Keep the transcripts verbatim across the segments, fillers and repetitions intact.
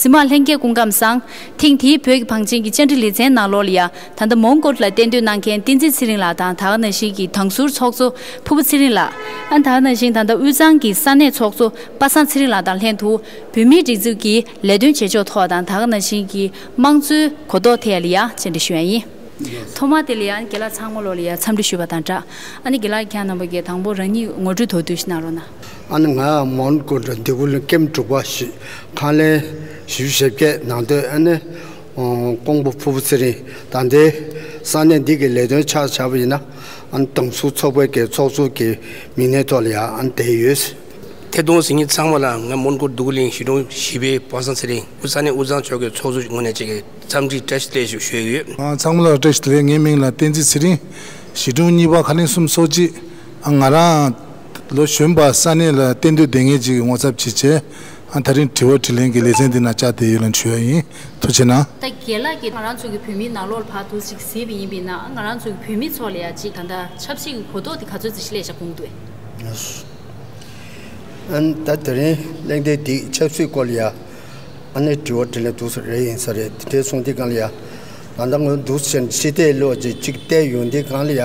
བཙུན་མ་ལྷན་རྒྱས་སྐུ་ཁམས་བཟང་། ཐེངས་འདིའི་བོད་ཀྱི་བང་ཆེན་གྱི་བཅར་འདྲི་ལེ་ཚན་ནང་ལོགས་ལ་ཡ། ད་ལྟ་མོན་གྷོ་ལ་གཏན་སྡོད་གནང་མཁན་བསྟན་འཛིན་ཚེ་རིང་ལགས་དང་། ད་ག་ནང་བཞིན་གྱི་དྭང་ཟུར་ཚོགས་གཙོ་ཕུར་བུ་ཚེ་རིང་ལགས། ཨ་ནི་ད་ག་ནང་བཞིན་ད་ལྟ་དབུས་གཙང་གི་ས་གནས་ཚོགས་གཙོ་པ་སངས་ཚེ་རིང་ལགས་དང་ལྷན་དུ། བོད་མིའི་སྒྲིག་འཛུགས་ཀྱི་ལས་དོན་བྱེད་ཕྱོགས་ཐོག་དང་། ད་ག་ནང་བཞིན་གྱི་དམངས་གཙོའི་གོ་རྟོགས་ཐད་ལ་ཡ་བཅར་འདྲི་ཞུ་ཡ་ཡིན། ཐོག་མར་དེ་ལ་ཡང་རྒན་ལགས་ཚང་མ་ལོག་ལ་ཡང་འཚམས་འདྲི་ཞུས་པ་དང་སྦྲགས། ཨ་ནི་རྒན་ལགས་ཁྱེད་རྣམ་པ་གིས་དང་པོ་རང་ཉིད་ངོ་སྤྲོད་མདོར་བསྡུས་ཤིག་གནང་རོགས་གནང་། ཨ་ནི་ང་མོན་གྷོ་འགྲོ་འདི་གུ་ལ་ཀེམ་དྲུག་པ་ཞིག་ཁང་ལན་བཞི་བཅུ་ཞེ་བརྒྱད་ནང་སྡོད། ཨ་ནི་ཀོང་པོ་ཕུར་བུ་ཚེ་རིང་། ད་ལྟའི་ས་གནས་འདི་གི་ལས་དོན་ཆ་བཞག་པ་ཡིན་ན། ཨ་ནི་དྭང་ཟུར་ཚོགས་པའི་གི་ཚོགས་གཙོ་གི་མི་སྣའི་ཐོག་ལ་ཡང་ཨ་ནི་བསྡད་ཡོད། ཐད་གཏོང་གཟིགས་མཁན་ཚང་མ་ལ་ང་མོན་གྷོ་འདི་གུ་གླིང་གཞིས་གྲོང་བཞི་པའི་པ་སངས་ཚེ་རིང་། དབུས་ས་གནས་དབུས་གཙང་ཕྱོགས་ཀྱི་ཚོགས་གཙོ་ངོས་ནས་ཅིག་འཚམས་འདྲི་བཀྲ་ཤིས་བདེ་ལེགས་ཞུ་ཞུ་ཡི་ཡོད། ཨ། ཚང་མ་ལ་བཀྲ་ཤིས་བདེ་ལེགས། ངའི་མིང་ལ་བསྟན་འཛིན་ཚེ་རིང་། གཞིས་གྲོང་གཉིས་པ་ཁང་ལན་སུམ་ཅུ་སོ་གཅིག། ཨ། ང་རང་ལོ་གཞོན་པ་ས་གནས་ལ་གཏན་སྡོད་བསྡད་མཁན་ཅིག་གི་ངོ་ཚབ་བྱས་བྱས། ཨ། ད་རིང་དྲི་བ་དྲིས་ལན་གྱི་ལེ་ཚན་འདི་ནང་བཅར་བསྡད་ཡོད་ལ་ཞུ་ཡ་ཡིན། ཐུགས་རྗེ་གནང་། ད་རྒན་ལགས་ཀྱིས་ང་རང་ཚོ་གི་བོད་མིའི་ནང་ལོགས་ལ་ཕར་འདུག་ཅིག་གཟིགས་པ་ཡིན་པས་ན། ང་རང་ཚོ་གི་བོད་མི་ཚོ་ལ་ཡ་ཅིག་ད་ལྟ་ཆབ་སྲིད་ཀྱི་གོ་རྟོགས་དེ་ག་ཚོད་ཙམ་ཞིག་སླེབས་བཞག་གོང་དུ། ཨ་ནི་ད་དེ་རིང་གླེང་སྟེགས་འདི་ཆབ་སྲིད་སྐོར་ལ་ཡ། ཨ་ནི་དྲི་བ་དྲིས་ལན་འདུག་སེ་རེ་ཡིན་ས་རེད། དེ་འདྲའི་གསུང་དེ་གང་ལ་ཡ། ད་ལྟ་ངོས་འདུག་སེ་ཕྱི་བལྟས་ལོག་ཅིག་ཅིག་བལྟས་ཡོང་དུས་གང་ལ་ཡ།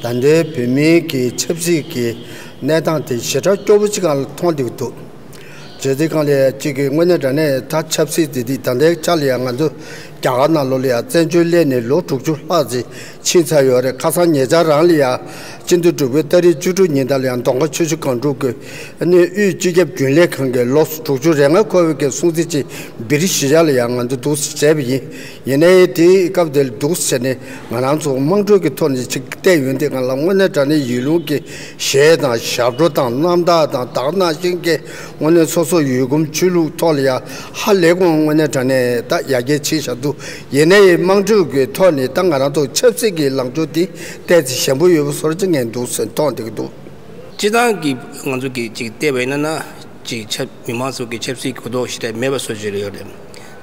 ད་ལྟའི་བོད་མིའི་གི་ཆབ་སྲིད་ཀྱི་གནས་སྟངས་དེ་ཞེ་དྲག་སྐྱོ་པོ་ཅིག་གང་ལ་མཐོང་བསྡད་ཀྱི་འདུག་བྱས་དུས་གང་ལ་ཡ་ཅིག་གི་དངོས་གནས་དྲང་གནས་ད་ཆབ་སྲིད་དེ་དུས་ད་ལྟའི་ཆ་ལ་ཡ་ང་ཚོ་རྒྱ་གར་ནང་ལོགས་ལ་ཡ་བཙན་བྱོལ་སླེབས་ནས་ལོ་དྲུག་ཅུ་ལྷག་ཙམ་ཕྱིན་ཚར་ཡོད་རེད། ཁ་སང་ཉེ་ཆར་རང་ལ་ཡ། སྤྱི་ཟླ་དྲུག་པའི་ཏ་རིག་བཅུ་དྲུག་ཉིན་དང་ལ་ཡང་མདོ་ཁམས་ཆུ་བཞི་སྒང་དྲུག་གི་ཨ་ནི་དབུས་སྤྱི་ཁྱབ་རྒྱུན་ལས་ཁང་གི་ལོ་དྲུག་ཅུ་རེ་ལྔ་འཁོར་བའི་གི་སྲུང་བརྩི་ཅིག་སྦིར་གཞིས་ཆགས་ལ་ཡང་ང་ཚོ་འདུག་སེ་བྱས་པ་ཡིན། ཡིན་ནའི་དེའི་སྐབས་དེར་འདུག་སེ་བྱས་ནས་ང་རང་ཚོ་དམངས་ཁྲོད་ཀྱི་ཐོག་ནས་ཅིག་བལྟས་ཡོང་དུས་གང་ལ་དངོས་གནས་དྲང་གནས་ཡིད་ལུས་ཀྱི་གཞས་དང་ཞབས་བྲོ་དང་རྣམ་ཐར་དང་ད་ག་ནང་བཞིན་གྱི་དངོས་གནས་སོ་སོ་ཡུལ་གོམས་ཆོས་ལུགས་ཐོག་ལ་ཡང་ཧ་ལས་གོང་དངོས་གནས་དྲང་གནས་ད་ཡར་རྒྱས་ཕྱིན་བཞག་འདུག་ཡིན་ནའི་དམངས་ཁྲོད་ཀྱི་ཐོག་ནས་ད་ང་རང་ཚོ་ཆབ་སྲིད་ཀྱི་ལངས་ཕྱོགས་དེ་ཏོག་ཙམ་ཞན་པོ་ཡོད་པ་བཟོ་འདྲ་ཅིག་ངས་འདུག་སེ་མཐོང་བསྡད་ཀྱི་འདུག་སྤྱིར་བཏང་གི་ང་ཚོ་གི་ཅིག་བལྟས་པ་ཡིན་ན་ན་ཅིག་ཆབ་མི་མང་ཚོ་གི་ཆབ་སྲིད་གོ་རྟོགས་ཞེ་དྲག་མེད་པ་བཟོ་ཅིག་ཡོད་རེད།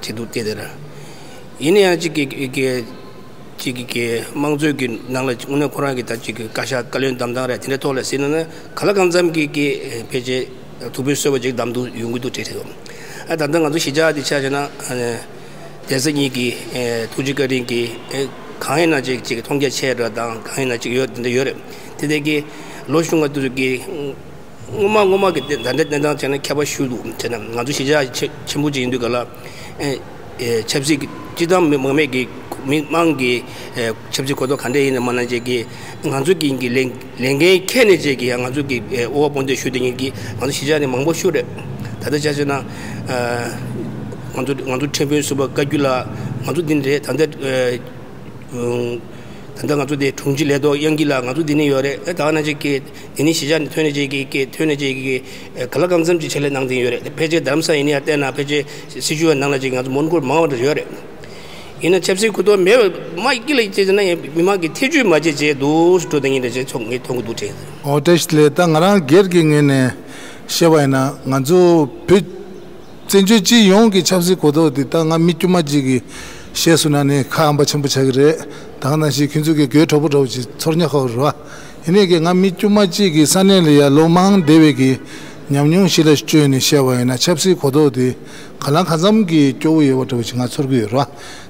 ཅིག་འདུག་བལྟས་དེ་ར། ཡིན་ན་ཡང་ཅིག་གི་གི་ཅིག་གི་གི་དམངས་གཙོའི་གི་ནང་ལ་དངོས་གནས་ཁོ་རང་གི་ད་ཅིག་གི་བཀའ་ཤག་བཀའ་བློན་བདམས་སྟངས་རེད། དེ་འདྲའི་ཐོག་ལ་ཟེར་ན་ན་གང་ལ་གང་འཚམ་གི་གི་ཕལ་ཆེར་ཐུགས་ཕན་གསོས་པ་ཅིག་བདམས་འདུག་ཡོང་གི་འདུག་དྲན་ཐལ། ཨ། ད་ལྟ་ང་ཚོ་གཞིས་ཆགས་འདི་ཆ་བཞག་ན། ཨ། གདན་ས་གཉིས་ཀྱི་ཨེ་ཐུགས་རྗེ་བཀའ་དྲིན་གྱིས་ཨེ་གང་ཡིན་ན་ཅིག་ཅིག་མཐོང་རྒྱ་ཆེ་འདྲ་དང་གང་ཡིན་ན་ཅིག་ཡོད་དེ་འདྲ་ཡོད་རེད། དེ་འདྲ་གི་ལོ་གཞུང་བ་དུ་གི་སྔོན་མ་སྔོན་མ་གི་ད་ལྟའི་གནས་སྟངས་བྱས་ན་ཁྱད་པར་ཞིག་འདུག་བྱས་ན་ང་ཚོ་གཞིས་ཆགས་ཆེ་ཆེན་པོ་ཅིག་ཡིན་དུས་ག་ལ་ཨེ་ཨེ་ཆབ་སྲིད་ཀྱི་སྤྱི་བཏང་མི་མང་མེད་ཀྱི་མི་མང་གི་ཨེ་ཆབ་སྲིད་གོ་རྟོགས་ག་འདྲ་ཡིན་ན་མ་ན་ཅིག་གི་ང་ཚོ་གི་གི་ལས་ལས་འགན་འཁྱེར་ནས་བྱས་ཀྱི་ཡང་ང་ཚོ་གི་ཨེ་དབུ་བ་དཔུང་འདེགས་ཞུ་བསྡད་མཁན་གྱི་ང་ཚོ་གཞིས་ཆགས་ནས་མང་པོ་ཞིག་རེད། ད་ལྟ་ཆ་བཞག་ན་ཨ་ང་ཚོ་ང་ཚོ་ཁྲེན་ཕུན་ཚོགས་པ་བཀའ་བརྒྱུད་ལགས། ང་ཚོ་འདི་ནས་རེད། ད་ལྟ་ཨ་ད་ལྟ་ང་ཚོ་དེ་དྲུང་ཆེ་ལས་ཐོག་དབྱངས་སྐྱིད་ལགས། ང་ཚོ་འདི་ནས་ཡོད་རེད། ཨ་ད་ག་ནང་བཞིན་གྱི་འདི་ནས་གཞིས་ཆགས་ནས་ཐོན་ནས་བྱས་ཀྱི་ཀྱི་ཐོན་ནས་བྱས་ཀྱི་ཀྱི་ག་ལ་གང་འཚམ་ཅིག་ཕྱག་ལས་གནང་བསྡད་ཡོད་རེད། ཕལ་ཆེར་རྡ་རམ་ས་ཡིན་ན་ཡང་བལྟས་ན་ཕལ་ཆེར་སྲིད་བྱུས་ནང་ལ་ཅིག་ང་ཚོ་མོན་གྷོར་མང་བ་འདྲ་ཡོད་རེད། ཡིན་ན་ཆབ་སྲིད་གོ་རྟོགས་མེད་པ་མ་ཡི་ཀི་ལ་ཡིད་ཆེས་ན་ཡང་མི་མང་གི་ཐེ་ཇུས་མ་བྱེད་བྱས་འདུག་སེ་འགྲོ་བསྡད་མཁན་འདྲ་ཅིག་ཚོར་ངས་མཐོང་གི་འདུག་དྲན། ཨོ་བཀྲ་ཤིས་བདེ་ལེགས། ད་ང་རང་སྒེར་གྱི་ངོས་ནས་བཤད་པ་ཡིན་ན་ང་ཚོ་བོད་བཙན་བྱོལ་སྤྱི་ཡོངས་ཀྱི་ཆབ་སྲིད་གོ་རྟོགས་འདི་ད་ང་མི་དཀྱུས་མ་གཅིག་གིས་བཤད་སོང་ན་ནི་ཁ་ཨམ་པ་ཆེན་པོ་ཆགས་ཀྱི་རེད། ད་ག་ནང་བཞིན་ཁྱོད་ཚོ་གི་དགོད་བྲོ་པོ་འདྲ་བོ་ཅིག་ཚོར་ཉག་ཁ་བ་རེད་བ། ཡིན་ནའི་གི་ང་མི་དཀྱུས་མ་གཅིག་གིས་ས་གནས་ལ་ཡ་ལོ་མང་བསྡད་པའི་གི་ཉམས་མྱོང་གཞི་ལ་བཅོལ་ནས་བཤད་པ་ཡིན་ན་ཆབ་སྲིད་གོ་རྟོགས་འདི་ག་ལ་གང་འཚམ་གྱི་སྐྱོ་བོ་ཡོད་པ་འདྲ་བོ་ཅིག་ང་ཚོར་གི་ཡོད་རེད་བ།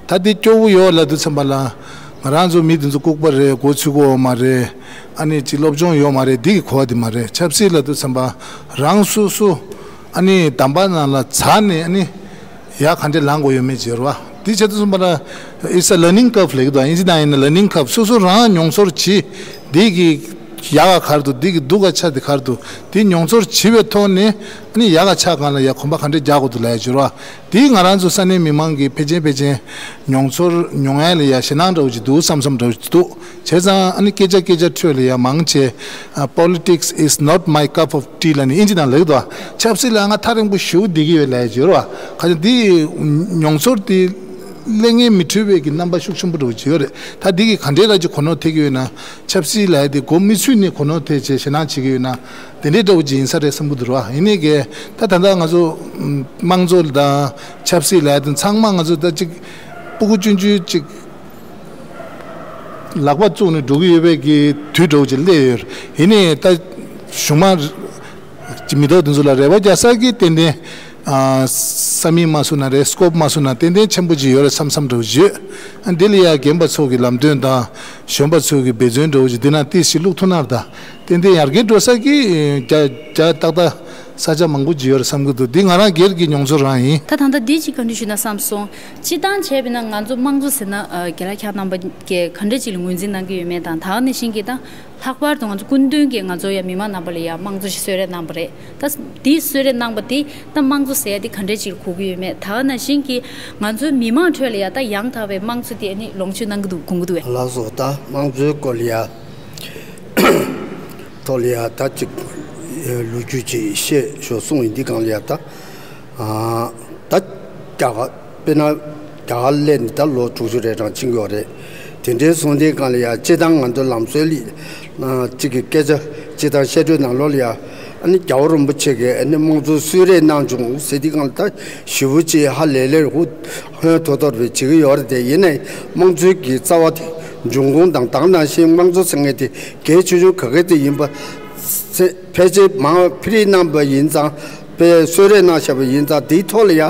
ད་འདི་སྐྱོ་བོ་ཡོད་ལབ་དུས་ཙམ་པ་ལ་ང་རང་ཚོ་མི་འདི་ཚོ་ལྐུགས་པ་རེད། མགོ་ཚོས་ཀྱི་ཡོད་མ་རེད། ཨ་ནི་ཅིག་སློབ་སྦྱོང་ཡོད་མ་རེད། འདི་གི་གོ་བ་འདི་མ་རེད། ཆབ་སྲིད་ལབ་དུས་ཙམ་པ་རང་སོ་སོ་ཨ་ནི་འདམ་པ་ནང་ལ་འཛེགས་ནས་ཨ་ནི་ཡར་ག་འདྲས་ལངས་དགོས་ཡོད་མེད་ཅིག་ཡོད་རེད་བ། འདི་བྱེད་དུས་ཙམ་པ་ལ་It's a learning curve ལབ་ཀྱི་འདུག་ཨིན་ཇི་ནང་ཡིན་ན་learning curve། སོ་སོ་རང་མྱོང་ཚོར་བྱེད། འདི་གི་ཡག་ག་ག་རེ་འདུག་འདི་གི་སྡུག་ག་ཆ་དེ་ག་རེ་འདུག་འདི་མྱོང་ཚོར་བྱེད་པའི་ཐོག་ནས་ཨ་ནི་ཡག་ག་ཆ་སྒང་ལ་ཡ་གོམ་པ་ག་འདྲས་རྒྱག་དགོས་འདུག་ལབ་ཡ་ཅིག་ཡོད་རེད་བ། དེས་ང་རང་ཚོ་ས་གནས་མི་མང་གིས་ཕལ་ཆེར་ཕལ་ཆེར་མྱོང་ཚོར་མྱོང་ཡ་ལ་ཡ་ཞེད་སྣང་འདྲ་བོ་ཅིག་འདུག་བསམ་བསམ་འདྲ་བོ་ཅིག་འདུག་བྱས་ཙང་ཨ་ནི་སྐད་ཆ་སྐད་ཆ་ཁྲོད་ལ་ཡ་མང་ཆེ་ཨ། Politics is not my cup of tea ལབ་ནས་ཨིན་ཇི་ནང་ལབ་ཀྱི་འདུག་ཆབ་སྲིད་ལ་ང་ཐག་རིང་པོ་ཞེ་པོ་བསྡད་ཀྱི་ཡོད་ལབ་ཡ་ཅིག་ཡོད་རེད་བ། ཁ་ཅིག་འདི་མྱོང་ཚོར་དེ་གླེང་ངན་མི་འཁྲུལ་བའི་གི་རྣམ་པ་ཤུགས་ཆེན་པོ་འདྲ་བོ་ཅིག་ཡོད་རེད། ད་འདི་གི་ག་འདྲས་ལ་ཅིག་གོ་ནོར་ཐེབས་ཀྱི་ཡོད་ན། ཆབ་སྲིད་ལབ་ཡ་དེ་མགོ་མི་ཚོས་ནས་གོ་ནོར་ཐེབས་བྱས་ཞེད་སྣང་བྱེད་ཀྱི་ཡོད་ན། དེ་འདྲའི་འདྲ་བོ་ཅིག་ཡིན་ས་རེད་བསམ་གྱི་འདུག་ར། ཡིན་ནའི་གི་ད་ད་ལྟ་ང་ཚོ་དམངས་གཙོ་དང་ཆབ་སྲིད་ལབ་ཡ་དེ་ཚང་མ་ང་ཚོ་ད་ཅིག་སྤུ་གུ་ཆུང་ཆུང་ཅིག་ལག་པ་བཙུགས་ནས་འགྲོ་གི་ཡོད་པའི་གི་དུས་འདྲ་བོ་ཅིག་སླེབས་ཡོད། ཡིན་ནའི་ད་གཞུང་མང་མི་ཐོག་དེ་ཚོ་ལ་རེ་བ་རྒྱག་ས་གི་ཏན་ཏན་ ཨ། ས་མིག་མ་སུ་ན་རེད། སྐོབ་མ་སུ་ན་ཏན་ཏན་ཆེན་པོ་ཅིག་ཡོད་རེད་བསམ་བསམ་འདྲ་བོ་ཅིག་ཡོད། ཨ། འདི་ལ་ཡ་རྒན་པ་ཚོ་གི་ལམ་སྟོན་དང་གཞོན་པ་ཚོ་གི་འབད་བརྩོན་འདྲ་བོ་ཅིག་འདི་ན་ཏིས་ཞིག་བླུག་ཐུབ་ན་ད་ཏན་ཏན་ཡར་རྒྱས་འགྲོ་ས་གི་རྒྱ་རྒྱ་ཏག་ཏག་ས་ཆ་མང་པོ་ཅིག་ཡོད་རེད་བསམ་གི་འདུག་འདི་ང་རང་སྒེར་གྱི་མྱོང་ཚོར་རང་ཡིན། ད་ད་ལྟ་འདི་ཅིག་ག་འདྲ་ཞུ་ན་བསམ་སོང་། སྤྱི་བཏང་བྱས་པ་ཡིན་ན་ང་ཚོ་དམངས་གཙོ་ཟེར་ན་ཨ་རྒན་ལགས་ཁྱེད་རྣམ་པ་གིས་ག་འདྲ་ཅིག་ལ་ངོས་འཛིན་གནང་གི་ཡོད་མེད་དང་། ད་ག་ནང་བཞིན་གྱི་ད་ལྷག་པར་དུ་ང་ཚོ་སྐུ་མདུན་གྱིས་ང་ཚོ་ཡ་མི་མང་རྣམ་པ་ལ་ཡ་དམངས་གཙོ་ཞིག་གསོལ་རས་གནང་བ་རེད། ད་འདི་གསོལ་རས་གནང་བ་འདི་ད་དམངས་གཙོ་ཟེར་ཡ་འདི་ག་འདྲ་ཅིག་ལ་གོ་གི་ཡོད་མེད། ད་ག་ནང་བཞིན་གྱི་ང་ཚོའི་མི་མང་ཁྲོད་ལ་ཡ་ད་ཡང་དག་པའི་དམངས་གཙོ་འདི་ཨ་ནི་ལོངས་སྤྱོད་གནང་གི་འདུག་དགོངས་ཀྱི་འདུག་གས། ལགས་སོ། ད་དམངས་གཙོའི་སྐོར་ལ་ཡ་ཐོག་ལ་ཡ་ད་ཅིག་ལོ་རྒྱུས་ཅིག་བཤད་ཞོར་གསུངས་ཡིན་འདི་སྒང་ལ་ཡ་ད། ཨ། ད་རྒྱ་གར་དཔེར་ན་རྒྱ་གར་སླེབས་ནས་ད་ལོ་དྲུག་ཅུ་རེ་གྲངས་ཕྱིན་ཡོད་རེད། དེ་འདྲའི་སོང་དུས་སྒང་ལ་ཡ་སྤྱིར་བཏང་ང་ཚོ་ལམ་སྲོལ་ལ་ཅིག་གི་སྐད་ཆ་སྤྱིར་བཏང་བཤད་སྒྲོས་ནང་ལོགས་ལ་ཡ་ཨ་ནི་རྒྱལ་བ་རིན་པོ་ཆེ་གིས་ཨ་ནི་དམངས་གཙོ་གསོལ་རས་གནང་བྱུང་ཟེར་དུས་སྒང་ལ་ད་ཞེ་པོ་ཅིག་ཧ་ལས་ལས་ཧུ་ཧོན་ཐོར་ཐོར་བའི་བྱེད་ཀྱི་ཡོད་རེད་དེ། ཡིན་ནའི་དམངས་གཙོའི་གི་རྩ་བ་དེ་འབྱུང་ཁུངས་དང་ད་ག་ནང་བཞིན་དམངས་གཙོ་ཟེར་མཁན་དེ་གལ་ཆེ་ཆུང་ག་གེ་དེ་ཡིན་པ་ཕལ་ཆེར་མང་ཕ་རི་གནང་བ་ཡིན་ཙང་། དཔེ་གསོལ་རས་གནང་བཞག་པ་ཡིན་ཙང་། དེའི་ཐོག་ལ་ཡ་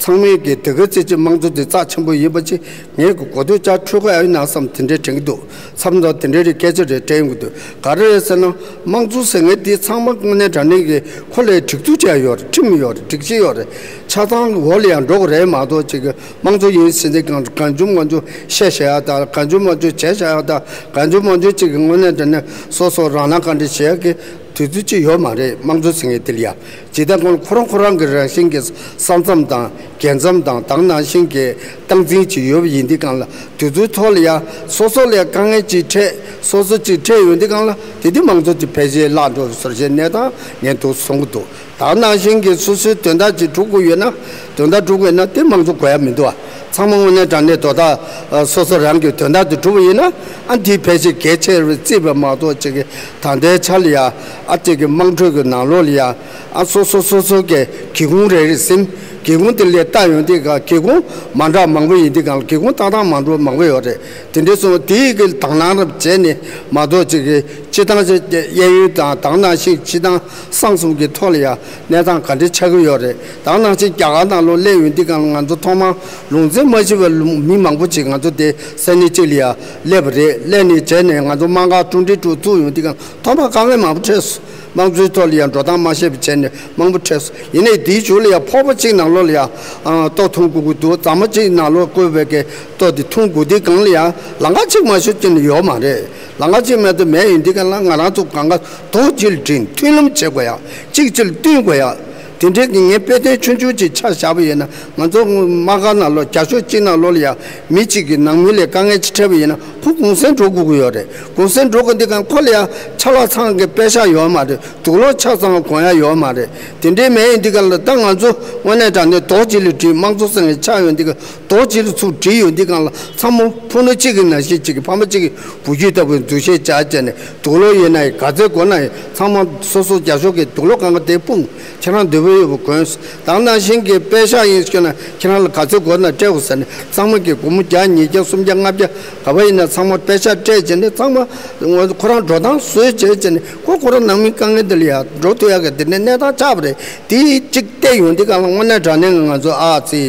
ཚང་མས་ཀྱི་དེ་ག་ཙམ་ཅིག་དམངས་གཙོ་དེ་རྩ་ཆེན་པོ་ཡིན་པ་ཅིག་ངས་ཀྱི་གོ་ཐོས་ཅིག་འཕྲོད་ཀྱི་ཡོད་ན་བསམ་དེ་འདྲའི་དྲན་གྱི་འདུག་བསམ་ཚོར་དེ་འདྲའི་རིགས་སྐད་ཆ་རེ་དྲན་ཡོང་གི་འདུག་ག་རེ་རེད་ཟེར་ན་དམངས་གཙོ་ཟེར་མཁན་དེ་ཚང་མ་དངོས་གནས་དྲང་གནས་ཀྱི་ཁོ་ལ་སྒྲིག་འཛུགས་བྱས་ཡོད་རེད། ཁྲིམས་ཡོད་རེད། སྒྲིག་གཞི་ཡོད་རེད། ཆ་ཚང་འོག་ལ་ཡང་འགྲོ་གི་རེད་མ་གཏོགས་ཅིག་གི་དམངས་གཙོ་ཡིན་ཟེར་དུས་སྒང་གང་བྱུང་མང་བྱུང་བཤད་བཞག་ཡ་དང་། གང་བྱུང་མང་བྱུང་བྱས་བཞག་ཡ་དང་། གང་བྱུང་མང་བྱུང་ཅིག་གི་དངོས་གནས་དྲང་གནས་སོ་སོ་རང་རང་ག་འདྲ་བྱེད་ཡ་གི་དུས་ཚོད་ཅིག་ཡོད་མ་རེད། དམངས་གཙོ་ཟེར་མཁན་དེ་ལ་ཡ་ཇི་ལྟར་ཁོང་ཁོ་རང་ཁོ་རང་གི་རང་བཞིན་གྱི་ས་མཚམས་དང་རྒྱལ་མཚམས་དང་ད་ག་ནང་བཞིན་གྱི་སྟངས་འཛིན་ཅིག་ཡོད་པ་ཡིན་དུས་སྒང་ལ་དུས་ཚོད་ཐོག་ལ་ཡ་སོ་སོ་ལ་ཡ་དཀའ་ངལ་ཅིག་འཕྲད། སོ་སོ་ཅིག་འཕྲད་ཡོང་དུས་སྒང་ལ་དེ་དུས་དམངས་གཙོ་དེ་ཕལ་ཆེར་བརླག་འགྲོ་བཟོ་བྱས་གནས་སྟངས་ངས་འདུག་གསུང་གི་འདུག་ད་ག་ནང་བཞིན་གྱི་སོ་སོའི་དོན་དག་ཅིག་སྒྲུབ་དགོས་ཡོད་ན། དོན་དག་སྒྲུབ་དགོས་ན་དེ་དམངས་གཙོ་དགོས་ཡ་མི་འདུག་ཨ། ཚང་མ་དངོས་གནས་དྲང་གནས་དོ་བདག་སོ་སོ་རང་གི་དོན་དག་དེ་སྒྲུབ་པ་ཡིན་ན། ཨ། འདི་ཕལ་ཆེར་གལ་ཆེ་བར་བརྩིས་པ་མ་གཏོགས་ཅིག་གི་ད་ལྟའི་ཆ་ལ་ཡ་ཨ་ཅིག་གི་དམངས་ཁྲོད་ཀྱི་ནང་ལོགས་ལ་ཡ་ཨ་སོ་སོ་སོ་སོ་གི་སྒེའུ་ཁུང་རེ་རེ་ཟིན། སྒེའུ་ཁུང་དེ་ལ་ལྟ་ཡོང་དུས་སྒང་སྒེའུ་ཁུང་མ་འདྲ་མང་པོ་ཡིན་དུས་སྒང་ལ་སྒེའུ་ཁུང་ཏག་ཏག་མ་འགྲོ་མང་པོ་ཡོད་རེད། དེ་འདྲའི་སོང་དེའི་གི་དང་བླངས་རབ་བྱས་ནས་མ་གཏོགས་ཅིག་གི་སྤྱི་བཏང་ཅིག་གཡས་གཡོན་དང་ད་ག་ནང་བཞིན་སྤྱི་བཏང་གསང་གསུམ་གྱི་ཐོག་ལ་ཡ་གནས་སྟངས་ག་འདྲ་ཆགས་ཀྱི་ཡོད་རེད། ད་ག་ནང་བཞིན་རྒྱ་གར་ནང་ལོགས་སླེབས་ཡོང་དུས་སྒང་ལ་ང་ཚོ་ཐོག་མར་ལུང་ཚན་མ་ཤེས་པའི་ལུང་མི་མང་པོ་ཅིག་ང་ཚོ་དེ་ས་གནས་གཅིག་ལ་ཡ་སླེབས་པ་རེད། སླེབས་ནས་བྱས་ནས་ང་ཚོ་དམངས་ཁང་གྲུབ་འབྲས་གྲུབ་བཙུགས་ཡོང་དུས་སྒང་ཐོག་མར་དཀའ་ངལ་མང་པོ་འཕྲད་སོང་། དམངས་གཙོའི་ཐོག་ལ་ཡང་འགྲོ་སྟངས་མ་ཤེས་པ་བྱས་ནས་མང་པོ་འཕྲད་སོང་། ཡིན་ནའི་དེའི་མཇུག་ལ་ཡང་ཕོར་པ་གཅིག་ནང་ལོགས་ལ་ཡང་ཨ་ལྟོ་འཐུང་དགོས་ཀྱི་འདུག་རྫ་མ་གཅིག་ནང་ལོགས་བསྐོལ་བའི་གི་ལྟོ་དེ་འཐུང་དགོས་དུས་སྒང་ལ་ཡང་ལམ་ཁ་གཅིག་མ་ཤོར་གྱི་ནི་ཡོད་མ་རེད། ལམ་ཁ་གཅིག་མེད་དུ་མེད་ཡིན་དུས་སྒང་ལ་ང་རང་ཚོ་གང་ག་རྡོག་གཅིག་ལ་སྒྲིལ། མཐུན་ལམ་བྱེད་དགོས་ཡ། གཅིག་གཅིག་ལ་བསྟུན་དགོས་ཡ། དེ་འདྲའི་གི་ངས་དཔེ་དོན་ཆུང་ཆུང་ཅིག་ཆ་བཞག་པ་ཡིན་ན། ང་ཚོ་དམག་སྒར་ནང་ལོགས་རྒྱ་ཤོག་གཅིག་ནང་ལོགས་ལ་ཡང་མི་གཅིག་གི་ནང་མི་ལ་དཀའ་ངལ་ཅིག་འཕྲད་པ་ཡིན་ན་ཁོ་གུང་སེང་འགྲོ་དགོས་ཀྱི་ཡོད་རེད། གུང་སེང་འགྲོ་དགོས་དུས་སྒང་ཁོ་ལ་ཡང་ཆ་ལག་ཚང་གི་པད་ཤག་ཡོད་མ་རེད། དུག་ལོག་ཆ་ཚང་གོན་ཡ་ཡོད་མ་རེད། དེ་འདྲའི་མེད་ཡིན་དུས་སྒང་ལ་ད་ང་ཚོ་དངོས་གནས་དྲང་གནས་རྡོག་གཅིག་ལ་སྒྲིལ། དམངས་གཙོ་ཟེར་མཁན་ཆགས་ཡོང་དུས་སྒང་རྡོག་གཅིག་ལ་ཚུར་སྒྲིལ་ཡོང་དུས་སྒང་ལ་ཚང་མ་ཕུ་ནུ་གཅིག་གི་ནང་བཞིན་གཅིག་གི་ཕ་མ་གཅིག་གི་བུ་རྒྱུད་ལྟ་བུའི་འདུ་ཤེས་བྱས་བྱས་ནས་དུག་ལོག་ཡིན་ན་ཡང་ག་ཚོད་གོན་ན་ཡང་ཚང་མ་སོ་སོ་རྒྱ་ཤོག་གི་དུག་ལོག་གང་ག་དེ་སྤུངས། ཁྱེད་རང་འདོད་པ་ཡོད་པ་གོན། ད་ག་ནང་བཞིན་གྱི་པད་ཤག་ཡིན་ཞུ་ན་ཁྱེད་རང་ལ་ག་ཚོད་དགོས་ན་སྤྲད་དགོས་ཟེར་ནས་ཚང་མ་གི་སྒོར་མོ་བརྒྱ་ཉིས་བརྒྱ་སུམ་བརྒྱ་ལྔ་བརྒྱ་ག་པར་ཡིན་ན་ཚང་མ་པད་ཤག་སྤྲད་བྱས་ནས་ཚང་མ་ཁོ་རང་འགྲོ་སྟངས་བཟོས་བྱས་བྱས་ནས་ཁོ་ཁོ་རང་ནང་མི་དཀའ་ངལ་འདི་ལ་ཡང་འགྲོ་ཐུབ་ཡག་གི་དེ་འདྲའི་གནས་སྟངས་ཆགས་པ་རེད། དེ་གཅིག་བལྟས་ཡོང་དུས་སྒང་ལ་དངོས་གནས་དྲང་གནས་ང་ཚོ་ཨ་ཙི་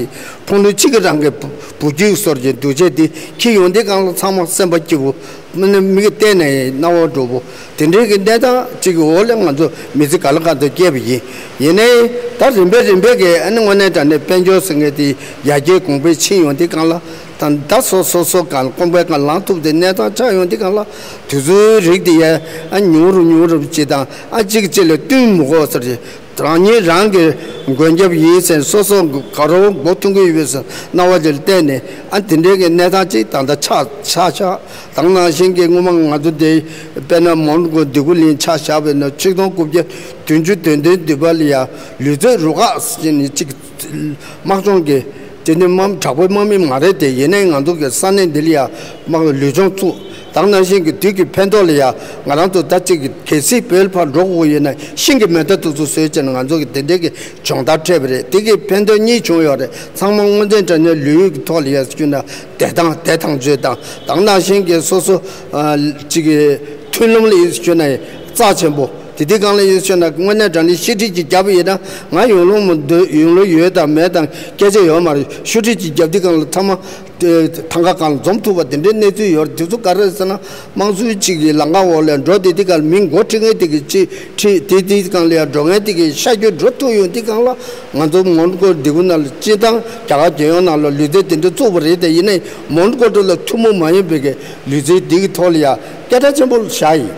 ཕུ་ནུ་གཅིག་གི་རང་གི་བུ་བུ་རྒྱུད་སོར་གྱི་འདུ་བྱེད་དེ་འཁྱེར་ཡོང་དུས་སྒང་ལ་ཚང་མ་སེམས་པ་སྐྱིད་པོ། མི་ནི་མིག་གིས་བལྟས་ནས་རྣ་བ་འགྲོ་པོ། དེ་འདྲའི་གི་གནས་སྟངས་གཅིག་གི་འོག་ལ་ང་ཚོ་མི་ཚེ་ག་ལ་ག་ཚོད་སྐྱེལ་བ་ཡིན། ཡིན་ནའི་ད་རིམ་པས་རིམ་པས་གི་ཨ་ནི་དངོས་གནས་དྲང་གནས་དཔལ་འབྱོར་ཟེར་མཁན་དེ་ཡར་རྒྱས་གོང་འཕེལ་ཕྱིན་ཡོང་དུས་སྒང་ལ། ད་ད་སོ་སོ་སོ་གང་ལ་ཁོམ་པའི་སྒང་ལངས་ཐུབ་དེ་གནས་སྟངས་ཆགས་ཡོང་དུས་སྒང་ལ། དུས་ཚོད་རིགས་དེ་ཡ་ཨ་ཉུང་རུ་ཉུང་རུ་བྱེད་དང་། ཨ་གཅིག་གཅིག་ལ་བསྟུན་མི་དགོས་ཟེར། རང་ཉིད་རང་གི་མགོན་སྐྱབས་ཡིན་ཟེར་སོ་སོ་ག་རོ་མགོ་ཐོན་གི་ཡོད་པའི་སྣང་བ་དེར་བལྟས་ནས། ཨ་དེ་འདྲའི་གི་གནས་སྟངས་ཅིག་ད་ལྟ་ཆགས་ཆགས་ཆགས། ད་ག་ནང་བཞིན་གྱི་སྔོན་མ་ང་ཚོ་དེ་དཔེར་ན་མོན་གྷོ་འདོད་རྒུ་གླིང་ཆ་བཞག་པ་ཡིན་ན་ཆིག་སྟོང་དགུ་བརྒྱ་བདུན་ཅུ་དོན་བདུན་བདུན་པ་ལ་ཡ་ལུས་རྩལ་རུ་ཁག་ཟེར་ནས་ཅིག་དམག་སྦྱོང་གི་དེ་ནི་དམག་དྲག་པོའི་དམག་མི་མ་རེད་དེ། ཡིན་ནའི་ང་ཚོ་གི་ས་གནས་འདི་ལ་ཡ་དམག་ལུས་སྦྱོང་བཙུགས། ད་ག་ནང་བཞིན་གྱི་དུས་ཀྱི་ཕན་ཐོགས་ལ་ཡ་ང་རང་ཚོ་ད་ཅིག་གི་གལ་སྲིད་བོད་ཕར་འགྲོ་དགོས་ཡོད་ན་ཤིང་གི་མེ་མདའ་དེ་ཚོ་བཟོས་བྱས་ནས་ང་ཚོ་གི་དེ་འདྲའི་གི་སྦྱོང་བརྡར་སྤྲད་པ་རེད། དེ་གི་ཕན་ཐོགས་གཉིས་བྱུང་ཡོད་རེད། ཚང་མ་དངོས་བདེན་དྲང་གནས་ལུས་ཡོད་ཀྱི་ཐོག་ལ་ཡ་སྐྱོན་ན་བདེ་ཐང་བདེ་ཐང་ཆོས་དང་། ད་ག་ནང་བཞིན་གྱི་སོ་སོ་ཨ་ཅིག་གི་མཐུན་ལམ་ལ་ཡིན་སྐྱོན་ན་རྩ་ཆེན་པོ། དེ་དུས་སྒང་ལ་ཡོད་ཤོད་ན་དངོས་གནས་དྲང་གནས་ཤུགས་ཁྲིད་ཅིག་བརྒྱབ་པ་ཡིན་ན་ང་ཡོང་ལོང་མི་འདུག་ཡོང་ལོང་ཡོད་དང་མེད་དང་སྐད་ཆ་ཡོད་མ་རེད། ཤུགས་ཁྲིད་ཅིག་བརྒྱབ་དུས་སྒང་ལ་ཚང་མ་ཐང་ག་སྒང་ལ་འཛོམས་ཐུབ་པ་དེ་འདྲའི་གནས་ཚུལ་ཡོད་རེད། དེ་ཚོ་ག་རེ་རེད་ཟེར་ན་དམངས་གཙོའི་ཅིག་གི་ལམ་ཁ་འོག་ལ་འགྲོ་དེ་དུས་སྒང་ལ་མི་འགོ་ཁྲིད་མཁན་དེ་གི་ཅིག་ཁྲིད་དེ་དུས་སྒང་ལ་ཡང་འགྲོ་མཁན་དེ་གི་ཤ་རྒྱུས་འགྲོ་ཐུབ་ཡོང་དུས་སྒང་ལ་ང་ཚོ་མོན་གྷོ་སྡེ་ཁུལ་ནང་ལ་སྤྱིར་བཏང་རྒྱ་གར་རྒྱལ་ཡོངས་ནང་ལ་ལུས་རྩལ་དེ་འདྲ་བཙུགས་པ་རེད་དེ། ཡིན་ནའི་མོན་གྷོ་ཁྲོད་ལ་ཐུན་མོང་མ་ཡིན་པའི་གི་ལུས་རྩལ་འདི་གི་ཐོག་ལ་ཡང་སྐད་གྲགས་ཆེན་པོ་བཞག་ཡིན།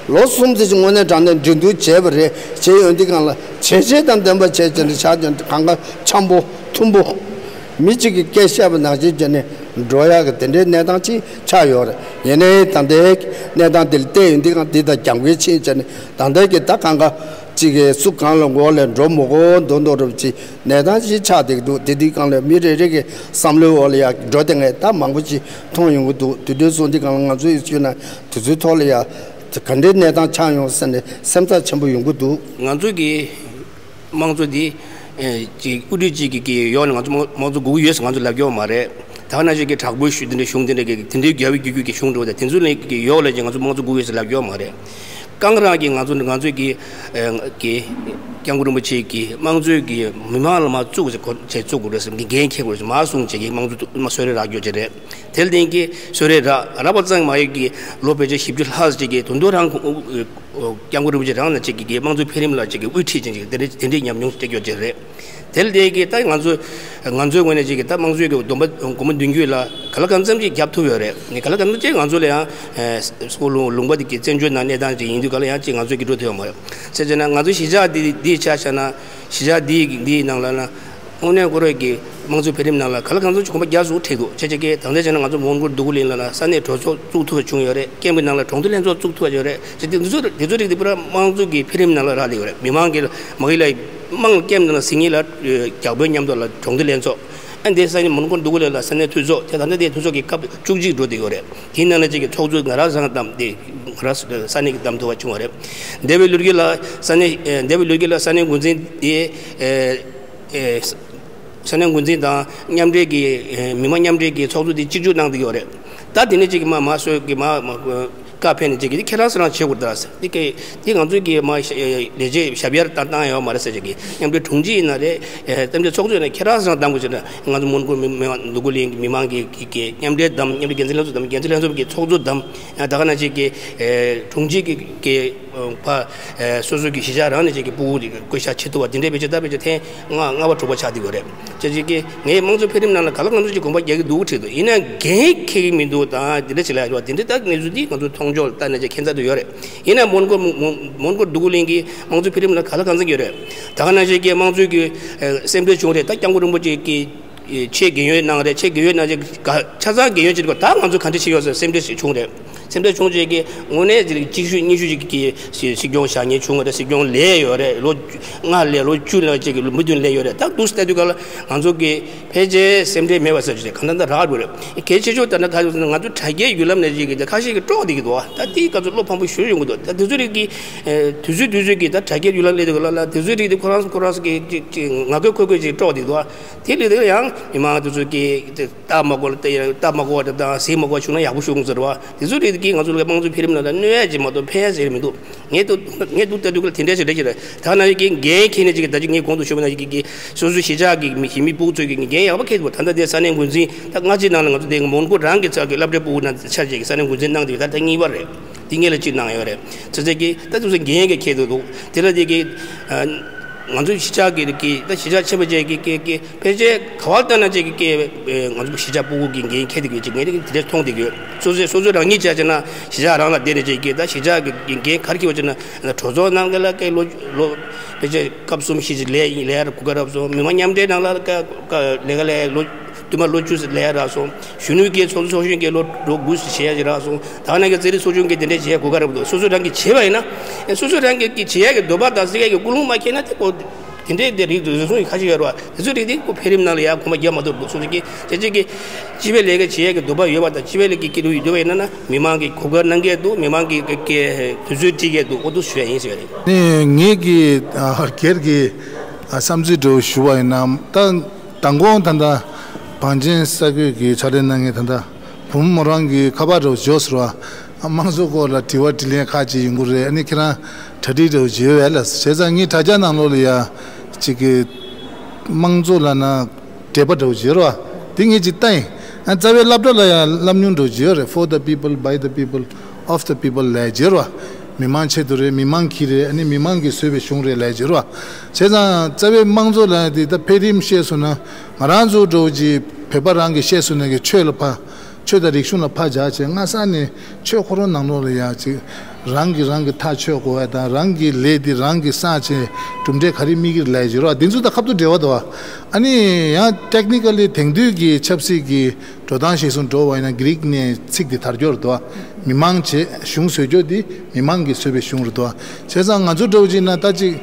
ལོ་གསུམ་ཙམ་ཞིག་དངོས་གནས་དྲང་གནས་འགྲན་བསྡུར་བྱས་པ་རེད། བྱས་ཡོང་དུས་སྒང་ལ་བྱས་རྗེས་དང་ལྡན་པ་བྱས་བྱས་ནས་ཆགས་ཀྱང་གང་ག་འཆམ་པོ་མཐུན་པོ་མི་གཅིག་གིས་སྐད་བཤད་པ་ནང་བཞིན་བྱས་ནས་འགྲོ་ཡག་གི་དེ་འདྲའི་གནས་སྟངས་ཅིག་ཆགས་ཡོད་རེད། ཡིན་ནའི་ད་ལྟའི་གནས་སྟངས་དེ་ལ་བལྟས་ཡོང་དུས་སྒང་འདི་དང་རྒྱབ་འགལ་ཕྱིན་བྱས་ནས་ད་ལྟའི་གི་ད་གང་ག་གཅིག་གིས་སུ་གང་ལ་མགོ་ལས་འགྲོ་མི་དགོས་མདོག་མདོག་རབ་ཅིག་གནས་སྟངས་ཤིག་ཆགས་བསྡད་ཀྱི་འདུག་དེ་དུས་སྒང་ལ་མི་རེ་རེ་གི་བསམ་བློའི་འོག་ལ་ཡང་འགྲོ་བསྡད་མཁན་ད་མང་པོ་ཞིག་མཐོང་ཡོང་གི་འདུག་དེ་འདྲའི་སོང་དུས་སྒང་ལ་ང་ཚོ་ཡིན་ཞུས་ན་དེ་ཚོའི་ཐོག་ལ་ཡང་ག་འདྲའི་གནས་སྟངས་ཆགས་ཡོང་ཟེར་ནས་སེམས་འཚབ་ཆེན་པོ་ཡོང་གི་འདུག་ང་ཚོ་གི་དམངས་གཙོ་འདི་ཨེ་ཅིག་དབུ་ཁྲིད་ཅིག་གི་གི་ཡོག་ནས་ང་ཚོ་དམངས་དམངས་གཙོ་དགོས་ཀྱི་ཡོད་ཟེར་ང་ཚོ་ལབ་ཀྱི་ཡོད་མ་རེད། ད་ག་ནང་བཞིན་གྱི་དྲག་པོའི་གཞུང་དེ་འདྲའི་གཞུང་དེ་འདྲ་གི་དེ་འདྲའི་རྒྱལ་བའི་རྒྱུད་སྐུད་ཀྱི་གཞུང་འགྲོ་བ་དེ་དེ་ཚོ་ནས་གི་ཡོག་ལ་ཅིག་ང་ཚོ་དམངས་གཙོ་དགོས་ཀྱི་ཡོད་ཟེར་ལབ་ཀྱི་ཡོད་མ་རེད། རྐང་རང་གི་ང་ཚོ་ང་ཚོའི་གི་ཨེ་གི་སྐྱབས་མགོན་རིན་པོ་ཆེ་གི་དམངས་གཙོའི་གི་མི་མང་ལ་མ་བཙུགས་ཟེར་གོ་བྱས་བཙུགས་དགོས་རེད་ཟེར་གི་འགན་འཁྱེར་དགོས་རེད་ཟེར་མ་གསུངས་བྱས་གི་དམངས་གཙོ་མ་གསོལ་རས་རག་རྒྱུ་ཅིག་རེད། དེ་ལ་བརྟེན་གི་གསོལ་རས་རག་རག་པ་ཙམ་མ་ཡིན་གི་ལོ་ཕལ་ཆེར་བཞི་བཅུ་ལྷག་ཅིག་གི་དོན་དུ་རང་ཁོ་སྐྱབས་མགོན་རིན་པོ་ཆེ་རང་ན་ཅིག་གི་གི་དམངས་གཙོའི་འཕེལ་རིམ་ལ་ཅིག་གི་དབུ་ཁྲིད་ཅིག་ཅིག་དེ་འདྲའི་དེ་འདྲའི་ཉམས་མྱོང་སྤྲད་རྒྱུ་ཅིག་རེད། དེ་ལ་བརྟེན་གི་ད་ང་ཚོ་ང་ཚོའི་ངོས་ནས་ཅིག་གི་ད་དམངས་གཙོའི་གི་སྡོམ་པ་སྒོར་མོ་བདུན་བརྒྱུད་ལ་ག་ལ་གང་འཚམ་ཅིག་རྒྱབ་ཐུབ་ཡོད་རེད། ནི་ག་ལ་གང་འཚམ་ཅིག་ང་ཚོ་ལ་ཡང་སོ་ལུང་ལུང་པ་དེ་གི་བཙན་བྱོལ་ནང་གནས་སྟངས་ཅིག་ཡིན་དུས་ག་ལ་ཡང་ཅིག་ང་ཚོའི་གི་འགྲོ་ཐུབ་ཡོད་མ་རེད། བྱས་ཙང་ན་ང་ཚོ་གཞིས་ཆགས་འདི་འདི་ཆ་བཞག་ན་གཞིས་ཆགས་འདི་འདིའི་ནང་ལ་ན་དངོས་གནས་ཁོ་རང་གི་དམངས་གཙོའི་འཕེལ་རིམ་ནང་ལ་ག་ལ་གང་འཚམ་ཅིག་གོམ་པ་རྒྱག་ཟུག་ཁྲིད་འདུག་བྱས་ཙང་གི་ད་ལྟ་བྱས་ན་ང་ཚོ་མོན་གྷོ་འདུ་ཁུལ་གླིང་ལ་ན་ས་གནས་གྲོས་ཚོགས་བཙུགས་ཐུབ་པ་བྱུང་ཡོད་རེད། ཀེམ་གི་ནང་ལ་གྲོང་སྡེ་ལྷན་ཚོགས་བཙུགས་ཐུབ་པ་བྱུང་ཡོད་རེད། བྱས་ཙང་འདི་ཚོ་འདི་ཚོ་རིགས་འདི་པུ་ར་དམངས་གཙོ་གི་འཕེལ་རིམ་ནང་ལ་རག་ལས་ཡོད་རེད། མི་མང་གི་མ་གི་ལ་དམངས་ཀེམ་ནང་ལ་ཟིན་ངེས་ལ་རྒྱག་པོའི་མཉམ་དུ་ལ་གྲོང་སྡེ་ལྷན་ཚོགས། ཨ་འདི་ས་གནས་མོན་གྷོ་འདུ་ཁུལ་ལ་ས་གནས་འཐུས་ཚོགས་དེ་ད་ལྟ་དེ་འཐུས་ཚོགས་ཀྱི་སྐབས་བཅུ་གཅིག་འགྲོ་བསྡད་ཡོད་རེད། དེའི་ནང་ལ་ཅིག་གི་ཚོགས་གཙོ་ང་རང་རང་བདམས་ཏེ་ང་རང་ས་གནས་ཀྱི་བདམས་ཐུབ་པ་བྱུང་བ་རེད། འདས་པའི་ལོ་རྒྱུས་ལ་ས་གནས་འདས་པའི་ལོ་རྒྱུས་ལ་ས་གནས་འགོ་འཛིན་དེ་ས་གནས་འགོ་འཛིན་དང་མཉམ་འབྲེལ་གྱི་མི་མང་མཉམ་འབྲེལ་གྱི་ཚོགས་གཙོ་དེ་གཅིག་གྱུར་གནང་བསྡད་ཡོད་རེད། ད་དེ་ནས་ཅིག་གི་མ་མ་སོས་ཀྱི་མ་མ་བཀའ་ཕེབས་ནས་ཅིག་གི་ཁྱེད་རང་ས་རང་བྱེད་དགོས་ད་ཟེར་དེ་གི་དེ་ང་ཚོའི་གི་མ་ལས་བྱེད་ཞབས་ཡར་བཏང་བཏང་ཡོད་མ་རེད་ཟེར་ཅིག་གི་མཉམ་འབྲེལ་དྲུང་ཆེ་ཡིན་ན་རེད། ཨེ་གཏམ་བཤད་ཚོགས་གཙོ་ཡིན་ན་ཁྱེད་རང་ས་རང་བདམས་དགོས་ཟེར་ན་ང་ཚོ་མོན་གྷོ་མི་མི་མང་འདུ་ཁུལ་གླིང་གི་མི་མང་གི་གི་གི་མཉམ་འབྲེལ་བདམས། མཉམ་འབྲེལ་འགན་འཛིན་ལྷན་ཚོགས་བདམས། འགན་འཛིན་ལྷན་ཚོགས་ཀྱི་ཚོགས་གཙོ་བདམས། ད་ག་ནང་བཞིན་གྱི་དྲུང་ཆེ་གི་གི་ཕ་སོ་སོ་གི་གཞིས་ཆགས་རང་ནས་ཅིག་གི་སྤུ་གུ་དེ་བསྐོ་བཞག་བྱེད་ཐུབ་པ་དེ་འདྲའི་བེད་སྤྱོད་ད་བེད་སྤྱོད་ཐེངས་ལྔ་ལྔ་པ་དྲུག་པ་ཆགས་བསྡད་ཡོད་རེད། བྱས་ཙང་གི་ངས་དམངས་གཙོ་འཕེལ་རིམ་ནང་ལ་ག་ལ་གང་འཚམ་ཅིག་གོམ་པ་རྒྱག་གི་འདུག་བྲིས་འདུག་ཡིན་ན་འགན་འཁྱེར་གི་མི་འདུག་དང་དེ་འདྲ་ཅིག་ལབ་ཡོད་པ་དེ་འདྲ་ད་གནས་ཚུལ་འདི་ང་ཚོ་མཐོང་ཕྱོགས་ལ་ལྟ་ནས་ཅིག་ཁྱད་མཚར་དུ་ཡོད་རེད། ཡིན་ན་མོན་གྷོ་མོན་མོན་གྷོ་འདུ་ཁུལ་གླིང་གི་དམངས་གཙོ་འཕེལ་རིམ་ལ་ག་ལ་གང་འཚམ་ཡོད་རེད། ད་ག་ནང་བཞིན་གྱི་དམངས་གཙོའི་གི་སེམས་ཁྲལ་བྱུང་རེད། ད་སྐྱབས་མགོན་རིན་པོ་ཆེ་གི་ཆེད་རྒན་ཡོལ་གནང་རེད། ཆེད་རྒན་ཡོལ་གནང་ཆེད་ག་ཆ་ཚང་རྒན་ཡོལ་བྱེད་དགོས། ད་ང་ཚོ་ག་འདྲ་བྱེད་ཡོད་ཟེར་སེམས་ཁྲལ་ཞིག་བྱུང་རེད། སེམས་ཁྲལ་བྱུང་ཆེད་ཀྱི་དངོས་གནས་ཅིག་གཅིག་ཤུད་གཉིས་ཤུད་ཅིག་གི་སྲིད་སྐྱོང་བཞག་མཁན་བྱུང་བ་རེད། སྲིད་སྐྱོང་ལས་ཡོད་རེད། ལོ་ལྔ་ལས་ལོ་བཅུ་ལས་ཅིག་གི་མི་བདུན་ལས་ཡོད་རེད། ད་འདུག་སེ་ལྟ་དུས་ག་ལ་ང་ཚོ་གི་ཕལ་ཆེར་སེམས་ཁྲལ་མེད་པ་ཟེར་ཆེད་གང་ལྟར་ད་རག་འགྲོ་རེད། གལ་ཆེ་ཤོས་ད་ནི་ག་ཚོད་ཟེར་ན་ང་ཚོ་དྲ་རྒྱའི་བརྒྱུད་ལམ་ནས་ཅིག་གི་ཁ་ཤས་ཀྱིས་དཀྲོག་བསྡད་ཀྱི་འདུག་ད་དེའི་སྐབས་སུ་བློ་ཕམ་པོ་ཞེ་པོ་ཡོང་གི་འདུག་ད་དེ་ཚོ་རིགས་ཀྱི་དུས་ཚོད་དུས་ཚོད་ཀྱི་ད་དྲ་རྒྱའི་བརྒྱུད་ལམ་སླེབས་དུས་ག་ལ་ལ་དེ་ཚོའི་རིགས་དེ་ཁོ་རང་ཁོ་རང་གི་ཅིག་ཅིག་ངག་སྐད་ཁོལ་ཁོལ་ཅིག་དཀྲོག་བསྡད་འདུག་དེ་ལས་དེ་ཡང་མི་མང་དེ་ཚོ་གིས་ལྟ་མ་གོ་ལ་ལྟ་ལྟ་མ་གོ་བ་དེ་དང་གཟིགས་མ་གོ་བ་བྱུང་ན་ཡག་པོ་ཞིག་ཡོང་ཟེར་བ། དེ་ཚོ་རིགས་ཀྱིས་ང་ཚོ་ལ་དམངས་གཙོའི་འཕེལ་རིམ་ནང་ལ་གནོད་ཡ་ཅིག་མ་གཏོགས་ཕན་ཡ་ཟེར་མི་འདུག་ངས་ཏུ་ངས་འདུག་ལྟ་དུས་ཀ་ལ་དེ་འདྲ་ཞིག་རེད་ཅེས་རེད། ད་ནང་བཞིན་གྱི་འགན་འཁྱེར་ནས་ཅིག་ད་ཅིག་ངས་གོང་དུ་ཞུས་པ་ནང་བཞིན་གྱི་སོ་སོའི་གཞིས་ཆགས་ཀྱི་མི་གཞིས་མི་སྤུ་གུ་ཚོས་ཀྱི་འགན་ཡག་པོ་འཁྱེར་འདུག་ད་ལྟ་དེ་ས་གནས་འགོ་འཛིན་ད་སྔ་ཕྱི་ནང་ལ་ང་ཚོ་དེ་མོན་གྷོ་རང་གི་ཚགས་ཀྱི་སློབ་གྲྭའི་སྤུ་གུ་ནང་ཆ་བཞག་གི་ས་གནས་འགོ་འཛིན་གནང་དེ་ད་ལྟ་གཉིས་པ་རེད། དེ་སྔོན་ལ་གཅིག་གནང་ཡོད་རེད། ཚེ་ཚད་ཀྱིས་ད་དུང་ཚེ་འགན་འཁྱེར་འདུག་དེ་ལ་དེ་གི་ང་ཚོའི་གཞིས་ཆགས་ཀྱི་ཀྱི་ད་གཞིས་ཆགས་ཆེན་པོ་བཅས་ཀྱི་ཀྱི་ཀྱི་ཕལ་ཆེར་ག་བ་ལྟ་ན་ཅིག་གི་ཀྱི་ང་ཚོ་གཞིས་ཆགས་སྤུ་གུ་གི་འགན་འཁྱེར་བསྡད་ཀྱི་ཡོད་ཅིག་ངས་དེ་དེ་འདྲ་མཐོང་བསྡད་ཀྱི་ཡོད། སོ་སོས་སོ་སོ་རང་ཉིད་བྱས་བྱས་ན་གཞིས་ཆགས་རང་ལ་བསྡད་ནས་ཅིག་གི་ད་གཞིས་ཆགས་ཀྱི་འགན་ག་རེ་འཁྱེར་བ་བྱས་ན་གྲོས་ཚོགས་ནང་གི་ལ་ཀྱི་ལོ་ལོ་ཕལ་ཆེར་སྐབས་གསུམ་བཞི་ཅིག་ལས་ལས་ཡར་གོ་སྐབས་རག་སོང་། མི་མང་མཉམ་འབྲེལ་ནང་ལ་ཀ་ཀ་ལས་ཀ་ལས་ལོ་བསྟུད་མར་ལོ་བཅུ་ཙམ་ལས་རག་སོང་། གཞོན་ནུའི་སྐད་ཚོགས་གཙོ་ཚོགས་གཞོན་སྐད་ལོ་ལོ་དགུ་ཙམ་བྱས་ཡ་ཅིག་རག་སོང་། ད་ནང་གི་རྩེད་རིགས་ཚོགས་ཆུང་གིས་དེ་འདྲས་བྱས་གོ་སྐབས་རག་འདུག་སོ་སོ་རང་གིས་བྱས་པ་ཡིན་ན་ཨེ་སོ་སོ་རང་གི་གི་བྱེད་ཡ་གི་འདོད་པ་དང་སྲིད་ཡ་གི་ཀུན་སློང་མ་ཁེལ་ན་དེ་ཀོ་དེ་འདྲས་དེ་རིགས་འདུག་བཟོ་སོང་གི་ཁ་ཤས་ཡོད་རེད་བ། དེ་ཚོ་རིགས་དེ་ཀོ་འཕེལ་རིམ་ནང་ལ་ཡ་གོམ་པ་རྒྱག་མ་ཐུབ་འདུག་སོང་ཅིག་གི་དེ་ཅིག་གི་སྤྱི་པའི་ལས་ཀ་བྱེད་ཡ་གི་འདོད་པ་ཡོད་པ་དང་སྤྱི་པའི་ལས་ཀའི་སྐྱིད་སྡུག་ཡོད་འདོད་པ་ཡིན་ན་ན་མི་མང་གིས་གོ་སྐབས་གནང་གི་འདུག་མི་མང་གིས་གི་གི་དུས་ཚོད་སྤྲད་ཀྱི་འདུག་ཨོ་འདུག་ཞུ་ཡ་ཡིན་ཟེར་བ་རེད། ནས་ངེད་ཀྱི་ཨ་སྒེར་གྱི་ཨ་བསམ་ཚུལ་འདྲ་བོ་ཞུ་བ་ཡིན་ན་ད། མདང་དགོང་ད་ལྟ་བང་ཆེན་ས་ཁུལ་གྱི་ཕྱག་ལས་གནང་མཁན་ད་ལྟ་བུ་མོ་མོ་རང་གི་ཁ་པར་རུ་འབྱོར་ཟེར་བ། དམངས་གཙོ་སྐོར་ལ་དྲི་བ་དྲིས་ལན་ཁག་ཅིག་ཡོང་གི་རེད། ཨ་ནི་ཁྱེད་རང་གྲ་སྒྲིག་འདྲ་བོ་བྱེད་ཡོད་ལ། བྱས་ཙང་ངས་དྲ་རྒྱ་ནང་ལོགས་ལ་ཡ་ཅིག་གི་དམངས་གཙོ་ལབ་ན་འབྲེལ་པ་འདྲ་བོ་བྱེད་རོགས། དེ་ངས་ཅིག་ལྟ་ཡིན། ཨ་རྩ་བའི་སློབ་གྲྭ་ལ་ཡ་སློབ་སྙིང་འདྲ་བོ་བྱེད་ཡོད་རེད། For the people, by the people, of the people ལབ་བྱེད་རོགས། མི་མང་ཆེད་དུ་རེད། མི་མང་གིས་རེད། ཨ་ནི་མི་མང་གིས་བཟོས་པའི་གཞུང་རེད་ལབ་བྱེད་རོགས། བྱས་ཙང་རྩ་བའི་དམངས་གཙོ་ལབ་ཡ་དེ་ད་ཕལ་རིམ་བཤད་སོང་ན་ང་རང་ཚོ་འདྲ་བོ་ཅིག་བོད་པ་རང་གིས་བཤད་སོང་ན་གི་ཆོས་ལ་ཕར། ཆོས་དང་རིག་གཞུང་ལ་ཕར་བཞག་བྱས་སྔ་ས་ནས་ཆོས་ཁོ་རང་ནང་ལོགས་ལ་ཡ་ཅིག་རང་གིས་རང་གི་ཐག་ཆོད་དགོས་པ་དང་། རང་གི་ལས་འདི་རང་གིས་བསགས་བྱས་གྲུབ་འབྲས་ག་རེ་སྨིན་གྱི་རེད་ལབ་བྱེད་རོགས། འདི་ཚོ་དང་ཁ་ཐུག་འབྲེལ་བ་འདུག་བ། ཨ་ནི་ཡང་ཊེག་ནི་ཀ་ལི་དེང་དུས་ཀྱི་ཆབ་སྲིད་ཀྱི་འགྲོ་སྟངས་གཞིར་བཟུང་འགྲོ་བ་ཡིན་ན་གྷི་རིག་ནས་ཚིག་འདི་དར་རྒྱུ་རེད་འདུག་བ། མི་མང་བྱས་གཞུང་བཟོ་རྒྱུ་འདི་མི་མང་གིས་བཟོས་པའི་གཞུང་རེད་འདུག་བ། བྱས་ཙང་ང་ཚོ་འདྲ་བོ་ཅིག་ན་ད་ཅིག་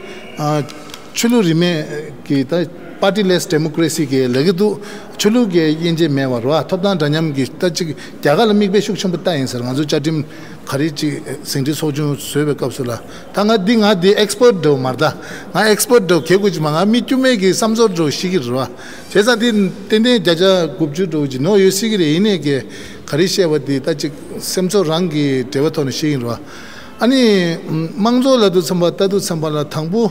ཨ། ཆོས་ལུགས་རིས་མེད་ཀྱི་ད་party less democracy གི་ལབ་ཀྱི་འདུག་ཆོས་ལུགས་ཀྱི་དབྱེ་འབྱེད་མེད་པ་རེད་བ། ཐོབ་ཐང་འདྲ་མཉམ་གྱི་ད་ཅིག་རྒྱ་གར་ལ་མིག་དཔེ་ཤུགས་ཆེན་པོ་ལྟ་ཡིན་ཟེར། ང་ཚོ་བཅའ་ཁྲིམས་ག་རེ་ཅིག་ཟིན་བྲིས་ཚོགས་ཆུང་བཟོས་པའི་སྐབས་སུ་ལ། ད་ང་འདི་ང་འདི་ཨེག་སི་པར་ཊི་འདྲ་བོ་མ་རེད། ད་ང་ཨེག་སི་པར་ཊི་འདྲ་བོ་གལ་དགོས་ཀྱི་མ། ང་མི་དཀྱུས་མའི་གི་བསམ་ཚུལ་འདྲ་བོ་བཤད་ཀྱི་རེད་བ། བྱས་ཙང་དེ་ཏན་ཏན་བརྒྱ་ཆ་དགུ་བཅུ་འདྲ་བོ་ཅིག་ནོར་ཡོད་སྲིད་ཀྱི་རེད། ཡིན་ནའི་གི་ག་རེ་བཤད་པ་འདི་ད་ཅིག་སེམས་ཚོར་རང་གི་འབྲེལ་བ་ཐོག་ནས་བཤད་ཀྱི་ཡིན་རེད་བ། ཨ་ནི་དམངས་གཙོ་ལབ་དུས་ཙམ་པ་ལྟ་དུས་ཙམ་པ་ལ་དང་པོ།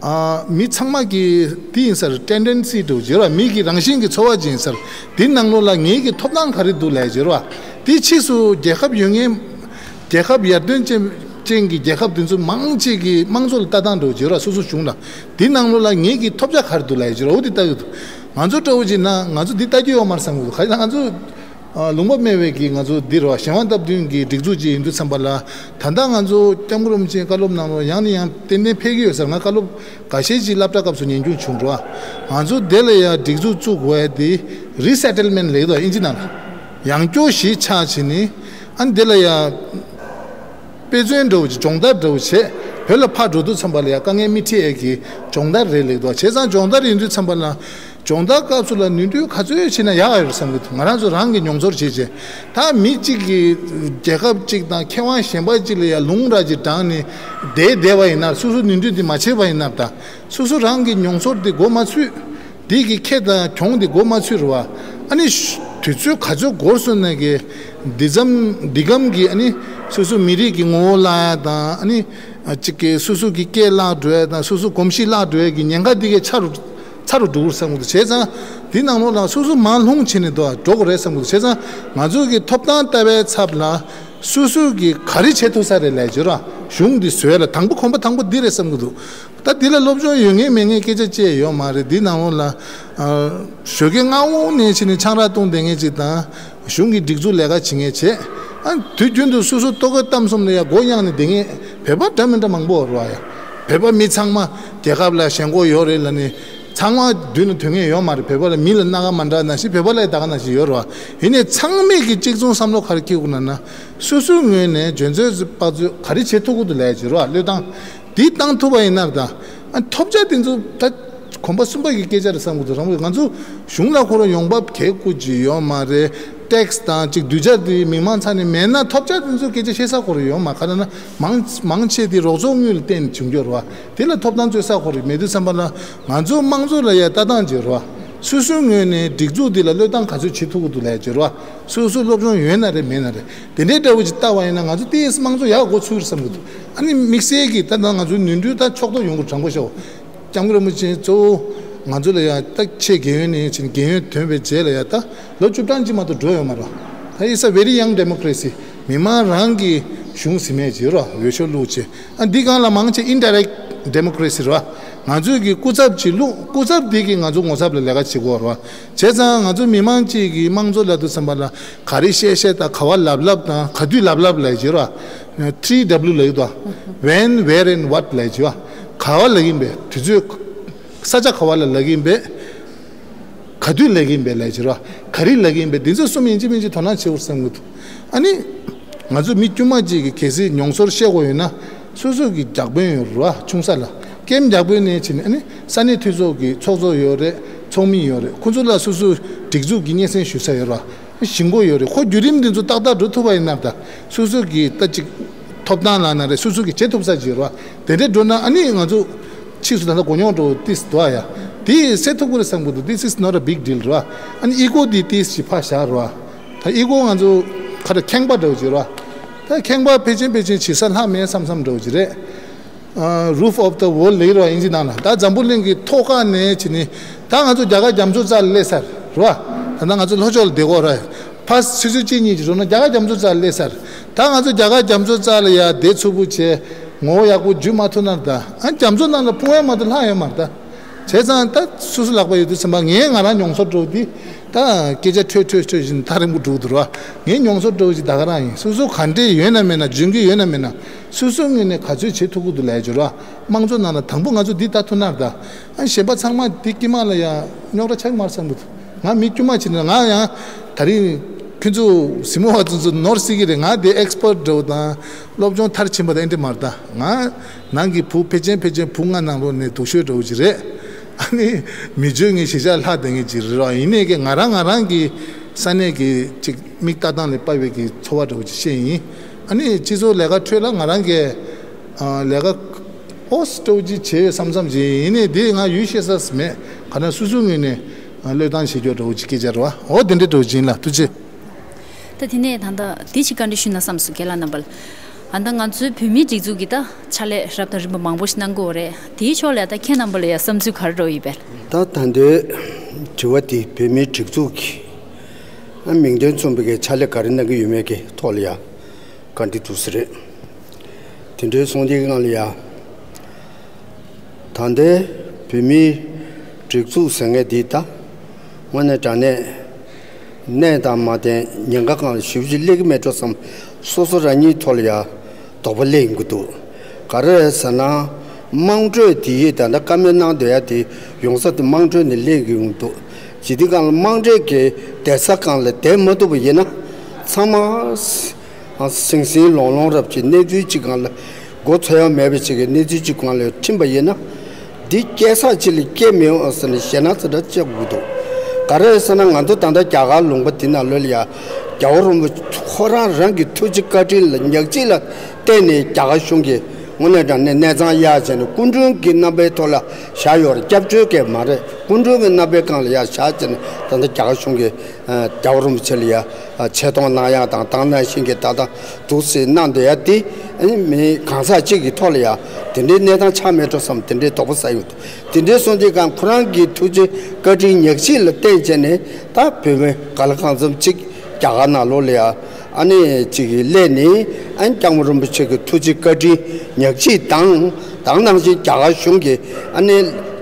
ཨ། མི་ཚང་མ་གི་དེ་ཡིན་ས་རེད། ཊེན་ཌེན་སི་འདྲ་བོ་བྱེད་རོགས། མི་གི་རང་བཞིན་གྱི་ཚོར་བ་ཅིག་ཡིན་ས་རེད། དེ་ནང་ལོགས་ལ་ངེད་ཀྱི་ཐོབ་ཐང་ག་རེ་འདུག་ལབ་བྱེད་རོགས། དེ་ཕྱིས་སུ་རྒྱལ་ཁབ་ཡོད་མཁན། རྒྱལ་ཁབ་ཡར་ཐོན་ཅན་ཅན་གྱི་རྒྱལ་ཁབ་དེ་ཚོ་མང་ཆེ་གི་དམངས་གཙོ་ལ་ལྟ་སྟངས་འདྲ་བོ་བྱེད་རོགས། སོ་སོ་གཞུང་ལ། དེ་ནང་ལོགས་ལ་ངེད་ཀྱི་ཐོབ་བྱ་ག་རེ་འདུག་ལབ་བྱེད་རོགས། འོ་དེ་ལྟ་གི་འདུག་ང་ཚོ་འདྲ་བོ་བྱེད་ན་ང་ཚོ་འདི་ལྟ་རྒྱུ་ཡོད་མ་རེད་བསམ་གི་འདུག་ག་རེ་ན་ང་ཚོ། ཨ། ལུང་པ་སྨད་པའི་གི་ང་ཚོ་འདི་རེད་བ། གཞན་དབང་སྟབས་བསྟུན་གྱི་སྒྲིག་འཛུགས་ཅིག་ཡིན་དུས་ཙམ་པ་ལ། ད་ལྟ་ང་ཚོ་སྐྱབས་མགོན་རིན་པོ་ཆེའི་བཀའ་སློབ་ནང་ལོགས་ཡང་ནས་ཡང་ཏན་ཏན་ཕེབས་ཀྱི་ཡོད་ཟེར། ང་བཀའ་སློབ་འགའ་ཤས་ཅིག་སློབ་གྲྭ་སྐབས་སུ་ཉན་རྒྱུ་བྱུང་རེད་བ། ང་ཚོ་དེ་ལ་ཡ་སྒྲིག་འཛུགས་བཙུགས་དགོས་ཡ་དེ་རི་སེ་ཊལ་མེན་ཊི་ལབ་ཀྱི་འདུག་ཨིན་ཇི་ནང་ལ། ཡང་སྐྱོ་གཞིས་ཆགས་བྱས་ནས། ཨ་ནི་དེ་ལ་ཡ་དཔེ་མཚོན་འདྲ་བོ་ཅིག་སྦྱོང་བརྡར་འདྲ་བོ་བྱས། བོད་ལ་ཕར་འགྲོ་དུས་ཙམ་པ་ལ་ཡ་དཀའ་ངལ་མི་འཕྲད་ཡ་གི་སྦྱོང་བརྡར་རེད་ལབ་ཀྱི་འདུག་བྱས་ཙང་སྦྱོང་བརྡར་ཡིན་དུས་ཙམ་པ་ལ། སྦྱོང་བརྡར་སྐབས་སུ་ལ་ནུས་མཐུ་ག་ཚོད་བྱས་ན་ཡག་ཡོད་རེད་བསམ་གྱི་འདུག་ང་རང་ཚོ་རང་གི་མྱོང་ཚོར་བྱས་བྱས། ད་མི་གཅིག་གིས་རྒྱལ་ཁབ་གཅིག་དང་མཁས་དབང་གཞན་པ་གཅིག་ལ་ཡ་ལུང་ར་ཅིག་དྲངས་ནས་བསྡད་བསྡད་པ་ཡིན་ན། སོ་སོ་ནུས་མཐུ་འདི་མ་བྱས་པ་ཡིན་ན། ད་སོ་སོ་རང་གི་མྱོང་ཚོར་འདི་མགོ་མ་ཚོས། འདི་གི་ཁེ་དང་གྱོང་འདི་མགོ་མ་ཚོས་རེད་བ། ཨ་ནི་དུས་ཚོད་ག་ཚོད་འགོར་སོང་ན་གི་འདི་ཙམ་འདི་གམ་གི་ཨ་ནི་སོ་སོ་མི་རིགས་ཀྱི་ངོ་བོ་བརླག་ཡ་དང་། ཨ་ནི་གཅིག་གི་སོ་སོ་གི་སྐད་བརླག་འགྲོ་ཡ་དང་། སོ་སོ་གོམས་གཤིས་བརླག་འགྲོ་ཡ་གི་ཉེན་ཁ་འདི་གའི་ཆ་རུ་ཚ་རུ་འགྲོ་གི་རེད་བསམ་གི་འདུག་བྱས་ཙང་འདི་ནང་ལོགས་ལ་སོ་སོ་མར་ལྷུང་བྱས་ནས་འགྲོ་གི་རེད་བསམ་གི་འདུག་བྱས་ཙང་ང་ཚོ་གི་ཐོབ་ཐང་ལྟ་བའི་ཚབ་ལ་སོ་སོ་གི་ག་རེ་བྱེད་ཐུབ་ས་རེད་ལབ་བྱས་ར། གཞུང་འདི་བཟོས་ལ་དང་པོ་གོམ་པ་དང་པོ་འདི་རེད་བསམ་གི་འདུག་ད་འདི་ལ་སློབ་སྦྱོང་ཡོད་ངེས་མེད་ངེས་སྐད་ཆ་བཅས་ཡོད་མ་རེད། འདི་ནང་ལོགས་ལ་ཨ་ཞོགས་ཀས་སྔ་བོ་ནས་ཕྱིན་ནས་ཆང་རག་བཏུང་བསྡད་མཁན་ཅིག་དང་། གཞུང་གི་སྒྲིག་འཛུགས་ལས་ཀ་བྱེད་མཁན་བྱས། ཨ་དུས་རྒྱུན་དུ་སོ་སོ་ལྟོ་གོས་གཏམ་གསུམ་ལ་ཡ་མགོ་གཡེང་ནས་བསྡད་མཁན་བོད་པ་འདྲ་མི་འདྲ་མང་པོ་ཡོད་རེད་བ། ཡ་བོད་པ་མི་ཚང་མ་རྒྱལ་ཁབ་ལ་ཞེན་ཁོག་ཡོད་རེད་ལབ་ནས་ཚང་མ་མདུན་ལ་ཐོན་མཁན་ཡོད་མ་རེད། བོད་པ་ལ་མི་ལ་སྣ་ཁ་མ་འདྲ་ནང་བཞིན་བོད་པ་ལ་ད་ག་ནང་བཞིན་ཡོད་རེད་བ། ཡིན་ནའི་ཚང་མས་ཀྱི་གཅིག་མཚུངས་བསམ་བློ་ག་རེ་འཁྱེར་དགོས་ན་ན། སོ་སོའི་ངོས་ནས་འཇོན་ཚོད་དཔག་ཚོད་ག་རེ་བྱེད་ཐུབ་ཀྱི་འདུག་ལབ་ཡ་ཅིག་རེད་བ། བློས་བཏང་འདི་བཏང་ཐུབ་པ་ཡིན་ན་ད། ཨ་ཐོབ་བྱ་དེ་ཚོ་ད་གོམ་པ་གསུམ་པ་གི་སྐད་ཆ་རེད་བསམ་གྱི་འདུག་རང་ང་ཚོ་གཞུང་ལ་ཁོ་རང་ཡོང་འབབ་གལ་དགོས་ཀྱི་ཡོད་མ་རེད། ཊེག་སི་དང་གཅིག་གདུལ་བྱ་དེ་མི་མང་ཚང་ནས་མེད་ན་ཐོབ་བྱ་དེ་ཚོ་སྐད་ཆ་བཤད་ས་ཁོ་རང་ཡོད་མ། ག་རེ་ན་མང་མང་ཆེ་དེ་རོགས་ཚོགས་དངུལ་ལ་བརྟེན་ནས་བྱུང་རྒྱུ་རེད་བ། དེ་ལ་ཐོབ་ཐང་རྩོད་ས་ཁོ་རང་མེད་དུས་ཙམ་པ་ལ་ང་ཚོ་དམངས་གཙོ་ལ་ཡ་ལྟ་སྟངས་ཅིག་རེད་བ། སོ་སོའི་ངོས་ནས་སྒྲིག་འཛུགས་འདི་ལ་བློས་བཏང་ག་ཚོད་བྱེད་ཐུབ་ཀྱི་འདུག་ལབ་ཡ་ཅིག་རེད་བ། སོ་སོ་སློབ་སྦྱོང་ཡོད་ན་རེད་མེད་ན་རེད། དེ་འདྲའི་འདྲ་བོ་ཅིག་ལྟ་བ་ཡིན་ན་ང་ཚོ་ཏོག་ཙམ་དམངས་གཙོ་ཡག་འགོ་ཚུགས་རེད་བསམ་གྱི་འདུག་ཨ་ནི་དམིགས་བསལ་གྱིས་ད་ལྟ་ང་ཚོའི་ནུས་མཐུ་ད་ཕྱོགས་གཏོགས་ཡོང་དགོས་དྲང་པོ་བཤད། སྐྱབས་མགོན་རིན་པོ་ཆེ་གཙོ་བོ་ང་ཚོ་ལ་ཡ་ད་ཆེས་རྒན་ཡོལ་ནས་ཕྱིན་རྒན་ཡོལ་ཐོན་པའི་རྗེས་ལ་ཡ་ད་ལོ་བཅུ་གྲངས་ཅིག་མ་གཏོགས་འགྲོ་ཡོད་མ་རེད། ད་It's a very young democracy. མི་མང་རང་གི་གཞུང་ཟིན་མེད་ཅིག་རེད། འོས་ཤོག་བླུགས་བྱས། ཨ་འདི་སྒང་ལ་མང་ཆེ་indirect democracy རེད་བ། ང་ཚོས་ཀྱི་སྐུ་ཚབ་ཅིག་བླུགས། སྐུ་ཚབ་འདི་གིས་ང་ཚོ་ངོ་ཚབ་ལ་ལས་ཀ་བྱེད་དགོས་རེད་བ། བྱས་ཙང་ང་ཚོ་མི་མང་གཅིག་གིས་དམངས་གཙོ་ལབ་དུས་ཙམ་པ་ལ་ག་རེ་བཤད་བཤད་དང་། ག་བ་ལབ་ལབ་དང་། ག་དུས་ལབ་ལབ་ལབ་ཀྱི་རེད་བ། Three W ལབ་ཀྱི་འདུག When, where and what ལབ་ཀྱི་བ། ག་བ་ལབ་ཀྱི་ཡིན་པས། དུས་ཚོད་ས་ཆ་ག་བ་ལ་ལབ་ཀྱི་ཡིན་པས། ག་དུས་ལབ་ཀྱི་ཡིན་པས་ལབ་ཀྱི་རེད་བ། ག་རེ་ལབ་ཀྱི་ཡིན་པས། འདི་ཚོ་གསུམ་ཡིན་གཅིག་མིན་གཅིག་དོ་སྣང་བྱེད་དགོས་བསམ་གྱི་འདུག་ཨ་ནི། ང་ཚོ་མི་དཀྱུས་མ་གཅིག་གིས་གལ་སྲིད་མྱོང་ཚོར་བཤད་དགོས་ཡོད་ན། སོ་སོ་གི་བརྒྱ་དཔོན་ཡོད་རེད་བ། ཆུང་ས་ལ་ཀེམ་བརྒྱ་དཔོན་ནས་ཕྱིན་ནས། ཨ་ནི་ས་གནས་འཐུས་ཚོགས་ཀྱི་ཚོགས་གཙོ་ཡོད་རེད། ཚོགས་མི་ཡོད་རེད། ཁོ་ཚོ་ལ་སོ་སོའི་སྒྲིག་འཛུགས་ཀྱི་སྙན་སེང་ཞུ་ས་ཡོད་རེད་བ། གཞིས་འགོ་ཡོད་རེད། ཁོ་བརྒྱུད་རིམ་འདི་ཚོ་ཏག་ཏག་འགྲོ་ཐུབ་པ་ཡིན་ན། ད་སོ་སོ་གི་ད་ཅིག་ཐོབ་ཐང་ལབ་ན་རེད། སོ་སོ་གི་བྱེད་ཐུབ་ས་ཅིག་ཡོད་རེད་བ། དེ་འདྲས་འགྲོ་ན་ཨ་ནི་ང་ཚོ་ཕྱིས་སུ་ད་ལྟ་གོ་མྱོང་འགྲོ་ཏིས་འདུག་ཨ། ཡ་དེ་སེལ་ཐུབ་ཀྱི་རེད་བསམ་གྱི་འདུག This is not a big deal རེད་བ། ཨ་ནི་ཨི་གོ་འདི་ཏིས་ཅིག་ཕར་བཞག་རེད་བ། ད་ཨི་གོ་ང་ཚོ་ཁ་ད་ཁེངས་པ་འདྲ་བོ་ཅིག་རེད་བ། ད་ཁེངས་པ་ཕལ་ཆེན་ཕལ་ཆེན་བྱེད་ས་ལྷག་མེད་བསམ་བསམ་འདྲ་བོ་ཅིག་རེད། ཨ། Roof of the World ལབ་རོ་ཨིན་ཇི་ནང་ལ། ད་འཛམ་བུ་གླིང་གི་ཐོག་ཁ་ནས་བྱས་ནས་ད་ང་ཚོ་རྒྱ་གར་རྒྱ་མཚོ་རྩ་ལ་སླེབས་ཚར་རོ། ད་ལྟ་ང་ཚོ་ལྷོ་ཕྱོགས་ལ་བསྡད་ཀྱི་ཡོད་རེད། ཕར་ཆུ་ཚོད་གཅིག་གཉིས་ཀྱི་རིང་ལ་རྒྱ་གར་རྒྱ་མཚོ་རྩ་ལ་སླེབས་ཚར། ད་ང་ཚོ་རྒྱ་གར་རྒྱ་མཚོ་རྩ་ལ་ཡར་བསྡད་ཚུགས་པོ་བྱས། ངོ་བོ་ཡག་པོ་བརྒྱུད་མ་ཐུབ་ན། ད་ཨ་རྒྱ་མཚོ་ནང་ལ་སྤུངས་ཡ་མ་གཏོགས་ལྷག་ཡོད་མ་རེད་ད། བྱས་ཙང་ད་སོ་སོ་ལག་པ་ཡོད་དུས་ཙམ་པ། ངས་ང་རང་མྱོང་ཚོར་འདྲ་བོ་འདི། ད་སྐད་ཆ་འཕྲོས་འཕྲོས་འཕྲོས་བཞིན་ཐག་རིང་པོ་འགྲོ་གི་འདུག་ར། ངའི་མྱོང་ཚོར་འདྲ་བོ་ཞིག་ད་ག་རང་ཡིན། སོ་སོ་ག་འདྲས་ཡོད་ན་མེད་ན། འཇོན་གྱི་ཡོད་ན་མེད་ན། སོ་སོའི་ངོས་ནས་ག་ཚོད་བྱེད་ཐུབ་ཀྱི་འདུག་ལབ་ཡ་ཅིག་ར། དམངས་གཙོ་ནང་ལ་དང་པོ་ང་ཚོ་འདི་ལྟ་ཐུབ་ན་ར། ད་ཨ་གཞན་པ་ཚང་མ་འདི་དཀྱིལ་མ་ལ་ཡ་རྙོག་དྲ་ཆགས་ཀྱི་མ་རེད་བསམ་གྱི་འདུག། ང་མི་དཀྱུས་མ་བྱས་ན། ང་ཡང་ད་རིང་ཁྱོད་ཚོ་གཟིགས་མོ་བ་ཚོ་ཚོ་ནོར་སྲིད་ཀྱི་རེད། ང་འདི་ཨེག་སི་པར་ཊི་འདྲ་བོ་དང་སློབ་སྦྱོང་མཐར་ཕྱིན་པ་དང་ཨེ་འདྲས་མ་རེད་ད། ང་ནང་གི་བུ་ཕལ་ཆེན་ཕལ་ཆེན་བུ་ལྔ་ནང་ལོགས་ནས་སྡུག་ཤོས་འདྲ་བོ་ཅིག་རེད། ཨ་ནི་མི་བརྗོད་ངས་གཞིས་ཆགས་ལྷག་བསྡད་མཁན་ཅིག་རེད་ར། ཡིན་ནའི་གི་ང་རང་ང་རང་གི་ས་གནས་ཀྱི་ཅིག་མིག་ལྟ་སྟངས་ལས་དཔག་པའི་གི་ཚོར་བ་འདྲ་བོ་ཅིག་བཤད་ཡིན། ཨ་ནི་སྤྱི་ཚོགས་ལས་ཀ་ཁྲོད་ལ་ང་རང་གི་ཨ་ལས་ཀ་ཨོ་སི་འདྲ་བོ་ཅིག་བྱས་ཡོད་བསམ་བསམ་ཅིག་ཡིན། ཡིན་ནའི་འདི་ང་ཡུལ་ཤེས་ས་མེད། ག་ན་སོ་སོའི་ངོས་ནས་ཨ་བློས་བཏང་བྱེད་རྒྱུ་འདྲ་བོ་ཅིག་སྐད་ཆ་རེད་བ། ཨོ་དེ་འདྲ་འདྲ་བོ་ཅིག་ཡིན་ལ། ཐུགས་རྗེ་ཆེ། ད་དེ་ནས་ད་ལྟ་དེ་ཅིག་བཀའ་འདྲི་ཞུས་ན་བསམ་སོང་རྒན་ལགས་རྣམ་པ་ལ། ཨ་ད་ང་ཚོའི་བོད་མིའི་སྒྲིག་འཛུགས་ཀྱིས་ད་ཕྱག་ལས་རབ་དང་རིམ་པ་མང་པོ་ཞིག་གནང་གི་ཡོད་རེད། དེའི་ཕྱོགས་ལ་ད་ཁྱེད་རྣམ་པ་ལ་ཡ་བསམ་ཚུལ་ག་རེ་འདྲ་བོ་ཡོད་པས། ད་ད་ལྟའི་དྲི་བ་དེ་བོད་མིའི་སྒྲིག་འཛུགས་ཀྱིས་ཨ་མིང་དོན་མཚུངས་པའི་གི་ཕྱག་ལས་ག་རེ་གནང་གི་ཡོད་མེད་ཀྱི་ཐོག་ལ་ཡ་བཀའ་འདྲི་འདུག་ས་རེད། དེ་འདྲའི་སོང་དེའི་སྒང་ལ་ཡ། ད་ལྟའི་བོད་མིའི་སྒྲིག་འཛུགས་ཟེར་མཁན་འདི་ད་དངོས་གནས་དྲང་གནས་གནས་དང་མ་བརྟེན་ཉེན་ཁ་སྒང་ལ་ཞེ་པོ་ཅིག་སླེབས་ཀྱི་མེད་འགྲོ་བསམ། སོ་སོ་རང་ཉིད་ཐོག་ལ་ཡ་དོགས་པ་སླེབས་ཡོང་གི་འདུག། ག་རེ་རེད་ཟེར་ན། དམངས་ཁྲོད་དེ་ཡིས་ད་ལྟ་བཀའ་མོལ་གནང་སྡོད་ཡ་དེ་ཡོང་ས་དེ་དམངས་ཁྲོད་ནས་སླེབས་ཀྱི་ཡོང་གི་འདུག། ཇི་དེ་སྒང་ལ་དམངས་ཁྲོད་ཀྱི་བསྡད་ས་སྒང་ལ་བསྡད་མ་ཐུབ་པ་ཡིན་ན། ཚང་མ། ཨ། ཟིང་ཟིང་ལོང་ལོང་རབ་ཀྱི་གནས་ཚུལ་གཅིག་སྒང་ལ་མགོ་འཚོས་ཡ་མེད་པ་ཅིག་གི་གནས་ཚུལ་གཅིག་སྒང་ལ་ཁྲིད་པ་ཡིན་ན། འདི་སྐྱེལ་ས་གཅིག་ལ་སྐྱེལ་མི་འོང་ཟེར་ནས་ཞེད་སྣང་ཙི་འདྲ་སྐྱེ་དགོས་འདུག། ག་རེ་ཟེར་ན་ང་ཚོ་ད་ལྟ་རྒྱ་གར་ལུང་པ་འདི་ནང་ལོགས་ལ་ཡ་རྒྱལ་བ་རིན་པོ་ཆེ་ཁོ་རང་རང་གི་ཐུགས་རྗེ་བཀའ་དྲིན་ལ་ཉག་གཅིག་ལ་བརྟེན་ནས་རྒྱ་གར་གཞུང་གིས་དངོས་གནས་དྲང་གནས་གནས་ཚང་གཡར་བྱས་ནས་སྐུ་མགྲོན་གྱི་རྣམ་པའི་ཐོག་ལ་བཞག་ཡོད་རེད། སྐྱབས་བཅོལ་གྱི་མ་རེད། སྐུ་མགྲོན་གྱི་རྣམ་པའི་སྒང་ལ་ཡ་བཞག་བྱས་ནས་ད་ལྟ་རྒྱ་གར་གཞུང་གིས། ཨ། རྒྱལ་བ་རིན་པོ་ཆེ་ལ་ཡ། ཨ། ཆེ་མཐོང་གནང་ཡག་དང་། དེ་ནང་བཞིན་གྱི་ད་ལྟ་འདུག་སེ་གནང་སྡོད་ཡ་དེ། ཨ་ནི་མི་གང་ཟག་གཅིག་གི་ཐོག་ལ་ཡ་དེ་འདྲའི་གནས་སྟངས་ཆགས་མེད་འགྲོ་བསམ། དེ་འདྲའི་དོགས་པ་ཟ་ཡོད་འདུག། དེ་འདྲའི་སོང་དུས་སྒང་ཁོ་རང་གི་ཐུགས་རྗེ་བཀའ་དྲིན་ཉག་གཅིག་ལ་བརྟེན་བྱས་ནས་ད་བོད་མི་ག་ལ་གང་འཚམ་གཅིག་རྒྱ་གར་ནང་ལོགས་ལ་ཡ་ཨ་ནི་གཅིག་གི་སླེབས་ནས། ཨ་ནི་སྐྱབས་མགོན་རིན་པོ་ཆེ་གི་ཐུགས་རྗེ་བཀའ་དྲིན་ཉག་གཅིག་དང་། དེ་ནང་བཞིན་རྒྱ་གར་གཞུང་གིས་ཨ་ནི་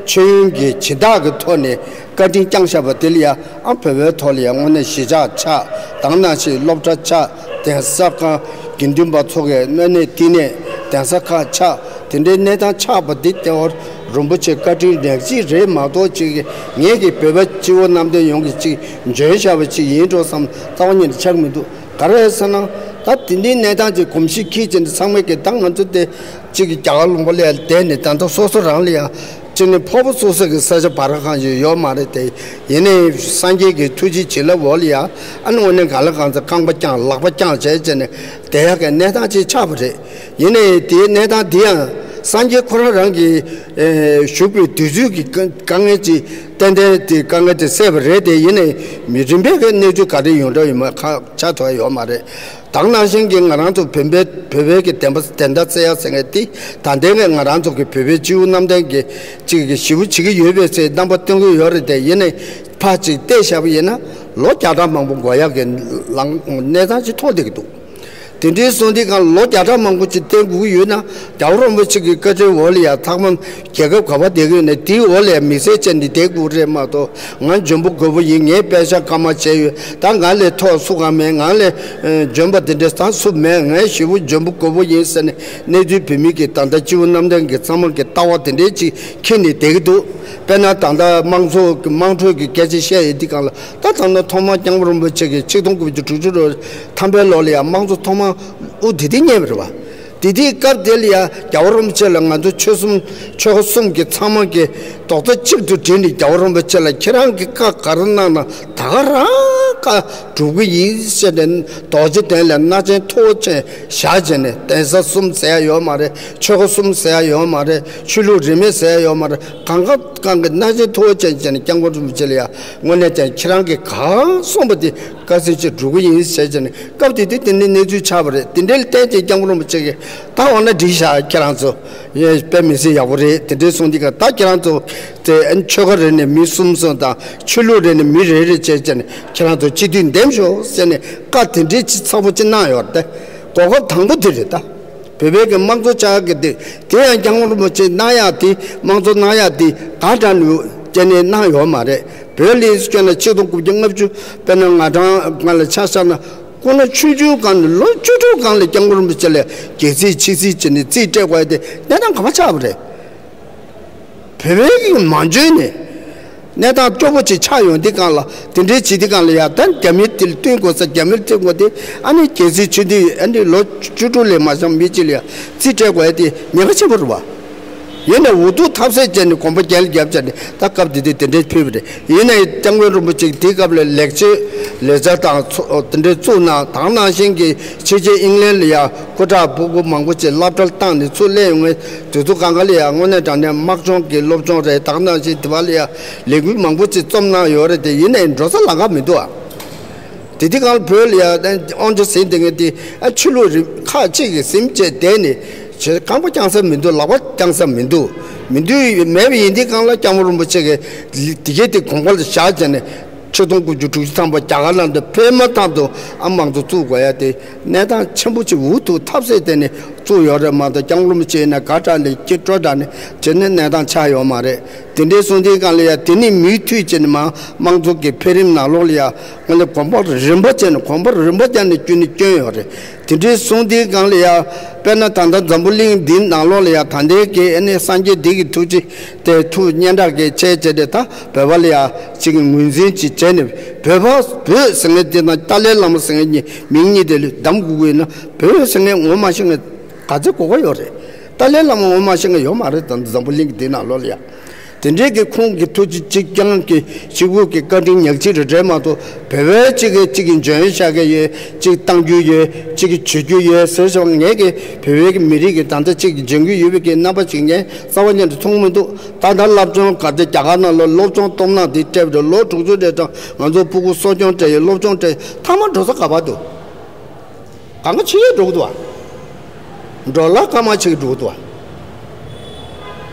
མཆོད་ཡོན་གྱི་སྦྱིན་བདག་གི་ཐོག་ནས་བཀའ་དྲིན་བསྐྱངས་བཞག་པ་དེ་ལ་ཡ། ཨ། བོད་པའི་ཐོག་ལ་ཡང་དངོས་གནས་གཞིས་ཆགས་ཆགས། དེ་ནང་བཞིན་སློབ་གྲྭ་ཆགས། གདན་ས་ཁང་། དགེ་འདུན་པ་ཚོ་གི་གནས་གནས་བསྟི་གནས་གདན་ས་ཁག་ཆགས། དེ་འདྲའི་གནས་སྟངས་ཆགས་པ་འདི་ལྟེ་བར་རིན་པོ་ཆེ་བཀའ་དྲིན་ལེགས་སྐྱེས་རེད་མ་གཏོགས། ཅིག་ངེད་ཀྱི་བོད་པ་སྤྱི་བོ་གནམ་བསྟན་ཡོངས་ཀྱིས་ཅིག་འཇོན་བཞག་པ་ཅིག་ཡིན་འགྲོ་བསམ། རྩ་བ་ཉིད་ནས་ཆགས་མི་འདུག། ག་རེ་ཟེར་ན། ད་དེ་འདྲའི་གནས་སྟངས་ཅིག་གོམས་གཤིས་འཁྱེར་བྱས་ནས་ཚང་མས་ཀྱི་ད་ང་ཚོ་དེ་ཅིག་གི་རྒྱ་གར་ལུང་པ་ལ་བསྡད་ནས་ད་ལྟ་སོ་སོ་རང་ལ་ཡང་གཅིག་ནས་ཕོ་བ་སོ་སོ་གི་ས་ཆ་བར་གང་ཞིག་ཡོད་མ་རེད་དེ། ཡིན་ནའི་སངས་རྒྱས་ཀྱི་ཐུགས་རྗེ་བྱིན་རླབས་འོག་ལ་ཡ། ཨ་ནི་དངོས་གནས་གང་ལ་གང་འཚམ་རྐང་པ་བརྐྱངས་ལག་པ་བརྐྱངས་བྱས་བྱས་ནས་བསྡད་ཡག་གི་གནས་སྟངས་ཅིག་ཆགས་པ་རེད། ཡིན་ནའི་དེའི་གནས་སྟངས་འདི་ཡང་སངས་རྒྱས་ཁོ་རང་རང་གི་ཨེ་བཞུགས་པའི་དུས་ཚོད་ཀྱི་དཀའ་དཀའ་ངལ་ཅིག་ཏན་ཏན་དེ་དཀའ་ངལ་དེ་སེལ་བ་རེད་དེ། ཡིན་ནའི་མི་རིམ་པས་ཀྱི་གནས་ཚུལ་ག་རེ་ཡོང་འདྲ་ཡོད་མ་ཁ་ཆགས་ཐུབ་ཡ་ཡོད་མ་རེད། དེ་ནང་བཞིན་གྱི་ང་རང་ཚོ་བོད་པའི་བོད་པའི་གི་བདེན་པ་བདེན་མཐའ་གསལ་ཡག་ཟེར་མཁན་དེ། ད་ལྟའི་ང་རང་ཚོ་གི་བོད་པའི་སྤྱི་བོ་གནམ་བསྟན་གྱི་ཅིག་གི་ཞེ་པོ་བྱེད་ཀྱི་ཡོད་པའི་ཚེ་རྣམ་པ་སྟོན་གྱི་ཡོད་རེད་དེ། ཡིན་ནའི་ཕར་ཅིག་བལྟས་བཞག་པ་ཡིན་ན་ལོ་བརྒྱ་ཕྲག་མང་པོ་འགོར་ཡག་གི་ལངས་གནས་སྟངས་ཅིག་མཐོང་བསྡད་ཀྱི་འདུག། དེ་འདྲའི་སོང་དུས་སྒང་ལོ་བརྒྱ་ཕྲག་མང་པོ་ཅིག་བསྟེན་དགོས་ཀྱི་ཡོད་ན། རྒྱལ་བ་རིན་པོ་ཆེ་གི་བཀའ་དྲིན་འོག་ལ་ཡ་ཚང་མ་རྒྱལ་ཁབ་ག་པར་བསྡད་ཀྱི་ཡོད་ན་དེའི་འོག་ལ་ཡ་དམིགས་བསལ་བྱས་ནས་བསྡད་དགོས་རེད་མ་གཏོགས། ང་འཇོན་པོ་རྒོད་པོ་ཡིན། ངས་དཔེ་ཆ་སྐར་མ་བྱས་ཡོད། ད་ང་ལས་མཐོ་སུ་གང་མེད། ང་ལས་ཨེ་འཇོན་པ་དེ་འདྲ་ད་སུ་མེད། ངས་ཞེ་པོ་འཇོན་པོ་རྒོད་པོ་ཡིན་ཟེར་ནས་གནས་ཚུལ་བོད་མི་གི་ད་ལྟ་སྤྱི་བོ་གནམ་བསྟན་གྱི་ཚང་མ་གི་ལྟ་བ་དེ་འདྲའི་ཅིག་འཁྱེར་ནས་བསྡད་ཀྱི་འདུག། དཔེར་ན་ད་ལྟ་དམངས་གཙོ་གི་དམངས་ཁྲོད་ཀྱི་སྐད་ཆ་བཤད་ཡོད་དུས་སྒང་ལ། ད་ད་ལྟ་ཐོག་མར་སྐྱབས་མགོན་རིན་པོ་ཆེ་གིས་ཆིག་སྟོང་དགུ་བརྒྱ་དྲུག་ཅུ་རེ་ཐམ་པའི་ལོ་ལ་ཡང་དམངས་གཙོ་ཐོག་མར་དབུ་དེ་དུས་བརྙེས་པ་རེད་བ། དེ་དུས་སྐབས་དེ་ལ་ཡང་རྒྱལ་བ་རིན་པོ་ཆེ་ལ་ང་ཚོ་ཆོལ་གསུམ་ཆོལ་ཁ་གསུམ་གྱི་ཚང་མ་གིས་རྡོག་རྩ་གཅིག་ཏུ་སྒྲིལ་ནས་རྒྱལ་བ་རིན་པོ་ཆེ་ལ་ཁྱེད་རང་གིས་བཀའ་ག་རེ་གནང་ན་ད་ག་རང་བཀའ་སྒྲུབ་ཀྱི་ཡིན་ཟེར་ནས། རྡོ་རྗེ་གདན་ལ་མནའ་ཆེན་མཐོ་བོ་ཅིག་བཞག་བྱས་ནས། གདན་ས་གསུམ་ཟེར་ཡ་ཡོད་མ་རེད། ཆོལ་ཁ་གསུམ་ཟེར་ཡ་ཡོད་མ་རེད། ཆོས་ལུགས་རིས་མེད་ཟེར་ཡ་ཡོད་མ་རེད། གང་ག་གང་གི་མནའ་ཆེན་མཐོ་བོ་ཅན་བྱས་ནས་སྐྱབས་མགོན་རིན་པོ་ཆེ་ལ་ཡ་དངོས་གནས་ཀྱང་ཁྱེད་རང་གིས་གང་གསུངས་པ་དེ་ དཀའ་སེལ་ཅིག་འགྲོ་གི་ཡིན་ཟེར་བྱས་ནས། སྐབས་དེ་དུས་དེ་འདྲའི་གནས་ཚུལ་ཆགས་པ་རེད། དེ་འདྲའི་ལ་བརྟེན་ཅིག་སྐྱབས་མགོན་རིན་པོ་ཆེ་གིས་ད་འོ་ན་འགྲིག་ཤག་ཁྱེད་རང་ཚོ་ཡེ་དཔེ་མི་སྲིད་ཡག་པོ་རེད། དེ་འདྲའི་གསུངས་དུས་ཀ་ད་ཁྱེད་རང་ཚོ་དེ་ཨ་ནི་ཆོལ་ཁ་རེ་ནས་མི་གསུམ་གསུམ་དང་ཆོས་ལུགས་རེ་ནས་མི་རེ་རེ་བྱས་བྱས་ནས་ཁྱེད་རང་ཚོ་སྤྱི་འཐུས་འདེམས་ཤོག་ཟེར་ནས་བཀའ་དེ་འདྲའི་ཅིག་ཚ་པོ་ཅིག་གནང་ཡོད་རེད། དེ་གོ་སྐབས་དང་པོ་དེ་རེད་ད། བོད་པའི་གི་དམངས་གཙོ་ཆགས་ཀྱི་དེ། དེ་ཡང་སྐྱབས་མགོན་རིན་པོ་ཆེ་གནང་ཡག་དེ། དམངས་གཙོ་གནང་ཡག་དེ་ག་འདྲ་ནུས་བྱས་ནས་གནང་ཡོད་མ་རེད། བོད་ལ་སྐྱོན་ན་ཆིག་སྟོང་དགུ་བརྒྱ་ལྔ་བཅུ། དཔེར་ན་ང་རང་སྒང་ལ་ཆ་བཞག་ན། སྐུ་ན་ཆུང་ཆུང་སྒང་ནས་ལོ་བཅུ་དྲུག་སྒང་ལ་སྐྱབས་མགོན་རིན་པོ་ཆེ་ལ་རྒྱལ་རྩིས་ཆིག་རྩིས་བྱས་ནས་རྩིས་སྤྲད་དགོས་ཡག་དེ་གནས་སྟངས་ག་པར་ཆགས་པ་རེད། བོད་པའི་གི་མ་འཇོན་ནས་གནས་སྟངས་སྐྱོ་པོ་ཅིག་ཆགས་ཡོང་དུས་སྒང་ལ། དེ་འདྲའི་བྱེད་དུས་སྒང་ལ་ཡ། ད་རྒྱ་མི་དེ་ལ་བསྟུན་དགོས་ས། རྒྱ་མི་ལ་བསྟུན་དགོས་དེ། ཨ་ནི་རྒྱལ་རྩིས་ཆེ་དུས་ཨ་ནི་ལོ་བཅུ་དྲུག་ལས་མ་བྱུང་མི་གཅིག་ལ་ཡ་རྩིས་སྤྲད་དགོས་ཡག་དེ་ཉེན་ཁ་ཆེན་པོ་རེད་བ། ཡིན་ནའི་འུ་ཐུག་ཐབས་ཟད་བྱས་ནས་གོམ་པ་རྒྱལ་རྒྱབ་བྱས་ནས་ད་སྐབས་དེ་དུས་དེ་འདྲའི་ཕེབས་པ་རེད། ཡིན་ནའི་སྐྱབས་མགོན་རིན་པོ་ཆེ་གིས་དེའི་སྐབས་ལ་ལེགས་བཅོས་ལས་འཆར་དང་ཚོ་དེ་འདྲའི་བཙུགས་གནང་། དེ་ག་ནང་བཞིན་གྱི་ཕྱི་རྒྱལ་དབྱིན་ལན་ལ་ཡ་སྐུ་དྲག་སྤུ་གུ་མང་པོ་ཅིག་སློབ་གྲྭར་བཏང་ནས་ཚུར་སླེབས་ཡོང་ངེས། དུས་ཚོད་གང་ག་ལ་ཡང་དངོས་གནས་དྲང་གནས་དམག་སྦྱོང་གི་སློབ་སྦྱོང་རེད། དེ་ག་ནང་བཞིན་དེ་བ་ལ་ཡང་ལས་འགུལ་མང་པོ་ཅིག་རྩོམ་གནང་ཡོད་རེད་དེ། ཡིན་ནའི་འགྲོ་ས་ལམ་ཁ་མི་འདུག་ཨ། དེ་དུས་སྒང་ལ་བོད་ལ་ཡང་དབང་ཆ་ཟིན་བསྡད་མཁན་དེ་ཨ་ཆོས་ལུགས་རིགས་ཁག་ཅིག་གིས་ཟིན་བྱས་བསྡད་ནས་བྱས། རྐང་པ་བརྐྱང་ས་མི་འདུག་ལག་པ་བརྐྱང་ས་མི་འདུག་མི་འདུག་མེད་པ་ཡིན་དུས་སྒང་ལ་སྐྱབས་མགོན་རིན་པོ་ཆེ་གིས་དེ་གའི་དེ་དགོངས་པ་ལ་བཞག་བྱས་ནས། ཆིག་སྟོང་དགུ་བརྒྱ་དྲུག་ཅུ་ཐམ་པ་རྒྱ་གར་ལ་འདི་ཕེབས་མ་ཐག་ཏུ་ཨ་དམངས་གཙོ་བཙུགས་དགོས་ཡ་དེ་གནས་སྟངས་ཆེན་པོ་ཅིག་འུ་ཐུག་ཐབས་ཟད་བསྟན་ནས་བཙུགས་ཡོད་རེད་མ་གཏོགས། སྐྱབས་མགོན་རིན་པོ་ཆེ་ཡིན་ན་ག་དྲག་ལས་སྐྱིད་སྤྲོ་དྲག་ནས་བྱས་ནས་གནས་སྟངས་ཆགས་ཡོད་མ་རེད། དེ་འདྲའི་གསུང་དུས་སྒང་ལ་ཡ། དེ་ནི་མུ་མཐུད་བྱས་ནས་མ་དམངས་གཙོ་གི་འཕེལ་རིམ་ནང་ལོགས་ལ་ཡ། ང་ལ་གོམ་པ་རིམ་པ་བྱས་ནས་གོམ་པ་རིམ་པ་བརྒྱབ་ནས་བསྐྱོན་ནས་བསྐྱོན་ཡོད་རེད། དེ་འདྲའི་གསུང་དུས་སྒང་ལ་ཡ། དཔེར་ན་ད་ལྟ་འཛམ་བུ་གླིང་འདིའི་ནང་ལོགས་ལ་ཡ། ད་ལྟའི་གི་ཨ་ནི་སངས་རྒྱས་འདི་གི་ཐུགས་རྗེ་དེ་ཐུགས་སྙན་གྲགས་ཀྱི་ཆེད་བྱས་ཏེ། ད་བོད་པ་ལ་ཡ་གཅིག་གི་ངོས་འཛིན་ཅིག་བྱས་ནས། བོད་པ་བོད་ཟེར་མཁན་དེ་དང་ཏཱ་ལའི་བླ་མ་ཟེར་མཁན་གཉིས་མིང་གཉིས་དེ་ལ་བསྡམ་དགོས་ཀྱི་ཡིན་ན། བོད་ཟེར་མཁན་ངོ་མ་ཤེས་མཁན་ག་ཚོད་དགོས་ཀྱི་ཡོད་རེད། ཏཱ་ལའི་བླ་མ་ངོ་མ་ཤེས་མཁན་ཡོད་མ་རེད། ད་འཛམ་བུ་གླིང་གི་འདི་ནང་ལོགས་ལ་ཡ། དེ་འདྲའི་གི་ཁོང་གི་ཐུགས་རྗེ་གཅིག་རྐྱང་གི་གཅིག་པུ་གི་བཀའ་དྲིན་ཉག་གཅིག་རེ་རེད་མ་གཏོགས། བོད་པའི་གཅིག་གི་གཅིག་གི་འཇོན་ཤ་གི་ཡོད། གཅིག་གཏང་རྒྱུ་ཡོད། གཅིག་གི་བྱེད་རྒྱུ་ཡོད་ཟེར་བྱས། ངས་གི་བོད་པའི་གི་མི་རིགས་གི་ད་ལྟ་གཅིག་གི་འཇོན་རྒུ་ཡོད་པའི་གི་རྣམ་པ་ཅིག་ངས་རྩ་བ་ཉིད་དུ་མཐོང་མི་འདུག་ད་ལྟ་སློབ་སྦྱོང་ག་ཚོད་རྒྱ་གར་ནང་ལ་སློབ་སྦྱོང་སྟོབས་ན་དེ་སྤྲད་པ་རེད། ལོ་དྲུག་ཅུ་རེ་གྲངས་ང་ཚོ་སྤུ་གུ་གསོ་སྐྱོང་སྤྲད་ཡོད། སློབ་སྦྱོང་སྤྲད། མཐའ་མ་འགྲོ་ས་ག་པར་འདུག་གང་ག་ཕྱི་ཡུལ་འགྲོ་གི་འདུག་བ། འགྲོ་ལ་སྐར་མ་ཕྱི་གི་འགྲོ་གི་འདུག་བ།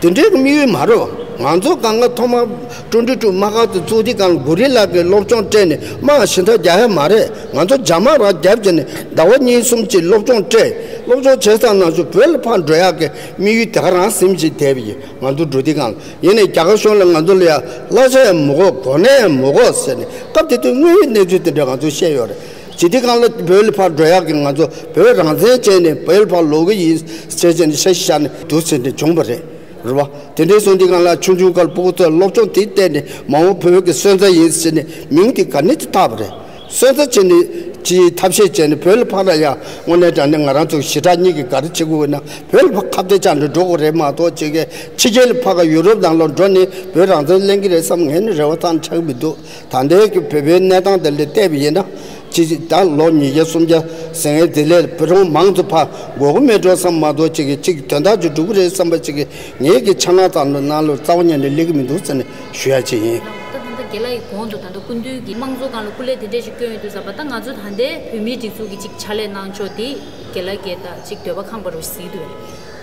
དེ་འདྲའི་གི་དམིགས་ཡུལ་མ་རེད་བ། ང་ཚོ་སྒང་ག་ཐོག་མར་ཀྲུང་ཀྲུང་ཀྲུང་དམག་སྒར་དུ་བཙུགས་དུས་སྒང་གུ་རི་ལ་གི་སློབ་སྦྱོང་སྤྲད་ནས་དམག་ཞི་མཐའ་རྒྱག་ཡ་མ་རེད། ང་ཚོ་རྒྱ་དམག་རང་རྒྱབ་བྱས་ནས་ཟླ་བ་གཉིས་གསུམ་ཅིག་སློབ་སྦྱོང་སྤྲད། སློབ་སྦྱོང་བྱས་ཚར་ནང་བཞིན་བོད་ལ་ཕར་འགྲོ་ཡག་གི་དམིགས་ཡུལ་དེ་ག་རང་ཟིན་བྱས་བསྡད་པ་ཡིན། ང་ཚོ་འགྲོ་དུས་སྒང་ལ། ཡིན་ནའི་རྒྱ་གར་གཞུང་ལ་ང་ཚོ་ལ་ཡ་གླ་ཆ་ཡང་མི་དགོས། གོ་གནས་ཡང་མི་དགོས་ཟེར་ནས། སྐབས་དེ་དུས་དངོས་ཡོད་གནས་ཚུལ་དེ་འདྲ་ང་ཚོས་བཤད་ཡོད་རེད། བྱེད་དུས་སྒང་ལ་བོད་ལ་ཕར་འགྲོ་ཡག་གི་ང་ཚོ་བོད་རང་བཙན་བྱས་ནས་བོད་ལ་ཕར་ལོག་གི་ཡིན་ཟེར་བྱས་ནས་འཆར་གཞི་བཞག་ནས་འདུག་ཟེར་ནས་བྱུང་བ་རེད། རེད་བ། དེ་འདྲའི་སོང་དུས་སྒང་ལ་ཆུང་ཆུང་སྒང་སྤུ་གུ་ཚོས་སློབ་སྦྱོང་དེ་བལྟས་ནས་མ་འོངས་བོད་ཀྱི་སོན་རྩ་ཡིན་ཟེར་ནས་མིང་དེ་ག་ནས་ཅིག་བཏགས་པ་རེད། སོན་རྩ་བྱས་ནས་ཅིག་ཐབས་ཤེས་བྱས་ནས་བོད་ལ་ཕར་ལ་ཡ། དངོས་གནས་དྲང་གནས་ང་རང་ཚོ་ཞེ་དྲག་གཉིས་ཀྱིས་ག་རེ་བྱེད་དགོས་ན་བོད་ལ་ཕར་ཁ་གཏད་བཅག་ནས་འགྲོ་དགོས་རེད་མ་གཏོགས། ཅིག་གི་ཕྱི་རྒྱལ་ལ་ཕར་ག་ཡུ་རོབ་ནང་ལ་འགྲོ་ནས་བོད་རང་བཙན་ལེན་གྱི་རེད་བསམ་ངས་ནི་རེ་བ་བཏང་ཆགས་ཀྱི་མི་འདུག་ད་ལྟའི་གི་བོད་པའི་གནས་སྟངས་དེ་ལ་བལྟས་པ་ཡིན་ན། ཅིག་ཅིག་ད་ལོ་ཉིས་བརྒྱ་སུམ་བརྒྱ་ཟེར་མཁན་དེ་ལས་བུ་རོང་མང་དུ་ཕར་འགྲོ་གི་མེད་འགྲོ་བསམ་མ་གཏོགས། ཅིག་གི་ཅིག་དོན་དག་ཅིག་འགྲུབ་ཀྱི་རེད་བསམ་པ་ཅིག་གི་ངེད་ཀྱི་ཆ་ནང་ཙམ་ལ་ནང་ལོགས་རྩ་བ་ཉིད་ནས་སླེབས་ཀྱི་མི་འདུག་ཟེར་ནས་ཞུ་ཡ་ཅིག་ཡིན། ད་ད་ལྟ་རྒན་ལགས་ཀྱི་གོང་དུ་ད་ལྟ་སྐུ་མདུན་གྱིས་དམངས་གཙོ་སྒང་ལ་སྐུ་ལས་དེ་འདྲས་ཞིག་བསྐྱོན་ཡོད་དུས་ཙམ་པ། ད་ང་ཚོ་ད་ལྟའི་བོད་མིའི་སྒྲིག་འཛུགས་ཀྱི་ཅིག་ཕྱག་ལས་གནང་ཕྱོགས་དེ་རྒན་ལགས་ཀྱིས་ད་ཅིག་འདོད་པ་ཁེངས་པ་རུ་གཟིགས་འདུག་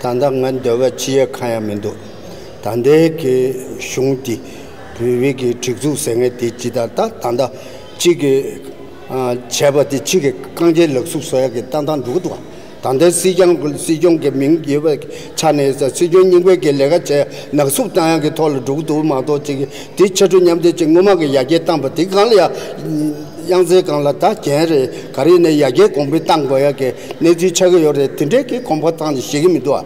གས། ད་ལྟ་ང་འདོད་པ་ཅི་ཡང་ཁེངས་ཡ་མི་འདུག་ད་ལྟའི་གི་གཞུང་འདི་བོད་པའི་གི་སྒྲིག་འཛུགས་ཟེར་མཁན་དེ་ཇི་ལྟར་ད་ད་ལྟ་གཅིག་གི་ཨ་བྱས་པ་དེ་གཅིག་གི་རྐང་རྗེས་ལག་སུབ་བཟོ་ཡག་གི་ཏན་ཏན་འགྲོ་གི་འདུག་ད་ལྟའི་སྲིད་སྐྱོང་སྲིད་སྐྱོང་གི་མིང་ཡོད་པའི་ཆ་ནས་སྲིད་སྐྱོང་རྙིང་པའི་གི་ལས་ཀ་བྱས་ནག་སུབ་བཏང་ཡག་གི་ཐོག་ལ་འགྲོ་གི་འདུག་མ་གཏོགས། གཅིག་གི་དེ་ཕྱར་གྲུ་མཉམ་འདེགས་ཀྱི་སྔོན་མ་གི་ཡར་རྒྱས་བཏང་པ་དེ་སྒང་ལ་ཡ། དབྱངས་གསལ་སྒང་ལ་ད་རྒྱན་རེད། ག་རེ་ཡིན་ནའི་ཡར་རྒྱས་གོང་འཕེལ་བཏང་དགོས་ཡག་གི་གནས་ཚུལ་ཆགས་ཀྱི་ཡོད་རེད། དེ་འདྲའི་གི་གོམ་པ་བཏང་ནས་ཤེས་ཀྱི་མི་འདུག་ཨ།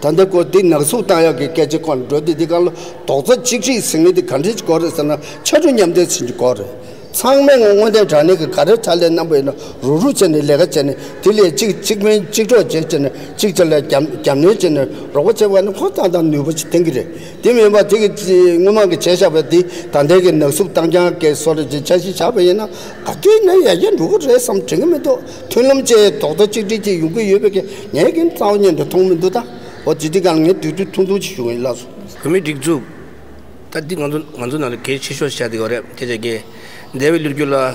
ད་ལྟ་ཀོ་འདི་ནག་སུབ་བཏང་ཡག་གི་སྐད་ཆ་ཁོ་ན་འགྲོ་དུས་འདི་ག་ལ་རྡོག་རྩ་གཅིག་སྒྲིལ་ཟེར་མཁན་འདི་ག་འདྲ་ཞིག་དགོས་རེད་ཟེར་ན། ཕྱར་གྲུ་མཉམ་འདེགས་ཟེར་གྱི་དགོས་རེད། ཚང་མས་ང་དངོས་གནས་དྲང་གནས་ཀྱི་ག་རེ་ཕྱག་ལས་གནང་པ་ཡིན་ན་རུག་རུག་བྱས་ནས་ལས་ཀ་བྱས་ནས། དེ་ལས་གཅིག་གཅིག་ཕན་གཅིག་གྲོགས་བྱས་བྱས་ནས་གཅིག་བྱས་ལ་རྒྱབ་རྒྱབ་གནོན་བྱས་ནས་རོགས་པ་བྱས་པ་ཡིན་ན་ཁོ་ཏག་ཏག་ནུས་པ་ཞིག་ལྡན་གྱི་རེད། དེ་མིན་པ་དེ་གི་སྔོན་མ་གི་བྱས་བཞག་པ་དེ་ད་ལྟའི་གི་ནག་སུབ་བཏང་རྐྱང་གི་བཟོ་འདྲ་ཅིག་འཆར་གཞི་བཞག་པ་ཡིན་ན། ག་དུས་ནས་ཡར་རྒྱས་འགྲོ་གི་རེད་བསམ་དྲན་གྱི་མི་འདུག་མཐུན་ལམ་བཅས་རྡོག་རྩ་གཅིག་སྒྲིལ་བཅས་ཡོང་གི་ཡོད་པའི་གི་ངས་ཀྱང་རྩ་བ་ཉིད་དུ་མཐོང་མི་འདུག་ད་འོ་དེ་དུས་གང་ངས་དུས་དུས་ཐུང་ཐུང་ཅིག་ཞུ་གི་ཡིན། ལགས་སོ། བོད་མིའི་སྒྲིག་འཛུགས། ད་འདི་ང་ཚོ་ང་ཚོ་ནང་ལ་གལ་ཆེ་ཤོས་ཆགས་བསྡད་ཡོད་རེད། དེ་བྱས་ཀྱི་འདས་པའི་ལོ་རྒྱུས་ལ་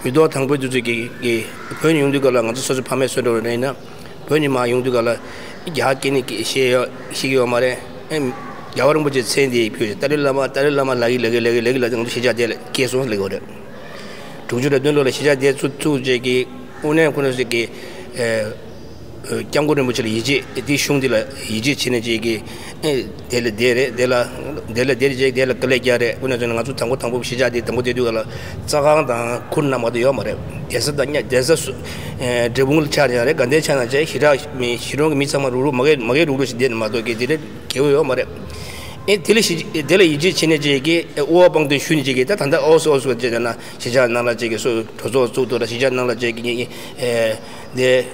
མི་ཐོག་དང་པོའི་དུས་ཚོད་ཀྱི་ཀྱི་བོད་ནས་ཡོང་དུས་སྐབས་ལ་ང་ཚོ་སོ་སོའི་ཕ་མས་གསོལ་འདྲ་བོ་རེད་ན། བོད་ནས་མར་ཡོང་དུས་སྐབས་ལ་རྒྱ་སྐད་ནི་ཀྱི་ཤེས་ཡོད་ཤེས་ཀྱི་ཡོད་མ་རེད། ཨེ། རྒྱལ་བ་རིན་པོ་ཆེའི་མཚན་འདི་ཕུལ། ཏཱ་ལའི་བླ་མ། ཏཱ་ལའི་བླ་མ་ལགས་ཀྱིས་ལགས་ཀྱིས་ལགས་ཀྱིས་ལགས་ཀྱིས་ལགས་ཀྱིས་ང་ཚོ་གཞིས་ཆགས་དེ་ལ་སྐྱེལ་སོང་ལབ་ཀྱི་ཡོད་རེད། དྲུག་ཅུ་རེ་བདུན་ལོ་ལ་གཞིས་ཆགས་དེ་ཚུགས་ཚུགས་རྗེས་ཀྱི་དངོས་གནས་ཁོ་ན་ཞིག་གི། ཨེ། སྐྱབས་མགོན་རིན་པོ་ཆེ་ལ་ཡིད་ཆེས། དེའི་གཞུང་འདི་ལ་ཡིད་ཆེས་བྱས་ནས་ཅིག་གིས། ཨེ། དེ་ལ་བསྡད་རེད། དེ་ལ། དེ་ལ་བསྡད་རེད་ཅིག་དེ་ལ་དཀའ་ལས་རྒྱག་རེད། དངོས་གནས་བྱས་ན་ང་ཚོ་དང་པོ་དང་པོ་གཞིས་ཆགས་དེ་དང་པོ་བསྡད་དུས་སྐབས་ལ་རྩྭ་ཁང་དང་ཁུར་རྣམ་པ་དེ་ཡོད་མ་རེད། གདན་ས་དང་གཉའ་གདན་ས་སུ། ཨེ། འབྲས་སྤུངས་ལ་ཆགས་ཡང་རེད། དགའ་ལྡན་ཆགས་ན་ཆགས། གཞིས་གྲོང་མི་གཞིས་གྲོང་གི་མི་ཚང་མ་རུག་རུག་མ་གི་མ་གི་རུག་རུག་ཞིག་བསྡད་ནས་མ་གཏོགས་ཀྱི་དེ་འདྲ་དགེ་བ་ཡོད་མ་རེད། ཨེ། དེ་ལ་ཞི་དེ་ལ་ཡིད་ཆེས་བྱས་ནས་ཅིག་གིས། ཨེ། དབུ་བ་དཔང་དོན་ཞུས་ནས་ཅིག་གིས། ད་ད་ལྟ་ཨོ་སོ་ཨོ་སོ་ཅེས་ན་གཞིས་ཆགས་ནང་ལ་ཅིག་གིས་སོ་གྲོས་ཚོགས་བཙུགས་འདུག་ལ། གཞིས་ཆགས་ནང་ལ་ཅིག་གིས། ཨེ། དེ་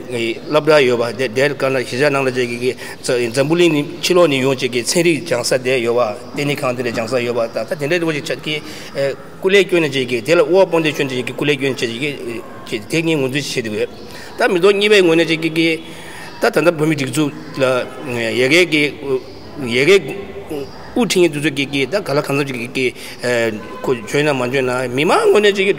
སློབ་གྲྭ་ཡོད་པ་དེ་དེར་གང་ལ་གཞིས་ཆགས་ནང་ལ་ཅིག་གིས། འཛམ་བུ་གླིང་ནི་ཕྱི་ལོགས་ནས་ཡོང་ཅིག་གིས་ཚན་རིག་སྦྱང་ས་དེ་ཡོད་པ། ལྟེ་གནས་ཁང་དེ་ལ་སྦྱང་ས་ཡོད་པ། ད་ད་དེ་འདྲའི་འདྲ་བོ་ཅིག་ཆགས་ཀྱིས། ཨེ། སྐུ་ལས་བསྐྱོན་ནས་ཅིག་གིས། དེ་ལ་དབུ་བ་དཔང་དོན་ཞུས་ནས་ཅིག་གིས་སྐུ་ལས་བསྐྱོན་ཅིག་གིས། ཨེ། དེ་ངས་ངོས་འཛིན་བྱེད་དུ་ཡོད། ད་མི་ཐོག་གཉིས་པའི་ངོས་ནས་ཅིག་གིས། ད་ད་ལྟ་བོད་མི་སྒྲིག་འཛུགས་ལ་ཡ་གི་གི་ཡ་གི་དབུ་ཁྲིད་མཁན་དེ་ཚོ་གིས་གིས་ད་ག་ལ་གང་འཚམ་ཅིག་གིས་གིས། ཨེ། ཁོ་འཇོན་ན་མ་འཇོན་ན། མི་མང་ངོས་ནས་ཅིག་གིས་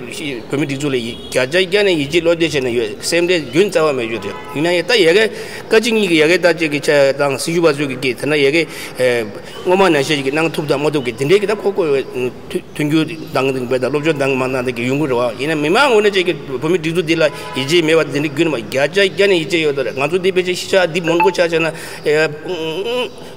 བོད་མི་སྒྲིག་འཛུགས་ལ་ཡི་བརྒྱ་ཆ་བརྒྱ་ནས་ཡིད་ཆེས་བློ་གཏད་བྱས་ནས་ཡོད། སེམས་ཁྲལ་རྒྱུན་རྩ་བ་མེད་རྒྱུ་རེད། ཡིན་ན་ཡང་ད་ཡ་གི་བཀའ་སྤྱི་གཉིས་ཀྱིས་ཡ་གི་ད་ཅིག་གིས་ཆ་དང་སྲི་ཞུ་བ་ཚོ་གིས་གིས་དེ་ན་ཡ་གི། ཨེ། སྔོན་མ་ནང་བཞིན་ཅིག་གིས་གནང་ཐུབ་དང་མ་ཐུབ་ཀྱི་དེ་འདྲའི་གི་ད་ཁོ་ཁོ་མཐུན་མཐུན་འགྱུར་དང་དེ་འདྲ་དང་སློབ་སྦྱོང་དང་མ་གནང་དེ་གི་ཡོང་གི་རེད་བ། ཡིན་ན་མི་མང་ངོས་ནས་ཅིག་གིས་བོད་མི་སྒྲིག་འཛུགས་འདི་ལ་ཡིད་ཆེས་མེད་པ་དེ་འདྲའི་རྒྱུན་མ། བརྒྱ་ཆ་བརྒྱ་ནས་ཡིད་ཆེས་ཡོད་དོ་རེད། ང་ཚོ་འདི་ཕལ་ཆེར་གཞིས་ཆགས་འདི་མང་པོ་ཆགས་ཆགས་ན། ཨེ།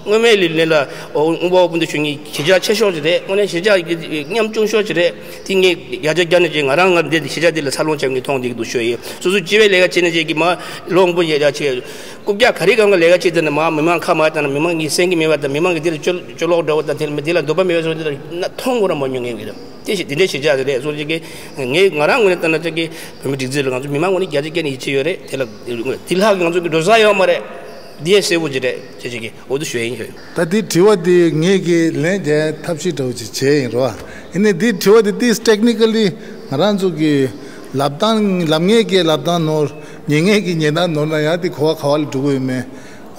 སྔོན་མའི་ལས་ལས་ལ་ཨོ་དབུ་བ་དཔང་དོན་ཞུ་མཁན་གཞིས་ཆགས་ཆེ་ཤོས་ཅིག་རེད། དངོས་གནས་གཞིས་ཆགས་ཀྱི་མཉམ་ཆུང་ཤོས་ཅིག་རེད། དེ་ངས་བརྒྱ་ཆ་བརྒྱ་ནས་ཅིག་ང་རང་ང་འདི་གཞིས་ཆགས་འདི་ལ་འཚར་ལོངས་བྱས་པའི་མཐོང་བསྡད་ཀྱི་འདུག་ཞུ་ཡིན། སོ་སོ་སྤྱི་པའི་ལས་ཀ་བྱེད་ནས་ཅིག་གིས་མ་ལོ་མང་པོ་ཡ་ཡ་ཆེ། རྐུབ་བཀྱག་ག་རེ་སྒང་ག་ལས་ཀ་བྱེད་དེ་ནས་མ་མི་མང་ཁ་མ་བཏང་ན། མི་མང་གིས་གསན་གྱི་མེད་པ་དང་། མི་མང་གིས་དེ་ལ་སྤྱོད་སྤྱོད་ལོག་འདྲ་བོ་དང་། དེ་ལ་དེ་ལ་འདོད་པ་མེད་པ་བཟོ་དེ་ལ་མཐོང་གོ་ར་མ་མྱོང་མཁན་གྱི་རེད། དེ་ཞིག་དེ་འདྲའི་གཞིས་ཆགས་རེད། སོ་སོ་ཅིག་གིས་ངས་ང་རང་ངོས་ནས་བལྟས་ན་ཅིག་གིས་བོད་མི་སྒྲིག་འཛུགས་ལ་ང་ཚོ་མི་མང་ངོས་ནས་བརྒྱ་ཆ་བརྒྱ་ནས་ཡིད་ཆེས་ཡོད་རེད། དེ་ལ་དེ་ལྷག་གི་ང་ཚོ་གི་འགྲོ་ས་ཡོད་མ་རེད། འདི་ཡང་གསལ་པོ་ཅིག་རེད་ཅེས་ཅིག་གིས་འོ་དེ་ཞུ་ཡ་ཡིན། ཞུ་ཡ་ཡིན། ད་འདི་དྲི་བ་འདི་ངས་ཀྱི་ལན་རྒྱག་ཐབས་ཤེས་འདྲ་བོ་ཅིག་བྱས་ཡིན་རོ། ཡིན་ནའི་འདི་དྲི་བ་འདི་ཏིས་ཊེག་ནི་ཀ་ལི་ང་རང་ཚོ་གི་ལབ་སྟངས། ལབ་མཁན་གྱིས་ལབ་སྟངས་ནོར། ཉན་མཁན་གྱིས་ཉན་སྟངས་ནོར་ན་ཡང་འདི་གོ་བ་ག་བ་ལ་འགྲོ་གི་ཡོད་མེད།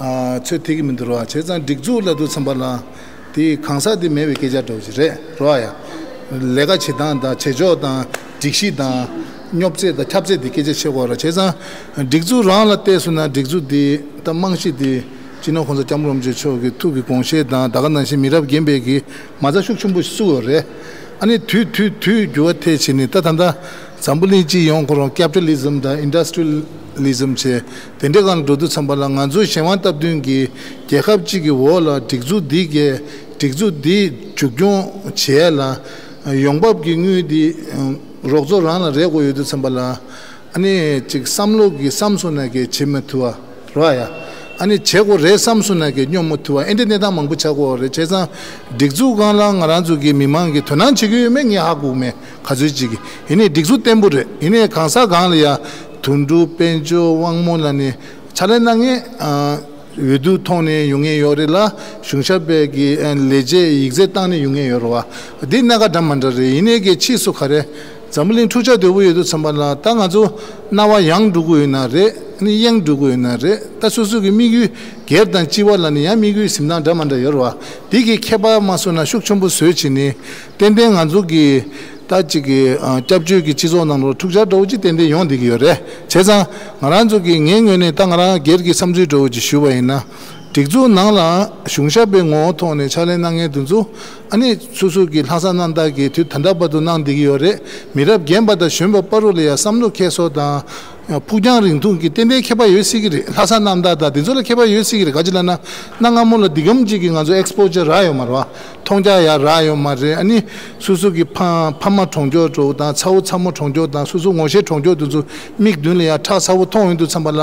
ཨ། ཚོད་ཐིག་གི་མི་འདུག་རོ། བྱས་ཙང་སྒྲིག་འཛུགས་ལབ་དུས་ཙམ་པ་ལ། དེ་གང་ཟག་དེ་མེད་པའི་སྐད་ཆ་འདྲ་བོ་ཅིག་རེད་རོ། ཡ། ལས་ཀ་བྱེད་སྟངས་དང་བྱེད་ཕྱོགས་དང་སྒྲིག་གཞི་དང་སྙོབ་ཚད་དང་ཁྱབ་ཚད་དེ་སྐད་ཆ་བཤད་དགོས་རེད། བྱས་ཙང་སྒྲིག་འཛུགས་རང་ལ་བལྟས་སོང་ན། སྒྲིག་འཛུགས་དེ་ད་རྨང་གཞི་དེ་སྤྱི་ནོར་༸གོང་ས་༸སྐྱབས་མགོན་རིན་པོ་ཆེ་མཆོག་གི་ཐུགས་ཀྱི་དགོངས་བཞེད་དང་། ད་ག་ནང་བཞིན་མི་རབས་རྒན་པའི་གི་མ་རྩ་ཤུགས་ཆེན་པོ་ཞིག་བཙུགས་ཡོད་རེད། ཨ་ནི་དུས་དུས་དུས་འགྱུར་བ་ཐེབས་བྱས་ནས། ད་ད་ལྟ་འཛམ་བུ་གླིང་སྤྱི་ཡོངས་ཁོ་རང་ཀེ་པི་ཊ་ལི་ཛམ་དང་ཨིན་ཌ་སི་ཊི་རི་ཡ་ལི་ཛམ་བྱས། དེ་འདྲའི་སྒང་ལ་འགྲོ་དུས་ཙམ་པ་ལ། ང་ཚོའི་གཞན་དབང་སྟབས་བསྟུན་གྱི་རྒྱལ་ཁབ་ཅིག་གི་འོག་ལ་སྒྲིག་འཛུགས་འདི་གས། སྒྲིག་འཛུགས་འདི་མཇུག་སྐྱོང་བྱེད་ཡ་ལ་ཡོང་འབབ་ཀྱི་དངུལ་འདི་རོགས་ཚོགས་རང་ལ་རེག་དགོས་ཡོད་དུས་ཙམ་པ་ལ། ཨ་ནི་ཅིག་བསམ་བློ་གི་བསམ་སོང་ན་གས་བྱེད་མ་ཐུབ་པ་རོ། ཡ། ཨ་ནི་བྱེད་དགོས་རེད་བསམ་སོང་ན་གས་སྙོབ་མ་ཐུབ་པ། ཨེ་འདྲ་གནས་སྟངས་མང་པོ་ཆགས་ཀྱི་ཡོད་རེད། བྱས་ཙང་སྒྲིག་འཛུགས་སྒང་ལ་ང་རང་ཚོ་གི་མི་མང་གིས་དོ་སྣང་བྱེད་ཀྱི་ཡོད་མེད་ངས་ཧ་གོ་གི་མེད། ག་ཚོད་ཅིག་གིས། ཡིན་ནའི་སྒྲིག་འཛུགས་བརྟན་པོ་རེད། ཡིན་ནའི་གང་ཟག་སྒང་ལ་ཡ་དོན་གྲུབ། དཔལ་འབྱོར། དབང་མོ་ལ་ནི་ཕྱག་ལས་གནང་མཁན། ཨ། འོས་བསྡུ་ཐོག་ནས་ཡོང་མཁན་ཡོད་རེད་ལ། གཞུང་ཞབས་པའི་གི་ལས་བྱེད་ཡིག་ཚད་བཏང་ནས་ཡོང་མཁན་ཡོད་རེད་བ། འདི་སྣ་ཁ་འདྲ་མ་འདྲ་རེད། ཡིན་ནའི་གི་ཕྱིས་སུ་ག་རེ། འཛམ་བུ་གླིང་འཁྲུག་ཆ་དོད་པོ་ཡོད་དུས་ཙམ་པ་ལ། ད་ང་ཚོ་སྣང་བ་ཡང་འགྲོ་གི་ཡོད་ན་རེད། ཨ་ནི་གཡེང་འགྲོ་གི་ཡོད་ན་རེད། ད་སོ་སོ་གི་དམིགས་ཡུལ་སྒེར་དང་སྤྱི་བ་ལ་ནི་ཡང་དམིགས་ཡུལ་འཛིན་སྟངས་འདྲ་མ་འདྲ་ཡོད་རེད་བ། འདི་གི་ཁྱད་པར་མ་སོང་ན་ཤུགས་ཆེན་པོ་བཟོས་བྱས་ནས། ཏན་ཏན་ང་ཚོ་གི་ད་ཅིག་གི་ཨ་སྐྱབས་བཅོལ་གྱི་སྤྱི་ཚོགས་ནང་ལོགས་འཁྲུག་ཆ་འདྲ་བོ་ཅིག་ཏན་ཏན་ཡོང་བསྡད་ཀྱི་ཡོད་རེད། བྱས་ཙང་ང་རང་ཚོ་གི་ངའི་ངོས་ནས་ད་ང་རང་སྒེར་གྱི་བསམ་ཚུལ་འདྲ་བོ་ཅིག་ཞུ་བ་ཡིན་ན། སྒྲིག་འཛུགས་ནང་ལ་གཞུང་ཞབས་པའི་ངོ་བོ་ཐོག་ནས་ཕྱག་ལས་གནང་མཁན་དེ་ཚོ། ཨ་ནི་སོ་སོ་གི་ལྷག་བསམ་རྣམ་དག་གིས་དུས་ད་ལྟ་བར་དུ་གནང་བསྡད་ཀྱི་ཡོད་རེད། མི་རབས་རྒན་པ་དང་གཞོན་པ་བར་དུ་ལ་ཡང་བསམ་བློ་འཁྱེར་སོ་དང་། ཕུགས་རྒྱང་རིང་ཐུང་གི་ཏན་ཏན་ཁྱད་པར་ཡོད་སྲིད་ཀྱི་རེད། ལྷག་བསམ་རྣམ་དག་དང་དེ་ཚོ་ལ་ཁྱད་པར་ཡོད་སྲིད་ཀྱི་རེད། ག་ཅི་ལབ་ན། གནའ་སྔ་མོ་ལ་འདི་གམ་ཅིག་གི་ང་ཚོ་ཨེག་སི་པོ་ཇར་རག་ཡོད་མ་རེད་བ། མཐོང་རྒྱ་ཡང་རག་ཡོད་མ་རེད། ཨ་ནི་སོ་སོ་གི་ཕ་ཕ་མ་གྲོངས་ཀྱོག་འགྲོ་དང་། ཚ་བོ་ཚ་མོ་གྲོངས་ཀྱོག་དང་། སོ་སོ་ངོ་ཤེས་གྲོངས་ཀྱོག་དེ་ཚོ་མིག་མདུན་ལ་ཡང་ཁྲག་ཚ་བོ་མཐོང་ཡོང་དུས་ཙམ་པ་ལ།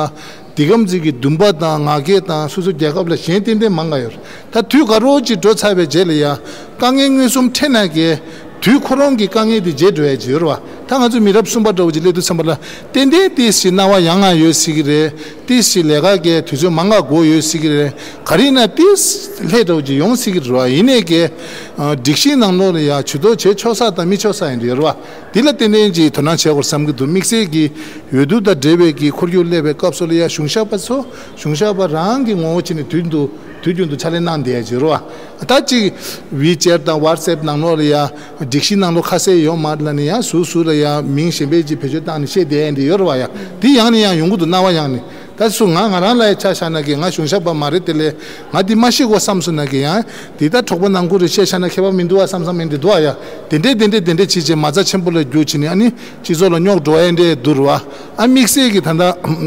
འདི་གམ་ཅིག་གི་འདུན་པ་དང་ང་རྒྱལ་དང་། སོ་སོ་རྒྱལ་ཁབ་ལ་ཞེན་ཏན་ཏན་མང་ག་ཡོད་རེད། ད་དུས་ག་རོ་ཅིག་འགྲོ་ཚར་བའི་རྗེས་ལ་ཡང་དཀའ་ངལ་མངོན་སུམ་འཕྲད་ན་གས། དུས་ཁོ་རང་གི་དཀའ་ངལ་དེ་རྗེས་འགྲོ་ཡ་ཅིག་ཡོད་རེད་བ། ད་ང་ཚོ་མི་རབས་གསུམ་པ་འདྲ་བོ་ཅིག་སླེབས་དུས་ཙམ་པ་ལ། ཏན་ཏན་ཏིས་ཞིག་སྣང་བ་ཡང་ཡང་ཡོད་སྲིད་ཀྱི་རེད། ཏིས་ཞིག་ལས་ཀ་གས་དུས་ཚོད་མང་ག་འགོར་ཡོད་སྲིད་ཀྱི་རེད། ག་རེ་ཡིན་ན་ཏིས་ལྷད་འདྲ་བོ་ཅིག་ཡོང་སྲིད་ཀྱི་རེད་བ། ཡིན་ནའི་གས། ཨ། སྒྲིག་གཞིའི་ནང་ལོགས་ལ་ཡ་ཇུས་གཏོགས་བྱེད་ཆོག་ས་དང་མི་ཆོག་ས་ཡིན་དུ་ཡོད་རེད་བ། འདི་ལ་ཏན་ཏན་ཅིག་དོ་སྣང་བྱེད་དགོས་བསམ་གྱི་འདུག། དམིགས་བསལ་གྱི་འོས་བསྡུ་དང་འབྲེལ་བའི་གི་ཁོར་ཡུག་སླེབས་པའི་སྐབས་སུ་ལ་ཡ་གཞུང་ཞབས་པ་ཚོ། གཞུང་ཞབས་པ་རང་གི་ངོ་བོ་བྱས་ནས་དུས་འདུག། དུས་རྒྱུན་དུ་ཕྱག་ལས་གནང་བསྡད་ཡ་ཅིག་རེད་བ། ད་ཅིག་ཝི་ཅེཊ་དང་ཝ་ཊི་སེབ་ནང་ལོགས་ལ་ཡ་སྒྲིག་གཞི་ནང་ལོགས་ཁ་གསལ་ཡོད་མ་རེད་ལབ་ནས་ཡ་ཟུར་ཟུར་ལ་ཡ་མིང་གཞན་པའི་ཅིག་བེད་སྤྱོད་བཏང་ནས་བཤད་བསྡད་ཡ་འདི་ཡོད་རེད་བ་ཡ། འདི་ཡང་ནས་ཡང་ཡོང་གི་འདུག་སྣང་བ་ཡང་ནས། ད་སུ་ང་ང་རང་ལ་ཡ་ཆ་བཞག་ན་གི་ང་གཞུང་ཞབས་པ་མ་རེད་དེ་ལས་ང་འདི་མ་ཤེས་གོ་བསམ་སོང་ན་གི་ཡང་འདི་ད་གྲོགས་པོ་ནང་ཁུལ་རེ་བཤད་བཞག་ན་ཁྱད་པར་མི་འདུག་བ་བསམ་བསམ་ཡིན་འདི་འདུག་བ་ཡ། དེ་འདྲས་དེ་འདྲས་དེ་འདྲས་བྱེད་བྱེད་མ་རྩ་ཆེན་པོ་ལ་རྒྱུག་བྱེད་ནས་ཨ་ནི་སྤྱི་ཚོགས་ལ་རྙོག་འགྲོ་ཡ་འདྲས་འདུག་རེད་བ། ཨ་དམིགས་བསལ་གི་ད་ད་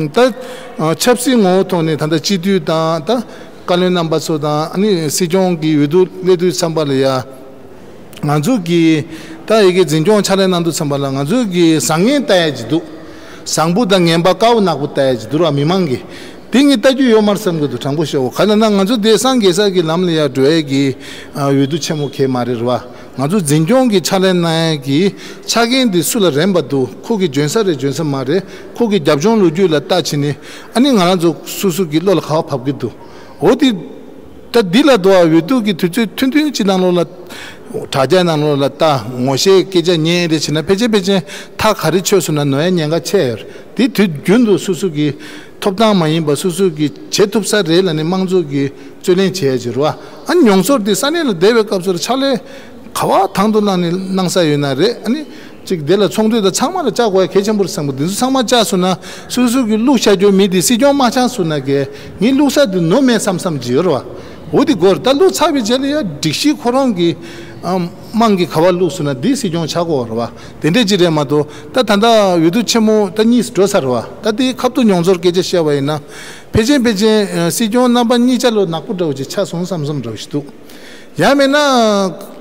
ད་ཆབ་སྲིད་ངོ་བོ་ཐོག་ནས་ད་ད་སྤྱི་འཐུས་དང་ད། བཀའ་བློན་རྣམ་པ་ཚོ་དང་ཨ་ནི་སྲིད་སྐྱོང་གི་འོས་བསྡུ་སླེབས་དུས་ཙམ་པ་ལ་ཡ། ང་ཚོ་གི་ད་ཡི་གེ་འཛིན་སྐྱོང་ཕྱག་ལས་གནང་དུས་ཙམ་པ་ལ་ང་ཚོ་གི་བཟང་ངན་ལྟ་ཡ་ཅིག་འདུག་བཟང་པོ་དང་ངན་པ་དཀར་པོ་ནག་པོ་ལྟ་ཡ་ཅིག་འདུག་ར་མི་མང་གི། དེ་ངས་ལྟ་རྒྱུ་ཡོད་མ་རེད་བསམ་གི་འདུག་དྲང་པོ་བཤད་འོ་ག་ན་ན་ང་ཚོ་དེ་སངས་རྒྱས་ས་གི་ལམ་ལ་ཡ་འགྲོ་ཡ་གི་འོས་བསྡུ་ཆེན་མོ་གས་མ་རེད་ར་བ། ང་ཚོ་འཛིན་སྐྱོང་གི་ཕྱག་ལས་གནང་ཡ་གི་ཆ་རྐྱེན་འདི་སུ་ལ་རན་པ་འདུག་ཁོ་གི་འཇོན་ས་རེད་འཇོན་ས་མ་རེད་ཁོ་གི་རྒྱབ་ལྗོངས་ལོ་རྒྱུས་ལ་ལྟ་བྱས་ནས་ཨ་ནི་ང་རང་ཚོ་སུ་སུ་གི་བློ་ལ་ག་བ་བབས་གི་འདུག་འོ་དེ། ད་འདི་ལ་དུ་བ་འོས་བསྡུ་གི་དུས་ཚོད་ཐུང་ཐུང་ཅིག་ནང་ལོགས་ལ། དྲ་རྒྱ་ནང་ལོགས་ལ་ལྟ་ངོ་ཤེས་སྐད་ཆ་ཉན་རེ་བྱས་ན་ཕལ་ཆེར་ཕལ་ཆེར་ཐག་ག་རེ་ཆོད་སོང་ན་ནོར་ཡ་ཉེན་ཁ་ཆེ་ཡོད་རེད། དེ་དུས་རྒྱུན་དུ་སོ་སོ་གི་ཐོབ་ཐང་མ་ཡིན་པ་སོ་སོ་གི་བྱེད་ཐུབ་ས་རེད་ལབ་ནས་དམངས་གཙོ་གི་རྩོད་ལེན་བྱས་ཡ་ཅིག་རེད་བ། ཨ་མྱོང་ཚོར་དེ་ས་གནས་ལ་བསྡད་པའི་སྐབས་སུ་ཕྱག་ལས་ག་བ་དང་དུ་གནང་ནས་གནང་ས་ཡོད་ན་རེད་ཨ་ནི། ཅིག་དེ་ལ་ཚོགས་འདུ་དང་ཚང་མ་ལ་བཅར་དགོས་ཡ་གལ་ཆེན་པོ་རེད་བསམ་གི་འདི་ཚོ་ཚང་མ་བཅར་སོང་ན་སོ་སོ་གི་བླུགས་བཞག་རྒྱུ་མི་དེ་སྲིད་སྐྱོང་མ་ཆགས་སོང་ན་གི་ངའི་བླུགས་ས་དེ་ནོར་མེད་བསམ་བསམ་ཅིག་ཡོད་རེད་བ། འོ་དེ་དགོས་རེད་ད་བླུགས་ཚར་བའི་རྗེས་ལ་ཡ་སྒྲིག་གཞི་ཁོ་རང་གི་ཨམ་དམངས་ཀྱི་ག་བ་བླུགས་སོང་ན་དེ་སྲིད་སྐྱོང་ཆགས་དགོས་རེད་བ། དེ་འདྲས་ཅིག་རེད་མ་གཏོགས་ད་ད་ལྟ་འོས་བསྡུ་ཆེན་མོ་ད་གཉིས་འགྲོ་ཚར་བ་ད་དེ་ཁ་ཐུག་མྱོང་ཚོར་སྐད་ཆ་བཤད་པ་ཡིན་ན་ཕལ་ཆེར་ཕལ་ཆེར་སྲིད་སྐྱོང་རྣམ་པ་གཉིས་ཆ་ལོ་ནག་པོ་འདྲ་བོ་ཅིག་ཆགས་སོང་བསམ་བསམ་འདྲ་བོ་ཞིག་འདུག་ཡང་མིན་ན།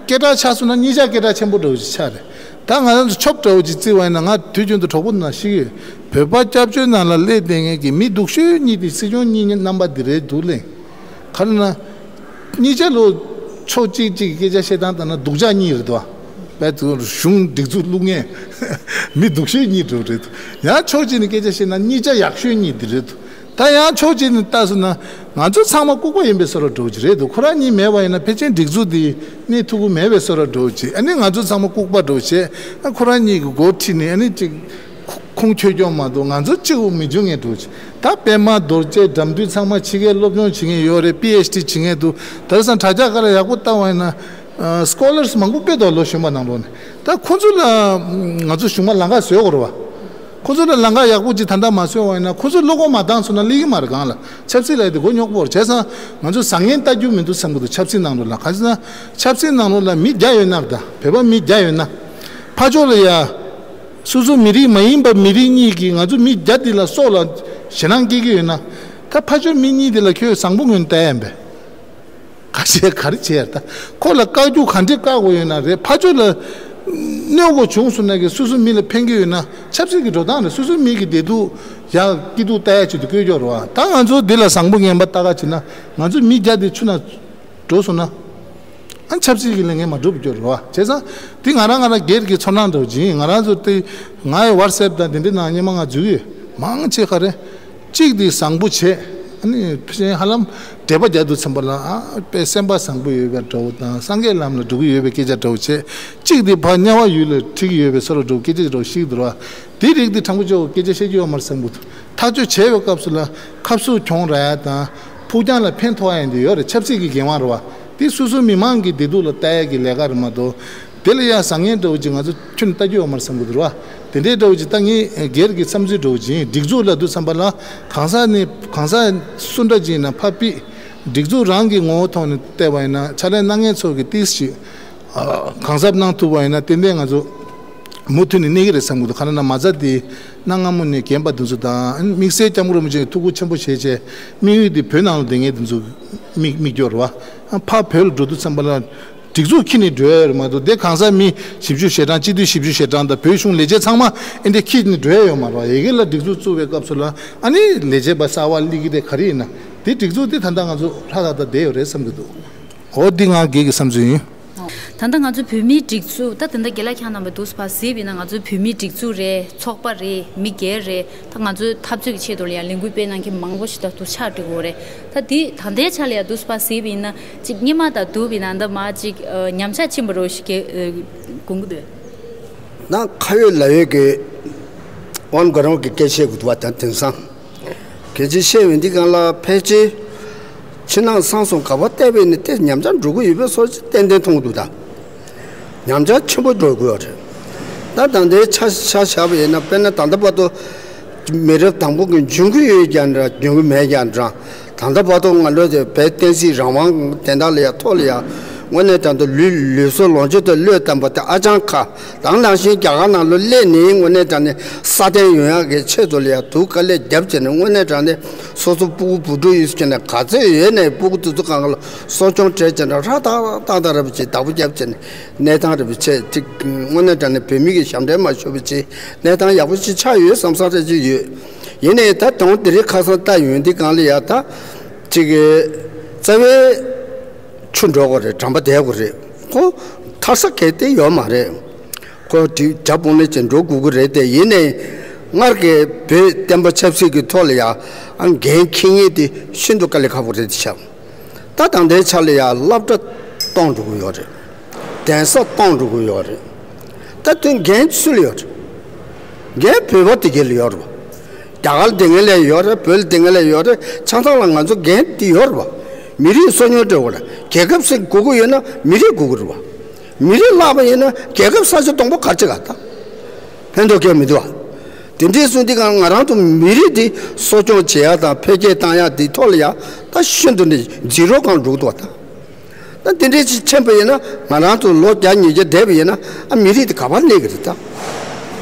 སྐད་གྲགས་ཆགས་སོང་ན་གཉིས་ཆ་སྐད་གྲགས་ཆེན་པོ་འདྲ་བོ་ཞིག་ཆགས་རེད། ད་ང་རང་ཚོ་ཆོབ་འདྲ་བོ་ཅིག་བརྩི་བ་ཡིན་ན་ང་དུས་རྒྱུན་དུ་གྲོགས་པོ་ནང་ཞིག་ཡོད། བོད་པ་སྐྱབས་བཅོལ་ནང་ལ་སླེབས་བསྡད་མཁན་གྱི་མི་སྡུག་ཤོས་གཉིས་དེ་སྲིད་སྐྱོང་གཉིས་རྣམ་པ་འདི་རེད་འདུག་གླེང་། ག་རེ་ན། གཉིས་ཆ་ལོ། ཕྱོགས་གཅིག་གཅིག་གི་སྐད་ཆ་བཤད་སྟངས་ལྟར་ན་སྡུག་ཅག་གཉིས་རེད་འདུག་བ། དཔེ་དུ་གཞུང་སྒྲིག་འཛུགས་བླུག་མཁན། མི་སྡུག་ཤོས་གཉིས་འདྲ་བོ་རེད་འདུག་ཡང་ཕྱོགས་གཅིག་ནས་སྐད་ཆ་བཤད་ན་གཉིས་ཆ་ཡག་ཤོས་གཉིས་འདི་རེད་འདུག་ད་ཡང་ཕྱོགས་གཅིག་ནས་ལྟ་སོང་ན་ང་ཚོ་ཚང་མ་ལྐུགས་པ་ཡིན་པའི་བཟོ་འདྲ་འདྲ་བོ་ཅིག་རེད་འདུག་ཁོ་རང་གཉིས་མེད་པ་ཡིན་ན་ཕལ་ཆེར་སྒྲིག་འཛུགས་འདི་གནས་ཐུབ་ཀྱི་མེད་པའི་བཟོ་འདྲ་འདྲ་བོ་ཅིག་ཨ་ནི་ང་ཚོ་ཚང་མ་ལྐུགས་པ་འདྲ་བོ་བྱས་ཨ་ཁོ་རང་གཉིས་ཀྱི་མགོ་ཁྲིད་ནས་ཨ་ནི་ཅིག་ཁོ་ཁུངས་འཁྱོལ་སྐྱོང་མ་གཏོགས་ང་ཚོ་གཅིག་པུ་མི་འབྱུང་ངེས་འདྲ་བོ་ཅིག་ད་པད་མ་རྡོ་རྗེ་འགྲམ་དུས་ཚང་མ་ཕྱི་རྒྱལ་སློབ་སྦྱོང་བྱེད་མཁན་ཡོད་རེད། པི་ཨེཆ་ཌི་བྱེད་མཁན་འདུག་ད་རེས་སང་དྲ་རྒྱ་ཁ་ལ་ཡག་པོ་བལྟ་བ་ཡིན་ན། སྐོ་ལར་སི་མང་པོ་སྤེལ་འདུག་ལོ་གཞོན་པ་ནང་ལོགས་ནས། ད་ཁོ་ཚོ་ལ་ང་ཚོ་གཞུང་མ་ལམ་ཁ་བཟོས་དགོས་རེད་བ། ཁོ་ཚོ་ལ་ལམ་ཁ་ཡག་པོ་ཅིག་ད་ལྟ་མ་བཟོས་པ་ཡིན་ན་ཁོ་ཚོ་བློ་ཁོག་མ་བཏང་སོང་ན་སླེབས་ཀྱི་མ་རེད་གང་ལ། ཆབ་སྲིད་ལ་ཡ་དེ་མགོ་རྙོག་པོ་རེད་བྱས་ཙང་ང་ཚོ་བཟང་ངན་ལྟ་རྒྱུ་མི་འདུག་བསམ་གི་འདུག་ཆབ་སྲིད་ནང་ལོགས་ལ་གང་ཟེར་ན། ཆབ་སྲིད་ནང་ལོགས་ལ་མི་བརྒྱ་ཡོད་ན་ད་བོད་པ་མི་བརྒྱ་ཡོད་ན། ཕར་ཕྱོགས་ལ་ཡ། སོ་སོ་མི་རིགས་མ་ཡིན་པ་མི་རིགས་གཉིས་ཀྱིས་ང་ཚོ་མི་བརྒྱ་འདི་ལ་སྲོག་ལ་ཞེད་སྣང་སྐྱེ་གི་ཡོད་ན། ད་ཕར་ཕྱོགས་མི་གཉིས་འདི་ལ་ཁྱོད་བཟང་པོ་ངོས་ནས་ལྟ་ཡ་ཡིན་པས། ག་བྱས་ག་རེ་བྱས་ཡ་ད། ཁོ་ལ་བཀག་རྒྱུ་ག་འདྲས་བཀག་དགོས་ཡོད་ན་རེད། ཕར་ཕྱོགས་ལ་གནོད་དགོས་བྱུང་སོང་ན་གི་སོ་སོ་མི་ལ་ཕན་གི་ཡོད་ན་ཆབ་སྲིད་ཀྱི་འགྲོ་སྟངས་རེད། སོ་སོ་མི་གི་བདེ་སྡུག་ཡ་སྐྱིད་སྡུག་ལྟ་ཡ་ཆེད་དུ་བསྐོས་ཀྱོག་རེད་བ། ད་ང་ཚོ་འདི་ལ་བཟང་པོ་ངན་པ་ལྟ་ག་བྱེད་ན་ང་ཚོ་མི་བརྒྱ་དེ་ཆུ་ནང་འགྲོ་སོང་ན། ཨ་ཆབ་སྲིད་ཀྱི་ལས་འགན་མ་འགྲུབ་ཀྱོག་རེད་བ། བྱས་ཙང་འདི་ང་རང་ང་རང་སྒེར་གྱི་ཚོར་སྣང་འདྲ་བོ་ཅིག་ཡིན། ང་རང་ཚོ་དེ་ང་ཡི་ཝ་ཊི་སེབ་དང་དེ་འདྲའི་ནང་སྔོན་མ་ང་འཛུལ་གི་ཡོད། མང་ཆེ་ག་རེ། གཅིག་དེ་བཟང་པོ་བྱས། ཨ་ནི་ཕྱིན་ཧ་ལམ་འགྲེལ་པ་རྒྱག་དུས་ཙམ་པ་ལ་ཨ་དཔེ་སེམས་པ་བཟང་པོ་ཡོད་པའི་འདྲ་བོ་དང་སངས་རྒྱས་ལམ་ལ་འགྲོ་གི་ཡོད་པའི་སྐད་ཆ་འདྲ་བོ་བྱས། གཅིག་དེ་ཕར་དམྱལ་བ་ཡུལ་ལ་ཁྲིད་ཀྱི་ཡོད་པའི་བཟོ་འདྲ་འདྲ་བོ་སྐད་ཆ་འདྲ་བོ་ཞིག་འདུག་ར། དེ་རིགས་དེ་དྲང་པོ་ཅོག་སྐད་ཆ་བཤད་རྒྱུ་ཡོད་མ་རེད་བསམ་གི་འདུག་ཐག་གཅོད་བྱས་པའི་སྐབས་སུ་ལ་ཁ་ཕྱོགས་གྱོང་རག་ཡ་དང་ཕུགས་རྒྱང་ལ་ཕན་ཐོགས་ཡ་འདི་ཡོད་རེད། ཆབ་སྲིད་ཀྱི་འགན་དབང་རེད་བ། དེ་སོ་སོ་མི་མང་གི་བདེ་སྡུག་ལ་ལྟ་ཡ་གི་ལས་ཀ་རེད་མ་གཏོགས། དེ་ལ་ཡ་བཟང་ངན་འདྲ་བོ་ཅིག་ང་ཚོ་ཁྱོན་ནས་ལྟ་རྒྱུ་ཡོད་མ་རེད་བསམ་གི་འདུག་ར། དེ་འདྲའི་འདྲ་བོ་ཅིག་ད་ངས་སྒེར་གྱི་བསམ་ཚུལ་འདྲ་བོ་ཅིག་ཡིན། སྒྲིག་འཛུགས་ལབ་དུས་ཙམ་པ་ལ་གང་ཟག་ནི་གང་ཟག་སུ་འདྲ་ཅིག་ཡིན་ན་ཕར་ཕུད། སྒྲིག་འཛུགས་རང་གི་ངོ་བོ་ཐོག་ནས་བལྟས་པ་ཡིན་ན་ཕྱག་ལས་གནང་མཁན་ཚོ་གི་ཏིས་ཞིག་གང་ཟབ་གནང་ཐུབ་པ་ཡིན་ན་ཏན་ཏན་ང་ཚོ་མུ་མཐུད་ནས་གནས་ཀྱི་རེད་བསམ་གི་འདུག་ག་རེ་ན་མ་རྩ་དེ་གནའ་སྔ་མོ་ནས་རྒན་པ་དེ་ཚོ་དང་དམིགས་བསལ་སྐྱབས་མགོན་རིན་པོ་ཆེ་གི་ཐུགས་ཁུར་ཆེན་པོ་བཞེས་བྱས་དམིགས་ཡུལ་དེ་བོད་ནང་ལ་བསྡད་མཁན་དེ་ཚོ་དམིགས་དམིགས་སྐྱོར་རེད་བ། ཕར་བོད་ལ་འགྲོ་དུས་ཙམ་པ་ལ་སྒྲིག་འཛུགས་ཁྱེར་ནས་འགྲོ་ཡ་རེད་མ་གཏོགས་དེ་གང་ཟག་མི་བཞི་བཅུ་ཞེ་གྲངས་སྤྱི་འཐུས་བཞི་བཅུ་ཞེ་གྲངས་དང་བོད་གཞུང་ལས་བྱེད་ཚང་མ་ཨེ་འདྲས་ཁྱེར་ནས་འགྲོ་ཡ་ཡོད་མ་རེད་བ། ཡ་གི་ལ་སྒྲིག་འཛུགས་བཙུགས་པའི་སྐབས་སུ་ལ་ཨ་ནི་ལས་བྱེད་པ་གསར་པ་སླེབས་ཀྱི་དེ་ག་རེ་ཡིན་ན་དེ་སྒྲིག་འཛུགས་དེ་ད་ལྟ་ང་ཚོ་ཧྲ་ཏག་ཏག་བསྡད་ཡོད་རེད་བསམ་གི་འདུག་འོ་འདི་ང་སྒེར་གྱི་བསམ་ཚུལ་ཡིན། ད་ལྟ་ང་ཚོ་བོད་མིའི་སྒྲིག་འཛུགས་ད་དེ་འདྲ་རྒན་ལགས་ཁྱེད་རྣམ་པས་འདུག་སེ་ཕར་གཟིགས་པ་ཡིན་ན་ང་ཚོ་བོད་མིའི་སྒྲིག་འཛུགས་རེད། ཚོགས་པ་རེད། མི་སྒེར་རེད། ད་ང་ཚོའི་འཐབ་རྩོད་ཀྱི་ཆེད་དུ་ལ་ཡང་ལས་འགུལ་སྤེལ་གནང་མཁན་མང་པོ་ཞིག་ད་དུ་ཆགས་འགྲོ་གི་ཡོད་རེད། ད་འདི་ད་ལྟའི་ཆ་ལ་ཡང་འདུག་སེ་ཕར་གཟིགས་པ་ཡིན་ན་ཅིག་སྔོན་མ་དང་བསྡུར་བ་ཡིན་ན་ད་མར་ཅིག་ཉམས་ཆག་ཕྱིན་པ་རོ་ཞིག་གི་དགོངས་ཀྱི་འདུག་ན་ཁ་ཡོད་ལག་ཡོད་ཀྱི་ཝན་ག་རང་གི་སྐད་ཆ་བཤད་དགོས་འདུག་བ། ད་དེང་སང་སྐད་ཆ་བཤད་པའི་འདི་སྒང་ལ་ཕལ་ཆེར་ ཕྱི་ནང་གསང་གསུམ་ག་པར་བལྟས་པས་ནི་དེ་ཉམས་ཆག་འགྲོ་གི་ཡོད་པའི་བཟོ་ཅིག་ཏན་ཏན་མཐོང་གི་འདུག་ད། ཉམས་ཆག་ཆེན་པོ་འགྲོ་གི་ཡོད་རེད། ད་ད་ལྟའི་ཆ་ཆ་བཞག་པ་ཡིན་ན། དཔེར་ན་ད་ལྟ་བར་དུ་མི་རབས་དང་པོ་གི་འབྱུང་གི་ཡོད་ཀྱང་འདྲ། འབྱུང་གི་མེད་ཀྱང་འདྲ། ད་ལྟ་བར་དུ་ང་ཚོ་དེ་བོད་བསྟན་སྲིད་རང་དབང་དེ་དག་ལ་ཡང་ཐོག་ལ་ཡང་དངོས་གནས་དྲང་དུ་ལུས་ལུས་སྲོག་ལོངས་སྤྱོད་དུ་བློས་བཏང་པ་དེ་ཨ་ཅང་ཁག་དང་། ནང་བཞིན་རྒྱ་གར་ནང་ལ་སླེབས་ནས་དངོས་གནས་དྲང་ནས་སྲ་བརྟན་ཡོང་ཡག་གི་ཆེད་དུ་ལ་ཡང་དུ་དཀའ་ལས་བརྒྱབ་བྱས་ནས། དངོས་གནས་དྲང་ནས་སོ་སོ་སྤུ་གུ་བུ་ཕྲུག་ཡོད་ཟེར་ནས་ག་ཚོད་ཡོད་ནས་སྤུ་གུ་དེ་ཚོ་གང་ག་ལ་གསོ་སྐྱོང་བྱས་བྱས་ནས། ར་ཏག་ཏག་ཏག་ར་བ་ཅིག་བདག་པོ་བརྒྱབ་བྱས་ནས་གནས་སྟངས་ར་བ་ཅིག་ཅིག་དངོས་གནས་དྲང་ནས་བོད་མི་གི་ཞབས་འདྲེན་མ་ཞུ་བ་ཅིག་གནས་སྟངས་ཡག་པོ་ཞིག་ཆགས་ཡོད་བསམ་བསམ་རེ་ཅིག་ཡོད། ཡིན་ནའི་ད་དོན་དེ་རིང་ཁ་སང་ལྟ་ཡོང་དུས་སྒང་ལ་ཡ་ད་ཅིག་རྩ་བའི་ཆུ་འགྲོ་དགོས་རེད། གྲམ་པ་བསྡད་དགོས་རེད། ཁོ་ཐར་ས་གལ་ཏེ་ཡོད་མ་རེད། ཁོ་དེ་རྒྱ་སྤུངས་ལས་ཀྱི་འགྲོ་དགོས་ཀྱི་རེད་དེ། ཡིན་ནའི་སྔར་གྱི་བོད་བསྟན་པ་ཆབ་སྲིད་ཀྱི་ཐོག་ལ་ཡ་ཨ་འགན་འཁྱེར་མཁན་དེ་ཤིན་ཏུ་དཀའ་ལས་ཁག་པོ་རེད་དེ་ཤག་ད་ད་ལྟའི་ཆ་ལ་ཡ་སློབ་གྲྭ་སྟོངས་འགྲོ་གི་ཡོད་རེད། གདན་ས་སྟོངས་འགྲོ་གི་ཡོད་རེད། ད་དོན་འགན་སུ་ལ་ཡོད་རེད། འགན་བོད་པ་དེ་གའི་ལ་ཡོད་རེད་པ། རྒྱ་གར་ལ་བསྡད་མཁན་ལ་ཡོད་རེད། བོད་ལ་བསྡད་མཁན་ལ་ཡོད་རེད། ཆ་ཚང་ལ་ང་ཚོ་འགན་དེ་ཡོད་རེད་པ། མི་རིགས་གསོ་སྐྱོང་སྤྲད་དགོས་རེད། རྒྱལ་ཁབ་ཟེར་དགོས་ཀྱི་ཡོད་ན་མི་རིགས་དགོས་ཀྱི་རེད་པ། མི་རིགས་བརླག་པ་ཡིན་ན་རྒྱལ་ཁབ་ས་ཆ་སྟོང་པ་ག་རེ་བྱེད་ག་ད། ཕན་ཐོགས་གང་ཡང་མི་འདུག་བ། དེ་འདྲའི་སོང་དུས་སྒང་ང་རང་ཚོ་མི་རིགས་འདི་གསོ་སྐྱོང་བྱེད་ཡག་དང་འཕེལ་རྒྱས་བཏང་ཡག་འདི་ཐོག་ལ་ཡ་ད་ཤིན་ཏུ་ནས་ཛི་རོ་སྒང་འགྲོ་གི་འདུག་བ་ད། ད་དེ་འདྲའི་ཅིག་ཕྱིན་པ་ཡིན་ན་ང་རང་ཚོ་ལོ་བརྒྱ་ཉིས་བརྒྱ་བསྡད་པ་ཡིན་ན་ཨ་མི་རིགས་འདི་ག་པར་གནས་ཀྱི་རེད་ད།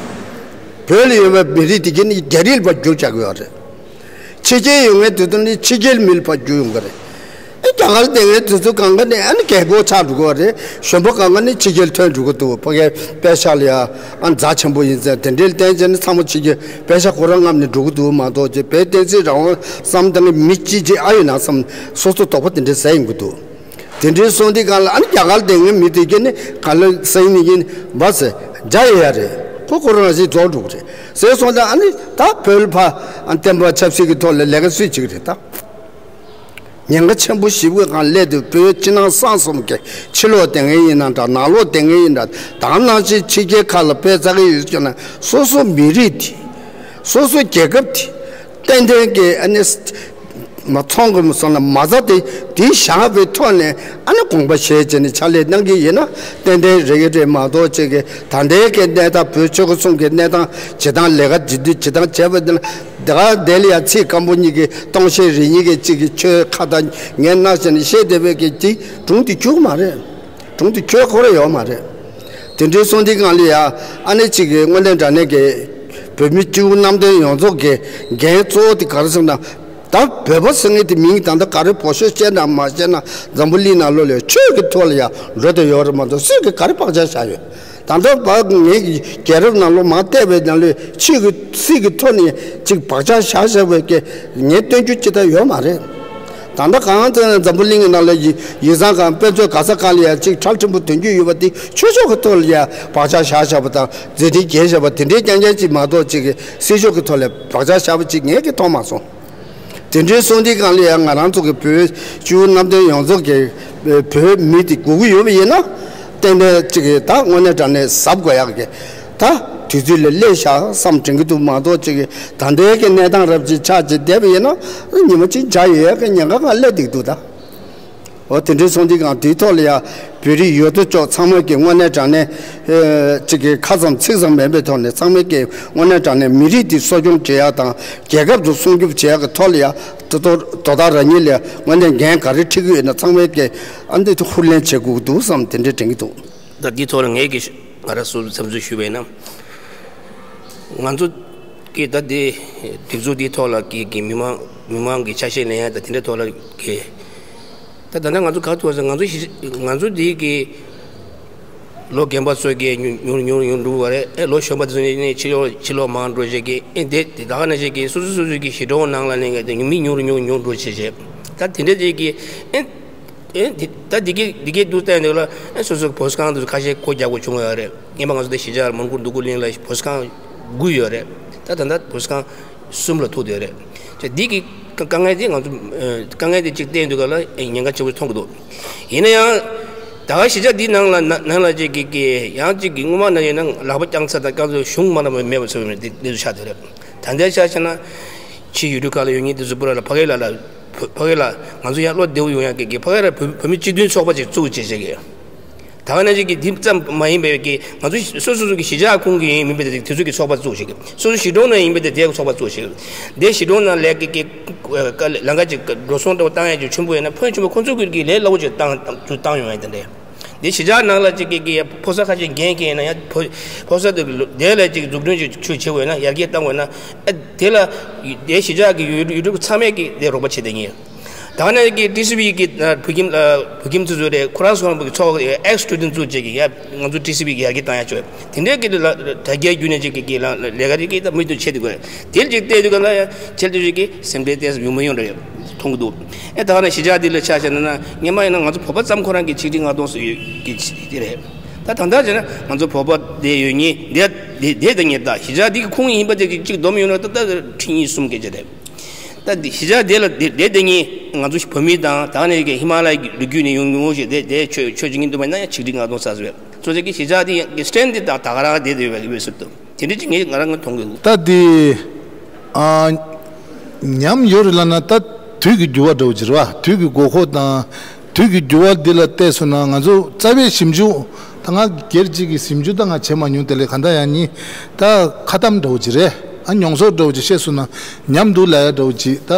བོད་ལ་ཡོད་པའི་མི་རིགས་འདི་གའི་ནི་རྒྱ་རིགས་ལ་ཕར་བསྒྱུར་བྱ་གི་ཡོད་རེད། ཕྱི་རྒྱལ་ཡོང་མཁན་དེ་ཚོ་ནི་ཕྱི་རྒྱལ་མི་ལ་ཕར་བསྒྱུར་ཡོང་གི་རེད། ཨེ་རྒྱ་གར་བསྡད་མཁན་དེ་ཚོ་གང་ག་ནི་ཨ་ནི་རྒྱལ་པོ་ཆགས་འགྲོ་གི་རེད། གཞོན་པ་གང་ག་ནི་ཕྱི་རྒྱལ་ཐོན་འགྲོ་གི་འདུག་ཕ་གིའི་པེ་ཤག་ལ་ཡ་ཨ་ཛ་ཆེན་པོ་ཡིན་ཟེར། དེ་འདྲའི་བསྟན་བྱས་ནི་ཚང་མ་ཕྱི་རྒྱལ་པེ་ཤག་ཁོ་རང་རྔམ་ནས་འགྲོ་གི་འདུག་མ་གཏོགས་ཅིག་བོད་བསྟན་སྲིད་རང་དབང་བསམ་བཏང་གི་མི་གཅིག་གཅིག་ཨ་ཡོད་ན་བསམ། སོ་སོ་དོགས་པ་དེ་འདྲའི་ཟ་ཡོང་གི་འདུག་དེ་འདྲའི་སོང་དུས་སྒང་ལ་ཨ་ནི་རྒྱ་གར་བསྡད་མཁན་མི་དེ་གས་ནི་ག་ལ་ཟ་ཡིན་ནི་ཡིན་བ་ཟེར། འཇའ་ཡོད་ཡ་རེད། ཁོ་ཁོ་རང་ཞིག་རྫོགས་འགྲོ་གི་རེད་ཟེར་སོང་ཙང་། ཨ་ནི་ད་བོད་ལ་ཕར་ཨ་བསྟན་པ་ཆབ་སྲིད་ཀྱི་ཐོག་ལ་ལས་ཀ་སུས་བྱེད་ཀྱི་རེད་ད། ཉེན་ཁ་ཆེན་པོ་ཞེ་པོའི་སྒང་སླེབས་དུས་བོད་ཕྱི་ནང་གསང་གསུམ་གྱི་ཕྱི་ལོགས་བསྡད་མཁན་ཡིན་ན་འདྲ། ནང་ལོགས་བསྡད་མཁན་ཡིན་འདྲ། དེ་ནང་བཞིན་ཕྱི་རྒྱལ་ཁག་ལ་ཕེབས་ཚར་གྱི་ཡོད་ཀྱང་ན་སོ་སོ་མི་རིགས་དེ། སོ་སོ་རྒྱལ་ཁབ་དེ། ཏན་ཏན་གྱི་ཨ་ནི་མ་ཚོང་གི་མི་སོང་ན་མ་རྩ་དེ་དེ་བཞག་པའི་ཐོག་ནས་ཨ་ནི་དགོངས་པ་བཞེས་བྱས་ནས་ཕྱག་ལས་གནང་གི་ཡིན་ན་ཏན་ཏན་རེད་ཀྱི་རེད་མ་གཏོགས། ཅིག་གི་ད་ལྟའི་གི་གནས་སྟངས། བོད་ཆོལ་ཁ་གསུམ་གྱི་གནས་སྟངས་ཇི་ལྟར་ལས་ཀ་ཇི་དུས་ཇི་ལྟར་བྱས་པ་དེ་ལ། ད་ག་དེ་ལ་ཡང་ཚིག་སྐམ་པོ་གཉིས་ཀྱི་སྟོང་བཤད་རེ་གཉིས་ཀྱི་གཅིག་གི་ཆོས་ཁ་བརྡ་ངན་སྣ་བྱས་ནས་བཤད་བསྡད་པའི་གི་དེ་གྲུང་དུ་འགྱུར་མ་རེད། གྲུང་དུ་འགྱུར་ཁོ་ར་ཡོད་མ་རེད། དེ་འདྲའི་སོང་དུས་སྒང་ལ་ཡ་ཨ་ནི་གཅིག་གི་དངོས་གནས་དྲང་གནས་ཀྱི་བོད་མི་སྤྱི་བོ་གནམ་བསྟན་ཡོངས་རྫོགས་ཀྱི་འགན་གཙོ་བོ་དེ་ག་རེ་ཟེར་ན། ད་བོད་པ་ཟེར་མཁན་དེ་མིང་ད་ལྟ་ག་རེ་བོད་ཤོག་བཤད་ན་མ་བཤད་ན་འཛམ་བུ་གླིང་ནང་ལོགས་ལ་ཆོས་ཀྱི་ཐོག་ལ་ཡ་འགྲོ་བསྡད་ཡོད་རེད་མ་གཏོགས་སུས་ཀྱི་ག་རེ་བག་ཆགས་བཞག་ཡོད། ད་ལྟ་བར་ངས་རྒྱལ་རབས་ནང་ལོགས་མར་བལྟས་པའི་ནང་ལོགས་ཆོས་ཀྱི་སྲིད་ཀྱི་ཐོག་ནས་ཅིག་བག་ཆགས་བཞག་བཞག་པའི་སྐད་ངས་སྟོན་རྒྱུ་ཅི་ལྟར་ཡོད་མ་རེད། ད་ལྟ་གང་ལྟར་འཛམ་བུ་གླིང་གི་ནང་ལ་ཡི་ཡིག་ཚང་གང་དཔེ་མཛོད་ག་ས་གང་ལ་ཡ་ཅིག་ཁྲལ་ཕྲན་བུ་ཐོན་རྒྱུ་ཡོད་པ་དེ་ཆོས་ཕྱོགས་ཀྱི་ཐོག་ལ་ཡ་བག་ཆགས་བཞག་བཞག་པ་དང་མཛད་འཕྲིན་རྒྱས་བཞག་པ་དེ་འདྲའི་རྐྱང་རྐྱང་ཅིག་མ་གཏོགས་ཅིག་གི་སྲིད་ཕྱོགས་ཀྱི་ཐོག་ལ་བག་ཆགས་བཞག་པ་ཅིག་ངས་ཀྱིས་མཐོང་མ་སོང་། དེ་འདྲའི་སོང་དུས་སྒང་ལ་ཡང་ང་རང་ཚོ་གི་བོད་སྤྱི་བོ་གནམ་བསྟན་ཡོངས་རྫོགས་ཀྱི་བོད་མི་དེ་དགོས་ཀྱི་ཡོད་པ་ཡིན་ན། ཏན་ཏན་ཅིག་གི་ད་དངོས་གནས་དྲང་གནས་གཟབ་དགོས་ཡག་གི་ད་དུས་ཚོད་ལ་སླེབས་ཤག་བསམ་དྲན་གྱི་འདུག་མ་གཏོགས་ཅིག་གི་ད་ལྟའི་གི་གནས་སྟངས་རབ་ཅིག་ཆགས་ཅིག་བསྡད་པ་ཡིན་ན་ཉི་མ་གཅིག་འཇའ་ཡོད་ཡག་གི་ཉེན་ཁ་ཁ་སླེབས་བསྡད་ཀྱི་འདུག་ད། འོ་དེ་འདྲའི་སོང་དུས་སྒང་དེའི་ཐོག་ལ་ཡ་བོད་རིགས་ཡོད་དོ་ཅོག་ཚང་མ་གི་དངོས་གནས་དྲང་གནས་ཨེ་ཅིག་གི་ཁ་ཙམ་ཚིག་ཙམ་མིན་པའི་ཐོག་ནས་ཚང་མས་ཀྱི་དངོས་གནས་དྲང་གནས་མི་རིགས་འདི་གསོ་སྐྱོང་བྱེད་ཡག་དང་རྒྱལ་ཁབ་ཏུ་སྲུང་སྐྱོབ་བྱེད་ཡག་གི་ཐོག་ལ་ཡ་ད་དོ་དོ་བདག་རང་ཉིད་ལ་དངོས་གནས་འགན་ག་རེ་འཁྲི་གི་ཡོད་ན་ཚང་མས་ཀྱི་ཨ་འདི་ཐུགས་ལེན་བྱེད་དགོས་ཀྱི་འདུག་བསམ་དེ་འདྲའི་དྲན་གྱི་འདུག་ད་འདིའི་ཐོག་ལ་ངས་ཀྱི་ང་རང་ཚོ་བསམ་ཚུལ་ཞུས་པ་ཡིན་ན། ང་ཚོ་གི་ད་ལྟའི་སྒྲིག་འཛུགས་འདིའི་ཐོག་ལ་གི་གི་མི་མང་མི་མང་གི་ཆ་ཤས་ལེན་ཡ་ད་དེ་འདྲའི་ཐོག་ལ་གི་ད་ད་ལྟ་ང་ཚོ་ག་ཐུག་ཟེར་ང་ཚོ་ཞི་ང་ཚོ་འདི་གི་ལོ་རྒན་པ་ཚོ་གི་ཉུང་ཉུང་ཉུང་ཉུང་འགྲོ་བ་རེད། ཨེ་ལོ་གཞོན་པ་ཚོ་ནི་ཕྱི་ལོགས་ཕྱི་ལོགས་མང་འགྲོ་བྱེད་ཀྱི་ཨེ་དེ་དེ་ད་ག་ནང་བཞིན་གི་སོ་སོ་སོ་སོ་གི་ཞི་གྲོང་ནང་ལ་ནི་གི་མི་ཉུང་རུ་ཉུང་ཉུང་འགྲོ་བྱེད་བྱེད་ད་དེ་འདྲ་བྱེད་ཀྱི་ཨེ། ཨེ་འདི་ད་འདི་གའི་འདི་གའི་དུས་སྟོན་འདི་ལ་ཨེ་སོ་སོ་བོད་སྒང་དུ་ཁ་ཤས་སྒོ་རྒྱག་དགོས་བྱུང་ཡོད་རེད། སྔོན་མ་ང་ཚོ་དེ་གཞིས་ཆགས་མོན་གྷོ་འདུ་ཁུག་གླིང་ལ་བོད་སྒང་དགུ་ཡོད་རེད། ད་ད་ལྟ་བོད་སྒང་གསུམ་ལ་ཐུག་བསྡད་རེད། ཅེས་འདི་གི་དཀའ་ངལ་དེ་ང་ཚོ་དཀའ་ངལ་དེ་གཅིག་བསྟན་དུས་ག་ལ་ཨེ་ཉེན་ཁ་ཆེན་པོ་མཐོང་གི་འདུག་ཡིན་ན་ཡང་ད་ག་གཞིས་ཆགས་འདི་ནང་ལ་ནང་ལ་ཅིག་གི་གི་ཡང་ཅིག་གི་སྔོན་མ་ན་ཡིན་ན་ལག་པ་བརྐྱངས་ཚར་དང་བརྐྱངས་ཚར་གཞུང་མ་ལ་མེད་པ་ཚོ་ཡོད་རེད། འདི་འདི་ཚོ་ཆགས་བསྡད་རེད། ད་ལྟའི་ཆ་བཞག་ན་ཕྱི་ཡུལ་གྲུ་ཁག་ལ་ཡོད་མཁན་དེ་ཚོ་པུ་ར་ལ་ཕ་གི་ལ་ལ་ ཕ་གི་ལ་ང་ཚོ་ཡང་བློ་བདེ་བོ་ཡོང་ཡག་གི་གི་ཕ་གི་ལ་བོད་བོད་མི་སྤྱི་མཐུན་ཚོགས་པ་ཅིག་བཙུགས་བྱས་བྱས་གི། ད་ག་ནང་བཞིན་གི་འདི་ཙམ་མ་ཡིན་པའི་གི་ང་ཚོ་སོ་སོ་སོ་གི་གཞིས་ཆགས་ཁོངས་གི་ཡིན་མིན་པའི་དེ་ཚོ་གི་ཚོགས་པ་བཙུགས་བྱས་གི། སོ་སོ་གཞིས་གྲོང་ནང་ཡིན་པའི་དེ་དེ་ཚོགས་པ་བཙུགས་བྱས་གི། དེ་གཞིས་གྲོང་ནང་ལས་ཀྱི་གི་ལམ་ཁ་ཅིག་འགྲོ་སོང་འདྲ་བོ་བཏང་ཡག་ཅིག་ཆེན་པོ་ཡོད་ན་ཕོན་ཆེན་པོ་ཁོང་ཚོ་གི་གི་ལས་སླ་བོ་ཅིག་བཏང་བཏང་ཡོང་ཡག་དེ་འདྲ། དེ་གཞིས་ཆགས་ནང་ལ་ཅིག་གི་གི་ཕོ་གསར་ཁ་ཤས་འགན་འཁྱེར་ཡིན་ན་ཡང་ཕོ་ཕོ་གསར་དེ་དེ་ལ་ཅིག་འཛུགས་སྐྲུན་ཅིག་ཆུ་བྱེད་དགོས་ན་ཡར་རྒྱས་བཏང་དགོས་ན་ཨ་དེ་ལ་དེ་གཞིས་ཆགས་ཀྱི་ཡུལ་ཡུལ་གྲུ་ཚང་མས་ཀྱི་དེ་རོགས་པ་བྱེད་དེ་ཡིན། ད་ག་ནང་གི་ཊི་སི་ཝི་གི་བོད་ཁྱིམ་བོད་ཁྱིམ་ཚོ་ཚོ་རེད། ཁོ་རང་ཚོ་རང་གི་ཚོགས་ཨེག་སི་ཊུ་ཌེན་ཊི་བཙུགས་བྱས་ཀྱི་ཡ་ང་ཚོ་ཊི་སི་ཝི་གི་ཡར་རྒྱས་བཏང་ཡག་ཆོག་དེ་འདྲའི་གི་ལ་དྲ་རྒྱའི་བརྒྱུད་ནས་ཅིག་གི་གི་ལ་ལས་ཀ་ཅིག་གི་ད་མུ་མཐུད་བྱེད་དེ་དགོས། དེ་ལ་ཅིག་བལྟས་དུས་ག་ལ་ཡ་ཁྱེད་ཚོ་ཅིག་གི་སེམས་ཁྲལ་ཏོག་ཙམ་ཡོང་མི་ཡོང་འདྲ་ཡོད། མཐོང་གི་འདུག་ཨེ་ད་ག་ནང་གཞིས་ཆགས་འདི་ལ་ཆ་བཞག་ན་ན་སྔོན་མ་ཡིན་ན་ང་ཚོ་བོད་པ་ཙམ་ཁོ་རང་གི་ཆིག་ཁྲི་ལྔ་སྟོང་ཙམ་ཡོད་ཀྱི་ཆ་དེ་རེད། ད་ད་ལྟ་བྱས་ན་ང་ཚོ་བོད་པ་དེ་ཡོད་ཉིད་དེ་དེ་དེ་དང་ཉེ་ད་གཞིས་ཆགས་འདི་གི་ཁོངས་ཡིན་པ་དེ་གཅིག་བསྡོམས་ཡོང་ན་ད་ལྟ་ཁྲི་གཉིས་གསུམ་སྐད་ཆ་རེད། ད་འདི་གཞིས་ཆགས་དེ་ལ་དེ་དེ་དེ་ཉིད་ང་ཚོ་བོད་མི་དང་ད་ནས་ཀྱི་ཧི་མ་ལ་ཡའི་ལུས་རྒྱུད་ནས་ཡོང་ཡོང་ཞེས་དེ་དེ་ཆོས་ཆོས་བྱེད་ཀྱི་འདུག་མ་ན་ཡང་ཆིག་ཁྲི་ལྔ་སྟོང་ཙམ་ཟེར་བས་ཚོ་ཆེ་གི་གཞིས་ཆགས་དེ་ཡང་གི་སི་ཊེན་ཌ་དེ་དང་ད་ག་རང་དེ་དེ་ཡོད་པའི་ཟེར་འདུག་དེ་འདྲ་ཅིག་ངས་ང་རང་ང་མཐོང་གི་འདུག་ད་དེ་ཨ། ཉམས་ཡོད་རེད་ལབ་ན་ད་དུས་ཀྱི་འགྱུར་བ་འདྲ་བོ་ཅིག་རེད་བ། དུས་ཀྱི་དགོས་མཁོ་དང་དུས་ཀྱི་འགྱུར་བ་འདི་ལ་བལྟས་སོང་ན་ང་ཚོ་རྩ་བའི་ཞིབ་འཇུག་ད་ང་སྒེར་གཅིག་གི་ཞིབ་འཇུག་ད་ང་བྱེད་མ་མྱོང་། དེ་ལས་གང་ལྟར་ཡང་ནི་ད་ཁ་གཏམ་འདྲ་བོ་ཅིག་རེད། ཨ་མྱོང་ཚོར་འདྲ་བོ་ཅིག་བཤད་སོང་ན་ཉམས་འདུག་ལབ་ཡ་འདྲ་བོ་ཅིག་ད་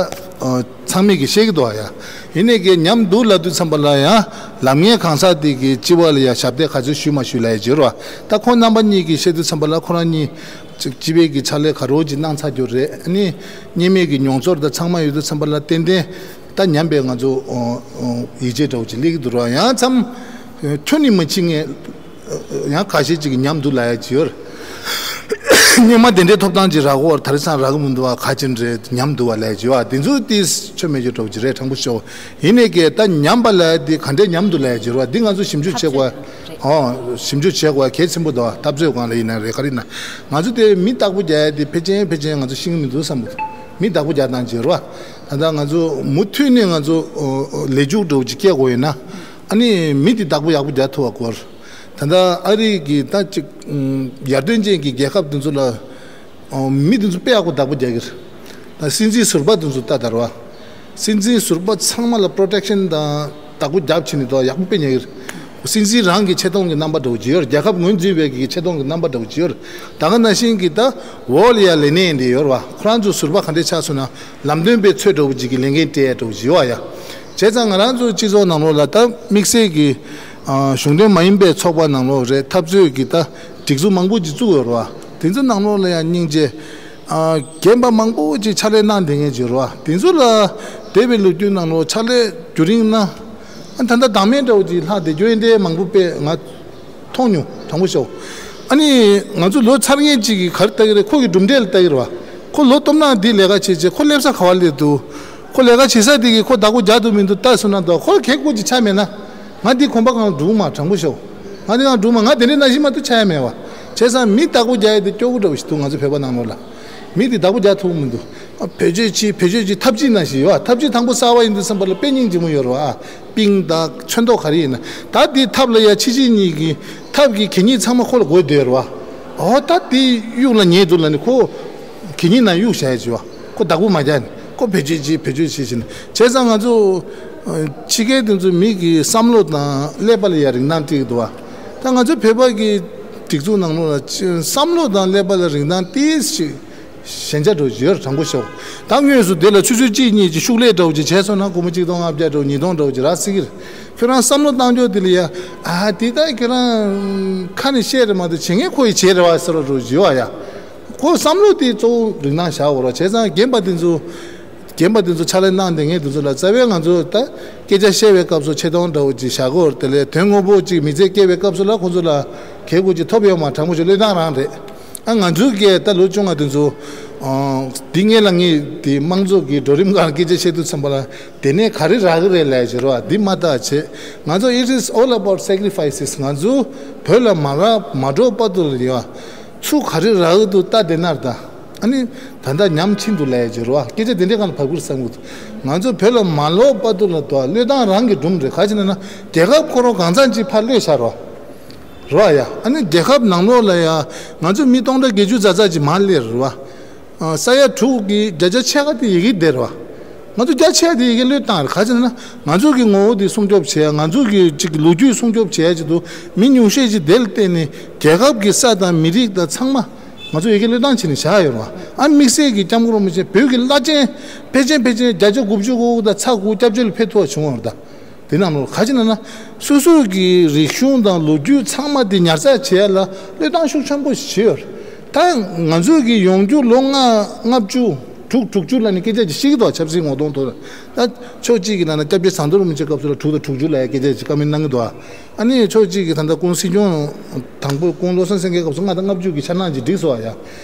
ཚང་མས་ཀྱི་བཤད་ཀྱི་འདུག་བ་ཡ། ཡིན་ནའི་ཀྱི་ཉམས་འདུག་ལབ་དུས་ཙམ་པ་ལ་ཡང་ལམ་ངན་གང་ཟག་དེ་གི་སྤྱི་བ་ལ་ཡང་ཞབས་འདེགས་ག་ཚོད་ཞུས་མ་ཞུས་ལབ་ཡ་ཅིག་ཡོད་རེད་བ། ད་ཁོང་རྣམ་པ་གཉིས་ཀྱིས་བཤད་དུས་ཙམ་པ་ལ་ཁོ་རང་གཉིས། ཅིག་སྤྱི་པའི་གི་ཕྱག་ལས་ག་རོ་ཅིག་གནང་ཚར་རྒྱུ་རེད། ཨ་ནི་གཉིས་མེད་ཀྱི་མྱོང་ཚོར་དང་ཚང་མ་ཡོད་དུས་ཙམ་པ་ལ་ཏན་ཏན་ད་ཉམས་པའི་ང་ཚོ་ཡིད་ཆེས་འདྲ་བོ་ཅིག་སླེབས་ཀྱི་འདུག་ར། ཡང་མཚམས་ཁྱོན་ནས་མ་ཕྱིན་ངས་ཡང་ཁ་ཤས་ཅིག་གི་ཉམས་འདུག་ལབ་ཡ་ཅིག་ཡོད་རེད། སྙེ་མ་དེ་འདྲའི་ཐོབ་ཐང་ཅིག་རག་གོ་བར་ད་རེས་སང་རག་གི་མི་འདུག་བ། ཁ་ཅིག་འདྲའི་ཉམས་འདུག་བ་ལབ་ཡ་ཅིག་ཡོད་བ། དེ་ཚོ་དེ་ཆོ་མེད་ཅིག་འདྲ་བོ་ཅིག་རེད་དྲང་པོ་ཤོད། ཡིན་ནའི་ཀྱེ་ད་ཉམས་པ་ལ་དེ་ག་འདྲའི་ཉམས་འདུག་ལབ་ཡ་ཅིག་རེད་བ། འདི་ང་ཚོ་ཞིབ་འཇུག་བྱེད་དགོས། འཐབ་རྩོད་རེད། ཨོ་ཞིབ་འཇུག་བྱེད་དགོས་གལ་ཆེན་པོ་འདུག་བ། འཐབ་རྩོད་སྒང་ལ་ཡིན་ན་རེད་ག་རེ་ཡིན་ན་ང་ཚོ་དེ་མི་བདག་པོ་རྒྱག་ཡ་དེ་ཕལ་ཆེར་ཕལ་ཆེར་ང་ཚོ་ཤེས་ཀྱི་མི་འདུག་བསམ་གི་འདུག་མི་བདག་པོ་རྒྱག་སྟངས་ཅིག་རེད་བ། ད་ལྟ་ང་ཚོ་མུ་མཐུད་ནས་ང་ཚོ་ཨོ་ཨོ་ལས་འཇུག་འདྲ་བོ་ཅིག་སྐྱེ་དགོས་ཡོད་ན་ཨ་ནི་མི་དེ་བདག་པོ་ཡག་པོ་རྒྱག་ཐུབ་པ་དགོས། ད་ལྟ་ཨ་རི་གི་ད་ཅིག་ཡར་ཐོན་ཅན་གྱི་རྒྱལ་ཁབ་དེ་ཚོ་ལ། ཨོ། མི་དེ་ཚོ་དཔེ་ཡག་པོ་བདག་པོ་རྒྱག་གི་རེད། ད་སྲིད་འཛིན་ཟུར་པ་དེ་ཚོ་ལྟ་དར་བ། སྲིད་འཛིན་ཟུར་པ་ཚང་མ་ལ་པོ་རོ་ཊེག་ཤན་དང་བདག་པོ་རྒྱབ་བྱས་ནས་ད་ཡག་པོ་དཔེ་ཉོ་གི་རེད། སྲིད་འཛིན་རང་གི་ཆེ་མཐོང་གི་རྣམ་པ་འདྲ་བོ་ཅིག་ཡོད་རེད། རྒྱལ་ཁབ་ངོས་འཛིན་པའི་གི་ཆེ་མཐོང་གི་རྣམ་པ་འདྲ་བོ་ཅིག་ཡོད་རེད། ད་ག་ནང་བཞིན་གྱི་ད་འོག་ལ་ཡ་ལས་སྣེ་འདི་ཡོད་རེད་བ། ཁོ་རང་ཚོ་ཟུར་པ་ག་འདྲས་ཆགས་སོང་ན་ལམ་སྟོན་པའི་ཚོད་འདྲ་བོ་ཅིག་གི་ལས་འགན་སྤྲད་ཡ་འདྲ་བོ་ཅིག་ཡོད་བ་ཡ། བྱས་ཙང་ང་རང་ཚོ་སྤྱི་ཚོགས་ནང་ལོགས་ལ་ད་དམིགས་བསལ་གྱི་གཞུང་འབྲེལ་མ་ཡིན་པའི་ཚོགས་པ་ནང་ལོགས་རེད། འཐབ་རྩོད་ཀྱི་ད་སྒྲིག་འཛུགས་མང་པོ་ཅིག་བཙུགས་ཡོད་རེད་བ། དེ་ཚོ་ནང་ལོགས་ལ་ཡང་སྙིང་རྗེ། ཨ། རྒན་པ་མང་པོ་ཅིག་ཕྱག་ལས་གནང་བསྡད་མཁན་ཅིག་ཡོད་རེད་བ། དེ་ཚོ་ལ་འདས་པའི་ལོ་རྒྱུས་ནང་ལོགས་ཕྱག་ལས་རྒྱུན་རིང་གནང་། ཨ། ད་ལྟ་བདག་མེད་འདྲ་བོ་ཅིག་ལྷག་བསྡད་རྒྱུ་ཡིན་དེ་མང་པོ་དཔེ་ང་མཐོང་མྱོང་། དྲང་པོ་ཤོད། ཨ་ནི་ང་ཚོ་ལོ་ཚར་མཁན་ཅིག་གིས་ག་རེ་ལྟ་གི་རེད། ཁོ་གི་གྲུབ་འབྲས་ལ་ལྟ་གི་རེད་བ། ཁོ་ལོ་སྟོབས་ན་འདི་ལས་ཀ་བྱེད་བྱེད་ཁོ་སླེབས་ས་ག་བ་སླེབས་འདུག་ཁོ་ལས་ཀ་བྱེད་ས་དེ་གིས་ཁོ་བདག་པོ་རྒྱག་འདུག་མི་འདུག་ལྟ་སོང་ན་འདུག་ཁོ་གལ་དགོས་ཅིག་ཆགས་མེད་ན། ང་འདི་གོམ་པ་གང་འགྲོ་གི་མ། དྲང་པོ་ཤོད། ང་འདི་གང་འགྲོ་གི་མ། ང་དེ་འདྲའི་ནང་བཞིན་མ་གཏོགས་ཆགས་ཡ་མེད་བ། བྱས་ཙང་མི་བདག་པོ་རྒྱག་ཡ་དེ་སྐྱོ་པོ་འདྲ་བོ་ཞིག་འདུག་ང་ཚོ་བོད་པ་ནང་ལོགས་ལ། མི་དེ་བདག་པོ་རྒྱག་ཐུབ་ཀྱི་མི་འདུག་བེད་སྤྱོད་བྱེད་བེད་སྤྱོད་བྱེད། ཐབས་ཇུས་ནང་བཞིན་ཡོད་བ། ཐབས་ཇུས་དང་པོ་གསར་པ་ཡིན་དུས་ཙམ་པ་ལ་དཔེ་སྙིང་རྗེ་མོ་ཡོད་རེད་བ། པིང་དང་ཚོན་མདོག་ག་རེ་ཡིན་ན། ད་དེའི་ཐབས་ལ་ཡ་ཕྱི་ཕྱི་གཉིས་ཀྱི་ཐབས་ཀྱི་གད་སྙིགས་ཚང་མ་ཁོ་ལ་དགོས་བསྡད་ཡོད་རེད་བ། ཨོ་ད་དེ་གཡུག་ལ་ཉལ་འདུག་ལབ་ནས་ཁོ་གད་སྙིགས་ནང་གཡུག་བཞག་ཡ་བྱེད་བ། ཁོ་བདག་པོ་མ་རྒྱག་ནས་ཁོ་བེད་སྤྱོད་བྱེད་བེད་སྤྱོད་བྱེད་བྱེད་ནས། བྱས་ཙང་ང་ཚོ་ཕྱི་རྒྱལ་དེ་ཚོ་མི་གི་བསམ་བློ་དང་ཀླད་པ་ལ་ཡ་རིན་ཐང་སྤྲད་ཀྱི་འདུག་བ། ད་ང་ཚོ་བོད་པ་གི་སྒྲིག་འཛུགས་ནང་ལོགས་ལ་བསམ་བློ་དང་ཀླད་པ་ལ་རིན་ཐང་ཏོག་ཙམ་ཞན་ཆ་འདྲ་བོ་ཅིག་ཡོད་རེད། དྲང་པོ་ཤོད། ད་དངོས་སུ་དེ་ལ་ཆུ་ཚོད་གཅིག་གཉིས་ཀྱི་ཤུགས་ལས་འདྲ་བོ་ཅིག་བྱས་སོང་ན་སྒོར་མོ་གཅིག་སྟོང་ལྔ་བརྒྱ་འདྲ་བོ་ཉིས་སྟོང་འདྲ་བོ་ཅིག་རག་སྲིད་ཀྱི་རེད། ཁྱོད་རང་བསམ་བློ་བཏང་ཕྱོགས་དེ་ལ་ཡ། ཨ་དེ་ད་ཁྱོད་རང་ཁ་ནས་བཤད་རེད་མ་གཏོགས་བྱེད་མཁན་ཁོ་ཡིས་བྱས་རེད་བ་ཟེར་བ་འདྲ་བོ་ཅིག་ཡོད་བ་ཡ། ཁོ་བསམ་བློ་དེ་གཙོ་བོ་རིན་ཐང་བཞག་དགོས་རེད་བ། བྱས་ཙང་རྒན་པ་དེ་ཚོ། རྒན་པ་དེ་ཚོ་ཕྱག་ལས་གནང་བསྡད་མཁན་དེ་ཚོ་ལ་རྩ་བའི་ང་ཚོ་ད་སྐད་ཆ་བཤད་པའི་སྐབས་སུ་ཆེ་མཐོང་འདྲ་བོ་ཅིག་བཞག་དགོས་རེད། དེ་ལས་དོན་དངོས་པོ་ཅིག་མི་ཚེ་སྐྱེལ་བའི་སྐབས་སུ་ལ་ཁོང་ཚོ་ལ་གལ་དགོས་ཅིག་ཐོབ་ཡོད་མ། དྲང་པོ་ཞིག་བློས་བཏང་རང་རེད། ཨ་ང་ཚོའི་སྐད་ད་ལོ་ཆུང་བ་དེ་ཚོ་འདི་སྔོན་ལ་ངས་དེ་དམངས་གཙོ་གི་གྲོས་རིམ་སྒང་སྐད་ཆ་བཤད་དུས་ཙམ་པ་ལ་དེ་ནས་ག་རེ་རག་གི་རེད་ལབ་ཡ་ཅིག་རེད་བ། འདི་མ་བལྟ་བྱས་ང་ཚོ་it is all about sacrifices། ང་ཚོ་བོད་ལ་མ་རག་མ་འགྲོ་བར་དུ་ལ་ཡ། ཚུར་ག་རེ་རག་གི་འདུག་ལྟ་བསྡད་ན་རེད་ད། ཨ་ནི་ད་ལྟ་ཉམས་ཕྱིན་འདུག་ལབ་ཡ་ཅིག་རེད་བ། སྐད་ཆ་དེ་འདྲའི་སྒང་ལ་བབས་ཀྱི་རེད་བསམ་གྱི་འདུག་ང་ཚོ་བོད་ལ་མ་ལོག་བར་དུ་ལ་འདུག་བ། བློས་བཏང་རང་གིས་སྒྲུབ་རེད། ག་ཅི་ན་ན་རྒྱལ་ཁབ་ཁོ་རང་གང་ཚང་ཅིག་ཕར་གློད་བཞག་རོགས། རེད་བ་ཡ། ཨ་ནི་རྒྱལ་ཁབ་ནང་ལོགས་ལ་ཡ་ང་ཚོ་མི་སྟོང་ཕྲག་བརྒྱད་ཅུ་ཙག་ཙག་ཅིག་མར་སླེབས་རེད་བ། ཨ་ས་ཡ་དྲུག་གི་བརྒྱ་ཆ་ཕྱེད་ཀ་དེ་ཡི་གེ་བསྡད་རེད་བ། ང་ཚོ་རྒྱ་ཆེ་དེ་ཡི་གེ་བློས་བཏང་རེད། ག་ཅི་ན་ང་ཚོ་གི་ངོ་བོ་དེ་སྲུང་སྐྱོབ་བྱེད་ཡ། ང་ཚོ་གི་ཅིག་ལོ་རྒྱུས་སྲུང་སྐྱོབ་བྱེད་ཡ་ཅིག་ཏུ་མི་ཉུང་ཤས་ཅིག་དེ་ལ་བརྟེན་ནས་རྒྱལ་ཁབ་ཀྱི་ས་དང་མི་རིགས་དང་ཚང་མ་ང་ཚོ་ཡི་གེ་བློས་བཏང་བྱས་ནས་བཞག་ཡོད་རེད་བ། ཨ་དམིགས་བསལ་གྱི་སྐྱབས་མགོན་རིན་པོ་ཆེ་བོད་ཀྱི་བླ་ཆེན་ཕལ་ཆེར་ཕལ་ཆེར་བརྒྱ་ཆ་དགུ་བཅུ་གོ་དགུ་དང་ཚ་དགུ་སྐྱབས་བཅོལ་ལ་ཕེབས་ཐུབ་པ་བྱུང་བ་རེད་ད། དེ་རྣམས་ལ་ག་ཅི་ན་ན། སོ་སོ་གི་རིག་གཞུང་དང་ལོ་རྒྱུས་ཚང་མ་དེ་ཉར་ཚགས་བྱེད་ཡ་ལ་བློས་བཏང་ཤུགས་ཆེན་པོ་ཞིག་བྱས་ཡོད་རེད། ད་ང་ཚོ་གི་ཡོང་རྒྱུ་ལོ་ལྔ་ལྔ་བཅུ་དྲུག་དྲུག་ཅུ་ལ་ནི་སྐད་ཆ་ཅིག་བཤད་ཀྱི་འདུག་ཆབ་སྲིད་ངོ་གདོང་ཐོག་ལ། ད་ཕྱོགས་གཅིག་གི་ནང་ན་སྐྱབས་རྗེ་ཟམ་གདོང་རིན་པོ་ཆེ་སྐབས་སུ་ལ་དྲུག་དང་དྲུག་ཅུ་ལ་ཡ་སྐད་ཆ་ཅིག་བཀའ་མོལ་གནང་གི་འདུག་ཨ་ནི་ཕྱོགས་གཅིག་གི་ད་ལྟ་སྐུ་ངོ་སྲིད་སྐྱོང་དང་པོ་སྐུ་ངོ་བློ་བཟང་སེང་གེ་སྐབས་སུ་ལྔ་དང་ལྔ་བཅུ་གི་འཆར་སྣང་ཅིག་བསྒྲིགས་སོང་བ་ཡ།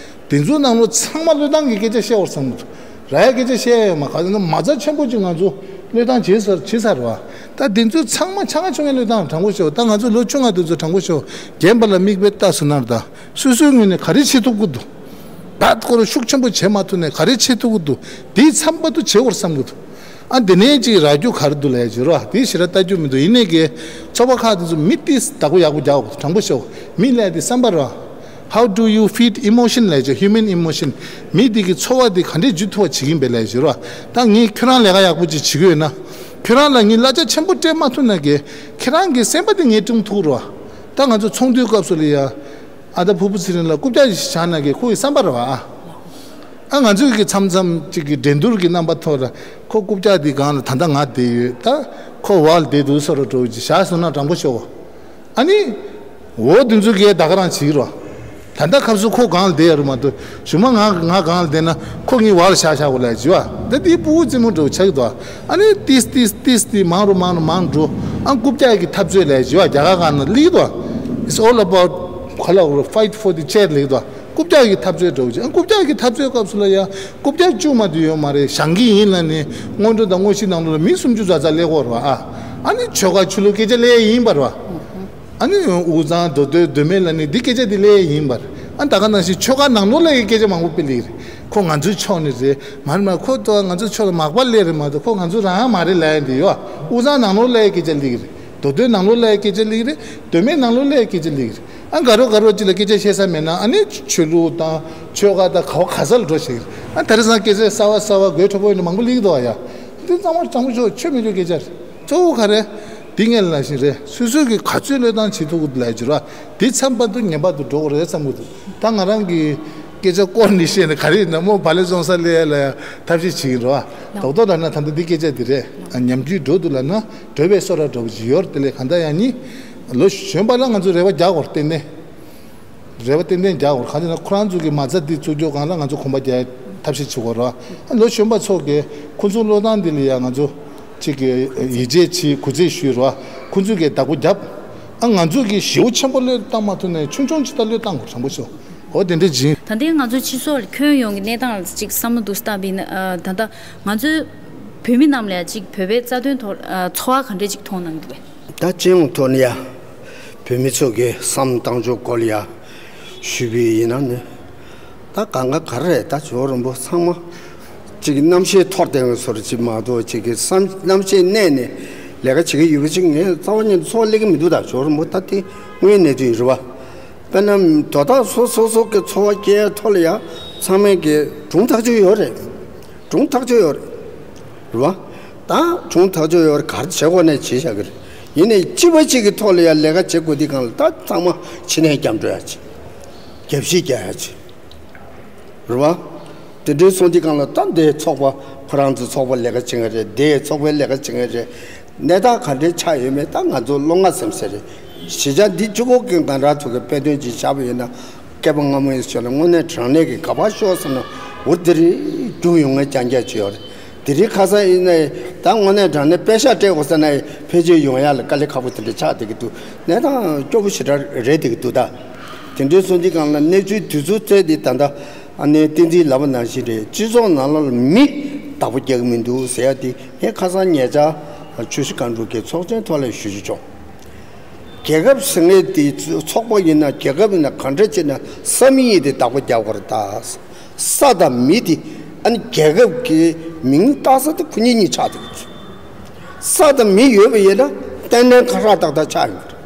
དེ་ཚོའི་ནང་ལོ་ཚང་མ་བློས་བཏང་གི་སྐད་ཆ་བཤད་བར་བསམ་གི་འདུག་ར་ཡ་སྐད་ཆ་བཤད་ཡ་ཡོད་མ་ག་ཚོད་ན་མ་རྩ་ཆེན་པོ་ཅིག་ང་ཚོ་བློས་བཏང་བྱེད་ཚར་བྱེད་ཚར་བ། ད་དེ་ཚོ་ཚང་མ་ཆ་ང་ཆུང་ངའི་བློས་བཏང་དྲང་པོ་ཤོད། ད་ང་ཚོ་ལོ་ཆུང་ང་དེ་ཚོ་དྲང་པོ་ཤོད། རྒན་པ་ལ་མིག་དཔེ་ལྟ་སོང་ན་ད་སོ་སོའི་ངོས་ནས་ག་རེ་བྱེད་ཐུབ་ཀྱི་འདུག་ད་ཁོ་རང་ཤུགས་ཆེན་པོ་བྱེད་མ་ཐུབ་ནས་ག་རེ་བྱེད་ཐུབ་ཀྱི་འདུག་དེའི་མཚམས་བར་དུ་བྱེད་དགོས་བསམ་གྱི་འདུག་ཨ་དེ་ནས་ཅིག་རག་རྒྱུ་ག་རེ་འདུག་ལབ་ཡ་ཅིག་རོ། དེ་ཞེ་དྲག་ལྟ་རྒྱུ་མི་འདུག་ཡིན་ནའི་གི་ཚོགས་པ་ཁག་དེ་ཚོ་མི་ཏིས་བདག་པོ་ཡག་པོ་རྒྱག་དགོས། དྲང་པོ་ཤོད། མི་ལབ་ཡ་དེ་བསམ་པ་རོ། How do you feed emotion ལབ་ཀྱི་human emotion། མི་དེ་གི་ཚོར་བ་དེ་ག་འདྲས་འཇུ་ཐུབ་པ་བྱེད་ཀྱིན་པས་ལབ་ཀྱི་རོ། ད་ངས་ཁྱོད་རང་ལས་ཀ་ཡག་པོ་ཅིག་བྱེད་ཀྱི་ཡོད་ན། ཁྱོད་རང་ལ་ངས་གླ་ཆ་ཆེན་པོ་སྤྲད་མ་ཐུབ་ན་གི། ཁྱེད་རང་གི་སེམས་པ་དེ་ངས་སྐྲུན་ཐུབ་རོ། ད་ང་ཚོ་ཚོགས་འདུའི་སྐབས་སུ་ལ་ཡ། ཨ་ད་ཕུར་བུ་ཚེ་རིང་ལ་རྐུབ་བཀྱག་ཞིག་བཞག་ན་གི་ཁོ་གི་བསམ་པ་རེད་བ། ཨ་ང་ཚོས་གི་མཚམས་མཚམས་ཅིག་གི་འགྲན་བསྡུར་གི་རྣམ་པ་ཐོག་ལ་ཁོ་རྐུབ་བཀྱག་དེ་སྒང་ལ་ད་ལྟ་ང་བསྡད་ཡོད། ད་ཁོ་འོག་ལ་བསྡད་འདུག་བཟོ་འདྲ་འདྲ་བོ་ཅིག་བཞག་སོང་ན་དྲང་པོ་ཤོད། ཨ་ནི། འོ་དེ་ཚོ་གས་ད་ག་རང་བྱེད་ཀྱི་རོ། ད་ལྟ་སྐབས་སུ་ཁོ་སྒང་ལ་བསྡད་ཡོད་རེད་མ་གཏོགས་གཞུག་མ་ང་ང་སྒང་ལ་བསྡད་ན་ཁོ་ངའི་འོག་ལ་བཞག་བཞག་དགོས་ལབ་བྱེད་བ། ད་དེའི་ཕྲུ་གུ་རྩེད་མོ་འདྲ་བོ་ཆགས་ཀྱི་འདུག་ཨ་ནི་ཏིས་ཏིས་ཏིས་ཏིས་མང་རུ་མང་རུ་མང་རུ་འགྲོ། ཨ་རྐུབ་བཀྱག་གི་འཐབ་རྩོད་ལབ་བྱེད་བ་རྒྱ་གར་སྒང་ལ་སླེབས་ཀྱི་འདུག It's all about ག་ལ་འོ་fight for the chair ལབ་ཀྱི་འདུག་རྐུབ་བཀྱག་གི་འཐབ་རྩོད་འདྲ་བོ་ཅིག་ཨ་རྐུབ་བཀྱག་གི་འཐབ་རྩོད་སྐབས་སུ་ལ་ཡ་རྐུབ་བཀྱག་བཅུག་མ་དུས་ཡོད་མ་རེད། བཞེངས་ཀྱི་ཡིན་ལབ་ནས་སྔོན་འགྲོ་དང་དངོས་གཞི་ནང་ལོགས་ལ་མི་སུམ་ཅུ་ཙམ་ཙམ་སླེབས་ཀྱི་ཡོད་རེད་བ། ཨ་ཨ་ནི་ཆོལ་ཁ་ཆོས་ལུགས་སྐད་ཆ་སླེབས་ཡ་ཡིན་པ་རེད་བ། ཨ་ནི་དབུས་གཙང་མདོ་སྟོད་མདོ་སྨད་ལ་ནི་འདི་སྐད་ཆ་འདི་སླེབས་ཡ་ཡིན་པ་རེད། ཨ་ད་ག་ནང་བཞིན་ཆོལ་ཁ་ནང་ལོགས་ལ་ཡི་སྐད་ཆ་མང་པོ་སྤེལ་ལེ་རེད། ཁོ་ང་ཚོའི་ཕྱོགས་ནས་རེད། མ་རེད་མ་རེད། ཁོ་ད་ང་ཚོའི་ཕྱོགས་ལ་མག་པ་སླེབས་རེད་མ་གཏོགས་ཁོ་ང་ཚོ་རང་མ་རེད་ལབ་ཡ་འདི་ཡོད། དབུས་གཙང་ནང་ལོགས་ལ་ཡི་སྐད་ཆ་སླེབས་རེད། མདོ་སྟོད་ནང་ལོགས་ལ་ཡི་སྐད་ཆ་སླེབས་རེད། མདོ་སྨད་ནང་ལོགས་ལ་ཡི་སྐད་ཆ་སླེབས་རེད། ཨ་དགའ་རོགས་དགའ་རོགས་གཅིག་ལ་སྐད་ཆ་བཤད་ས་མེད་ན་ཨ་ནི་ཆོས་ལུགས་དང་ཆོལ་ཁ་དང་ག་བ་ག་ས་ལ་འགྲོ་ཤེས་རེད། ཨ་དེང་སང་སྐད་ཆ་གསར་བ་གསར་བ་དགོད་བྲོ་བོ་ཡིན་ན་མང་པོ་སླེབས་ཀྱི་འདུག་ཡ། འདི་གཙང་མ་དྲང་པོ་ཤོད། ཆོས་མི་ཆོས་སྐད་ཆ་རེད། གཙོ་བོ་ག་རེ། འདི་ངས་ལབ་བཞིན་རེད། སོ་སོས་གི་ག་ཚོད་བློས་བཏང་བྱེད་ཐུབ་ཀྱི་འདུག་ལབ་ཀྱི་རེད། འདི་མཚམས་བར་དུ་ངན་པ་དུ་འགྲོ་གི་རེད་བསམ་གྱི་འདུག་ད་ང་རང་གི་སྐད་ཆ་སྐོར་ནས་བཤད་ནས་ག་རེ་ཡིན་ན་མོ་བ་ལེ་བཙོང་ས་སླེབས་ཡ་ལ་ཡ་ཐབས་ཤེས་བྱེད་ཀྱི་རེད་བ། རྡོག་རྡོག་ལབ་ན་ད་ལྟ་འདི་སྐད་ཆ་འདི་རེད། ཉམས་རྒྱུས་འགྲོ་འདུག་ལབ་ན་བྲོས་པའི་སོ་ར་འདྲ་བོ་ཅིག་ཡོད་རེད། དེ་ལས་གང་ལྟར་ཡང་ནི་ལོ་གཞོན་པ་ལ་ང་ཚོ་རེ་བ་རྒྱག་དགོས་རེད་ཏན་ཏན། རེ་བ་ཏན་ཏན་རྒྱག་དགོས་རེད། གང་ཡིན་ན་ཁོ་རང་ཚོ་གི་མ་རྩ་འདི་བཙུགས་རྒྱུ་སྒང་ལ་ང་ཚོ་གོམ་པ་རྒྱག་ཐབས་ཤེས་བྱེད་དགོས་རེད་བ། ལོ་གཞོན་པ་ཚོ་གི་ཁོ་ཚོའི་བློས་བཏང་འདི་ལ་ཡང་ང་ཚོ་གཅིག་གི་ཡིད་ཆེས་བྱེད་སྐུལ་འདེད་ཞུས་རེད་བ། ཁོ་ཚོ་གི་བདག་པོ་རྒྱབ། ཨ་ང་ཚོ་གི་ཞེ་པོ་ཆེན་པོ་བློས་བཏང་མ་ཐུབ་ནའི་ཆུང་ཆུང་ཅིག་ད་བློས་བཏང་དགོས་དྲང་པོ་ཤོད། འོ་དེ་འདྲ་བྱིན། ད་ལྟའི་ང་ཚོའི་སྤྱི་ཚོགས་ལ་ཁྱོན་ཡོངས་ཀྱི་གནས་སྟངས་ལ་གཅིག་བསམ་བློ་འདུག་སེ་བཏང་བ་ཡིན་ན་ཨ་ད་ལྟ་ང་ཚོའི་བོད་མི་རྣམས་ལ་ཡང་གཅིག་བོད་པའི་རྩ་དོན་ཐོག་ཨ་ཚོར་བ་ག་འདྲས་ཅིག་མཐོང་གནང་གི་འདུག་གས། ད་སྤྱི་ཡོངས་ཐོག་ནས་ཡ། བོད་མི་ཚོ་གི་བསམ་བཏང་ཕྱོགས་སྐོར་ལ་ཡ། ཞུས་པ་ཡིན་ན་ནི། ད་གང་ག་ག་རེ་རེད། ད་ཇོ་བོ་རིན་པོ་ཚང་མ། གཅིག་རྣམ་ཤེས་འཐོར་བསྡད་པའི་བཟོ་འདྲ་ཅིག་མ་གཏོགས་གཅིག་གི་བསམ་རྣམ་ཤེས་གནས་ནས་ལས་ཀ་བྱེད་ཀྱི་ཡོད་པ་ཅིག་ངས་རྩ་བ་ཉིད་ཚོར་བ་སླེབས་ཀྱི་མི་འདུག་ད་ཇོ་བོ་རིན་པོ་ད་དེ་དངོས་གནས་དུ་ཡིན་རེད་བ། དཔེར་ན་དོ་བདག་སོ་སོ་སོ་གི་འཚོ་བ་སྐྱེལ་ཐོག་ལ་ཡ་ཚང་མས་ཀྱི་སྒྲུང་ཐག་ཆོད་ཡོད་རེད། སྒྲུང་ཐག་ཆོད་ཡོད་རེད། རེད་བ། ད་སྒྲུང་ཐག་ཆོད་ཡོད་རེད། ག་རེ་བྱེད་དགོས་ནས་བྱེད་བཞག་གི་རེད། ཡིན་ནའི་སྤྱི་པ་གཅིག་གི་ཐོག་ལ་ཡ་ལས་ཀ་བྱེད་དགོས་དུས་སྒང་ལ་ད་ཚང་མ་ཕྱི་ནས་རྒྱབ་འགྲོ་ཡ་ཅིག་རྒྱབ་བཤིག་རྒྱག་ཡ་ཅིག་རེད་བ། དེ་འདྲའི་སོང་དུས་སྒང་ལ་ད་འདི་ཚོགས་པ་ཁོ་རང་ཚོའི་ཚོགས་པ་ལས་ཀ་བྱེད་མཁན་རེད། འདིའི་ཚོགས་པའི་ལས་ཀ་བྱེད་མཁན་རེད། གནས་སྟངས་ག་འདྲའི་ཆགས་ཡོད་མེད་ད་ང་ཚོ་བློ་ང་སེམས་གསལ་རེད། གཞིས་ཆགས་འདི་གཅིག་པོ་གི་ང་རང་ཚོ་གི་དཔེ་སྟོན་ཅིག་བཞག་པ་ཡིན་ན། སྐལ་པ་སྔ་མོ་ཡིན་ཞོར་ལ་དངོས་གནས་དྲང་གནས་ཀྱི་ག་པར་ཤོག་ཟེར་ན་འུར་དེ་རིང་རྒྱུགས་ཡོང་མཁན་རྐྱང་རྐྱང་ཅིག་ཡོད་རེད། དེ་རིང་ཁ་སང་ཡིན་ན་ད་དངོས་གནས་དྲང་གནས་པེ་ཤག་སྤྲད་དགོས་ཟེར་ན་ཕལ་ཆེར་ཡོང་ཡ་ལ་དཀའ་ལས་ཁག་པོ་དེ་འདྲ་ཆགས་བསྡད་ཀྱི་འདུག་གནས་སྟངས་སྐྱོ་པོ་ཞེ་དྲག་རེད་བསྡད་ཀྱི་འདུག་ད་དེ་འདྲའི་སོང་དུས་སྒང་ལ་གནས་ཚུལ་དུས་ཚོད་བཙལ་ཏེ་ད་ལྟ་ཨ་ནེ་བསྟན་འཛིན་ལབ་པ་ནང་བཞིན་རེད། སྤྱི་ཚོགས་ནང་ལོགས་ལ་མི་བདག་པོ་རྒྱག་གི་མི་འདུག་ཟེར་ཡ་དེ་ངས་ཁ་སང་ཉེ་ཆར་ཆུ་བཞི་སྒང་དྲུག་གི་ཚོགས་ཆེན་ཐོག་ལ་ཞུ་རྒྱུ་བྱུང་། རྒྱལ་ཁབ་ཟེར་མཁན་དེ་ཚོགས་པ་ཡིན་ན་རྒྱལ་ཁབ་ཡིན་ན་གང་འདྲ་བྱས་ན་ས་མིག་ཡིན་དེ་བདག་པོ་རྒྱག་དགོས་རེད་ད། ས་དང་མི་དེ་ཨ་ནི་རྒྱལ་ཁབ་ཀྱི་མིང་བཏགས་ས་དེ་ཁོ་གཉིས་གཉིས་ཆགས་འདུག་ས་དང་མི་ཡོད་པ་ཡིན་ན་ཏན་ཏན་ཁ་ཧྲག་ཏག་ཏག་ཆགས་ཡོང་གི་རེད།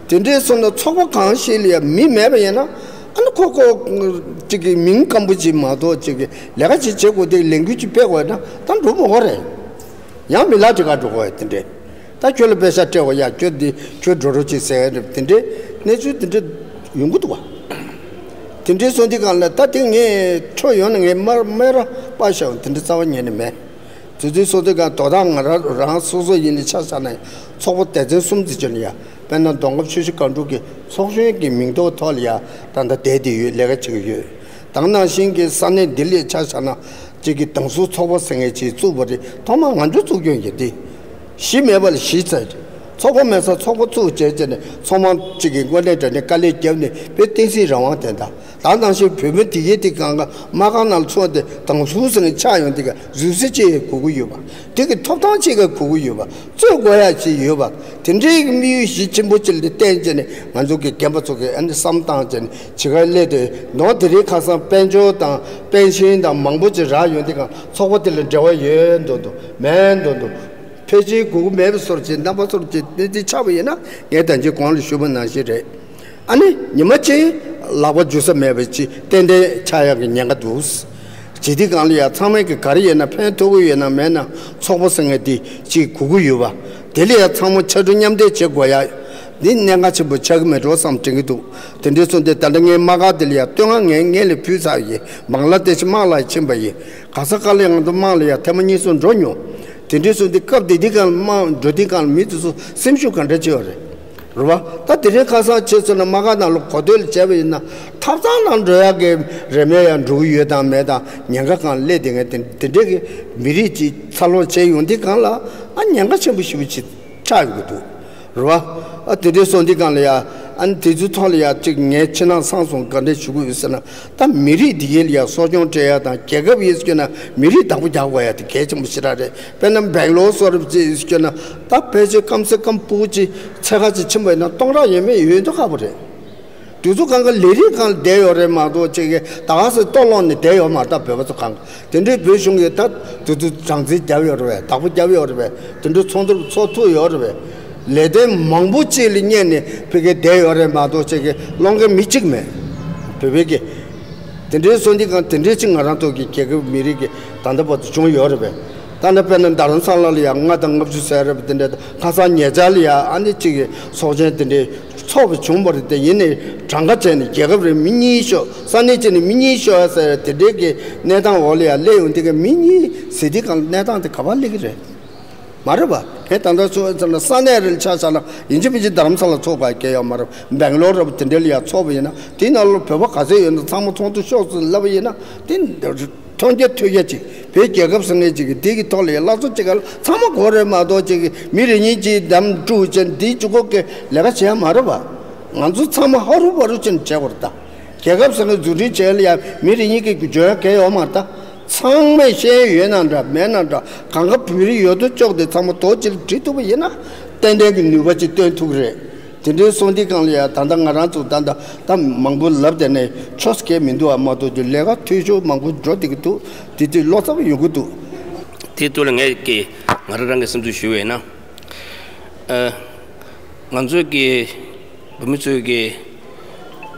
དེ་འདྲའི་སོང་ན་ཚོགས་པ་གང་ཞིག་ལ་ཡང་མི་མེད་པ་ཡིན་ན་ ཨ་ནི་ཁོ་ཁོ་གཅིག་གི་མིང་སྐམ་པོ་ཅིག་མ་གཏོགས་གཅིག་གི་ལས་ཀ་ཅིག་བྱེད་དགོས་དེ་ལས་འགུལ་ཅིག་སྤེལ་དགོས་ན་ད་འགྲོ་མི་དགོས་རེད། ཡང་མི་ལག་ཅིག་ག་འགྲོ་དགོས་དེ་འདྲས། ད་ཁྱོད་ལ་པེ་ཤ་སྤྲད་དགོས་ཡ། ཁྱོད་འདི་ཁྱོད་འགྲོ་རོགས་ཅིག་ཟེར་རེད། དེ་འདྲས་གནས་ཚུལ་དེ་འདྲས་ཡོང་གི་འདུག་བ། དེ་འདྲས་སོང་དུས་སྒང་ལ་ད་དེ་ངས་ཁྲོ་ཡོང་ན་ངས་མར་མེ་ར་པ་ཤ་དེ་འདྲས་རྩ་བ་ཉིད་ནས་མེད། དུས་ཚོད་སོང་དུས་སྒང་དོ་བདག་ང་རང་རང་སོ་སོ་ཡིན་ནི་ཆ་བཞག་ན་ཚོགས་པ་སྡེ་ཚན་གསུམ་དེ་བྱོན་ཡ། དཔེར་ན་མདོ་ཁམས་ཆུ་བཞི་སྒང་དྲུག་གི་ཚོགས་གཞོན་གྱི་མིང་ཐོག་ཐོག་ལ་ཡ་ད་ལྟ་བསྡད་དེ་ཡོད། ལས་ཀ་བྱེད་ཀྱི་ཡོད། དེ་ནང་བཞིན་གྱི་ས་གནས་འདི་ལ་ཆ་བཞག་ན་གཅིག་གི་དྭངས་སུ་ཚོགས་པ་ཟེར་མཁན་ཅིག་བཙུགས་པ་རེད། ཐོག་མར་ང་ཚོ་བཙུགས་རྒྱུ་ཡིན་དེ། གཞི་མེད་པ་ལ་གཞི་བཙལ། ཚོགས་པ་མེད་ས་ཚོགས་པ་བཙུགས་བྱས་བྱས་ནས་ཚོགས་མང་གཅིག་གི་དངོས་གནས་དྲང་གནས་དཀའ་ལས་བརྒྱབ་ནས་བོད་བསྟན་སྲིད་རང་དབང་དེ་དང་། ད་ནང་བཞིན་བོད་མི་དེ་གའི་དེ་གང་ག་མ་གང་ནང་ཚོགས་དེ་དྭངས་སུ་ཟེར་ནས་ཆགས་ཡོང་དེ་ག་རུས་སེ་ཅིག་དགོས་ཀྱི་ཡོད་པ། དེ་གི་ཐོབ་ཐང་ཅིག་ག་དགོས་ཀྱི་ཡོད་པ། རྩོད་དགོས་ཡ་ཅིག་ཡོད་པ། དེ་འདྲའི་གི་དམིགས་ཡུལ་གཞི་ཆེན་པོ་ཅིག་ལ་བརྟེན་བྱས་ནས་ང་ཚོ་གི་རྒན་པ་ཚོ་གི་ཨ་ནི་བསམ་བཏང་བྱས་ནས་ཇི་ག་སླེབས་དེ་ནོ། དེ་རིང་ཁ་སང་དཔལ་འབྱོར་དང་པེན་ཤན་དང་མང་པོ་ཅིག་རག་ཡོང་དེ་ག་ཚོགས་པ་དེ་ལ་འབྲེལ་བ་ཡོད་འདུག་འདུག་མེད་འདུག་འདུག་ཕལ་ཆེར་དགོས་མཁོ་མེད་པའི་བཟོ་འདྲ་ཅིག་རྣམ་པ་བཟོ་འདྲ་ཅིག་དེ་དེ་ཆགས་པ་ཡིན་ན་ངས་ད་ཅི་གོང་ལ་ཞུས་པ་ནང་བཞིན་རེད། ཨ་ནི་ཉི་མ་གཅིག་ལག་པ་འཇུ་ས་མེད་པ་ཅིག་ཏན་ཏན་ཆགས་ཡག་གི་ཉེན་ཁ་འདུག་ཇི་དེ་གང་ལ་ཡ་ཚང་མས་ཀྱི་ག་རེ་ཡོད་ན་ཕན་ཐོགས་ཀྱི་ཡོད་ན་མེད་ན་ཚོགས་པ་ཟེར་མཁན་དེ་ཅིག་དགོས་ཀྱི་ཡོད་པ། དེ་ལ་ཡ་ཚང་མ་ཕྱར་གྲུ་མཉམ་འདེགས་བྱེད་དགོས་ཡ། འདི་གནད་འགག་ཆེན་པོ་ཆགས་ཀྱི་མེད་འགྲོ་བསམ་དྲན་གྱི་འདུག་དེ་འདྲའི་སོང་དེ་ད་ལྟ་ངའི་དམག་སྒར་དེ་ལ་ཡ་བསྟོད་བསྔགས་ངས་སྔོན་ལ་ཕུལ་ཚར་ཡིན། བང་ལ་དེ་ཤི་དམག་ལ་ཕྱིན་པ་ཡིན། ག་ས་ག་ལ་ཡང་དུ་དམག་ལ་ཡང་ཐེངས་མ་གཉིས་གསུམ་འགྲོ་མྱོང་། དེ་འདྲའི་སོང་དུས་སྐབས་དེ་དུས་གང་དམག་འགྲོ་དུས་གང་མི་དེ་ཚོ་སེམས་ཤུགས་ག་འདྲ་ཅིག་ཡོད་རེད། རེད་བ། ད་དེ་རིང་ཁ་སང་བྱས་ཚོད་ན་དམག་སྒར་ནང་ལ་གོ་ཐོས་ལ་བྱས་པ་ཡིན་ན་ཐབ་ཚང་ནང་འགྲོ་ཡག་གི་རེ་མེད་ཡང་འགྲོ་གི་ཡོད་དང་མེད་དང་ཉེན་ཁ་གང་སླེབས་དེ་ངས་དེ་དེ་འདྲའི་གི་མི་རིགས་ཀྱི་འཚར་ལོངས་བྱས་ཡོང་དུས་གང་ལ་ཨ་ཉེན་ཁ་ཆེན་པོ་ཞེ་པོ་ཅིག་ཆགས་ཡོང་གི་འདུག་རེད་བ། ཨ་དེ་འདྲའི་སོང་དུས་གང་ལ་ཡ་ཨ་ནི་དེ་ཚོའི་ཐོག་ལ་ཡ་གཅིག་ངའི་ཕྱི་ནང་གསང་གསུམ་ག་འདྲས་ཞུ་གི་ཡོད་ཟེར་ན། ད་མི་རིགས་འདི་གའི་ལ་ཡ་གསོ་སྐྱོང་སྤྲད་ཡ་དང་རྒྱལ་ཁབ་ཡིན་ཟེར་ན་མི་རིགས་བདག་པོ་རྒྱག་དགོས་ཡ་དེ་གལ་ཆེན་པོ་ཞེ་དྲག་རེད། དཔེར་ན་སྦེང་ལོར་སོགས་རབ་ཅིག་ཡིན་ཟེར་ན་ད་ཕལ་ཆེར་སྐམ་སེ་སྐམ་སྤུ་གུ་ཅིག་ཚད་ཁ་ཅིག་ཕྱིན་པ་ཡིན་ན་སྟོང་ཕྲག་ཡས་མས་ཡོད་མདོག་ཁ་པོ་རེད། དུས་ཚོད་གང་ག་ལས་རིགས་གང་ལ་བསྡད་ཡོད་རེད་མ་གཏོགས་ཅིག་གི་ད་ག་སེ་ལྟོ་སློང་ནས་བསྡད་ཡོད་མ་རེད། ད་བོད་པ་ཚོ་གང་ག་དེ་འདྲའི་བོད་གཞུང་གིས་ད་དུས་ཚོད་གྲངས་འཛིན་བརྒྱབ་ཡོད་རེད་པས། བདག་པོ་བརྒྱབ་ཡོད་རེད་པས། དེ་འདྲའི་ཚོགས་འདུར་ཚོགས་ཐུབ་ཡོད་རེད་པས། ལས་དོན་མང་པོ་ཅིག་ལ་བསྙད་ནས་ཕ་གིར་བསྡད་ཡོད་རེད་མ་གཏོགས་ཅིག་གི་སློང་མཁན་མི་གཅིག་མེད། བོད་པའི་གི་དེ་འདྲའི་སོང་དུས་གང་དེ་འདྲའི་ཅིག་ང་རང་ཚོ་གི་རྒྱལ་ཁབ་མི་རིགས་ཀྱི་ད་ལྟ་བར་དུ་བྱུང་ཡོད་རེད་པས། ད་ལྟ་དཔེར་ན་རྡ་རམ་ས་ལ་ལ་ཡང་ལྔ་དང་ལྔ་བཅུ་ཟེར་རེད་པས། དེ་འདྲ་ཁ་སང་ཉེ་ཆར་ལ་ཡང་ཨ་ནི་གཅིག་གི་ཚོགས་ཆེན་དེ་འདྲའི་ཚོགས་པ་བྱུང་བ་རེད། དེ་ཡིན་ནའི་གྲངས་ཀ་བྱས་ནས་རྒྱལ་ཁབ་རེ་མི་གཉིས་ཤོག་ས་གནས་གཅིག་ནས་མི་གཉིས་ཤོག་ཟེར་དེ་འདྲའི་གི་གནས་སྟངས་འོག་ལ་ཡང་སླེབས་ཡོང་དེ་ག་མི་གཉིས་ཟེར་དེ་གང་གནས་སྟངས་དེ་ག་པར་སླེབས་ཀྱི་རེད། མ་རེད་པ། ངས་ད་ལྟ་ཚོ་ཚོ་ན་ས་གནས་རེ་ལ་ཆ་བཞག་ན་ཡིན་གཅིག་མིན་གཅིག་རྡ་རམ་ས་ལ་ཚོགས་པ་སྐད་ཡོད་མ་རེད། སྦེང་ལོར་ར་བ་དེ་འདྲ་ལ་ཡང་ཚོགས་པ་ཡིན་ན་དེའི་ནང་ལ་བོད་པ་ག་ཚོད་ཡོད་ན་ཚང་མ་ཚོགས་འདུ་ཤོག་ཟེར་ལབ་པ་ཡིན་ན་དེ་མཐོང་རྒྱ་ཐོས་རྒྱ་ཅིག་བོད་རྒྱལ་ཁབ་ཟེར་མཁན་ཅིག་གི་དེ་གི་ཐོག་ལ་ཡང་བླ་མཚོ་ཅིག་ག་ལ་ཚང་མ་དགོས་རེད་མ་གཏོགས་ཅིག་གི་མི་རེ་གཉིས་ཅིག་འདམ་དཀྲུག་བྱས་ནས་དེའི་གཅིག་པོ་གི་ལས་ཀ་བྱེད་ཡ་མ་རེད་པ། ང་ཚོ་ཚང་མ་ཧ་རུ་བ་རུ་བྱས་ནས་བྱེད་དགོས་རེད་ད། རྒྱལ་ཁབ་ཟེར་མཁན་འཛུགས་སྐྲུན་བྱེད་ཡ་ལ་ཡང་མི་རེ་གཉིས་ཀྱིས་འཇོན་ཡ་གང་ཡང་ཡོད་མ་རེད་ད། ཚང་མས་ཤེས་ཡོན་ཡོད་ན་འདྲ་མེད་ན་འདྲ་གང་ག་བོད་རིགས་ཡོད་དོ་ཅོག་དེ་ཚང་མ་དོ་གཅིག་ལ་བསྒྲིལ་ཐུབ་པ་ཡིན་ན་ཏན་ཏན་གྱི་ནུས་པ་ཅིག་སྟོན་ཐུབ་ཀྱི་རེད། དེ་འདྲའི་སོང་དུས་གང་ལ་ཡང་ད་ལྟ་ང་རང་ཚོ་ད་ལྟ་ད་མང་པོ་ལབ་བསྡད་ནས་ཆོས་སྐད་མི་འདུག་ཨ་མ་གཏོགས་ཀྱི་ལས་ཀ་འཐུས་ཤོར་མང་པོ་འགྲོ་བསྡད་ཀྱི་འདུག་དེ་དུས་བློ་འཚབ་ཡོང་གི་འདུག་དེ་ཐོག་ལ་ངས་ཀྱི་ང་རང་རང་གི་སེམས་ཚོར་ཞུ་བས་ན། ཨ། ང་ཚོས་ཀྱི་བོད་མི་ཚོས་ཀྱི་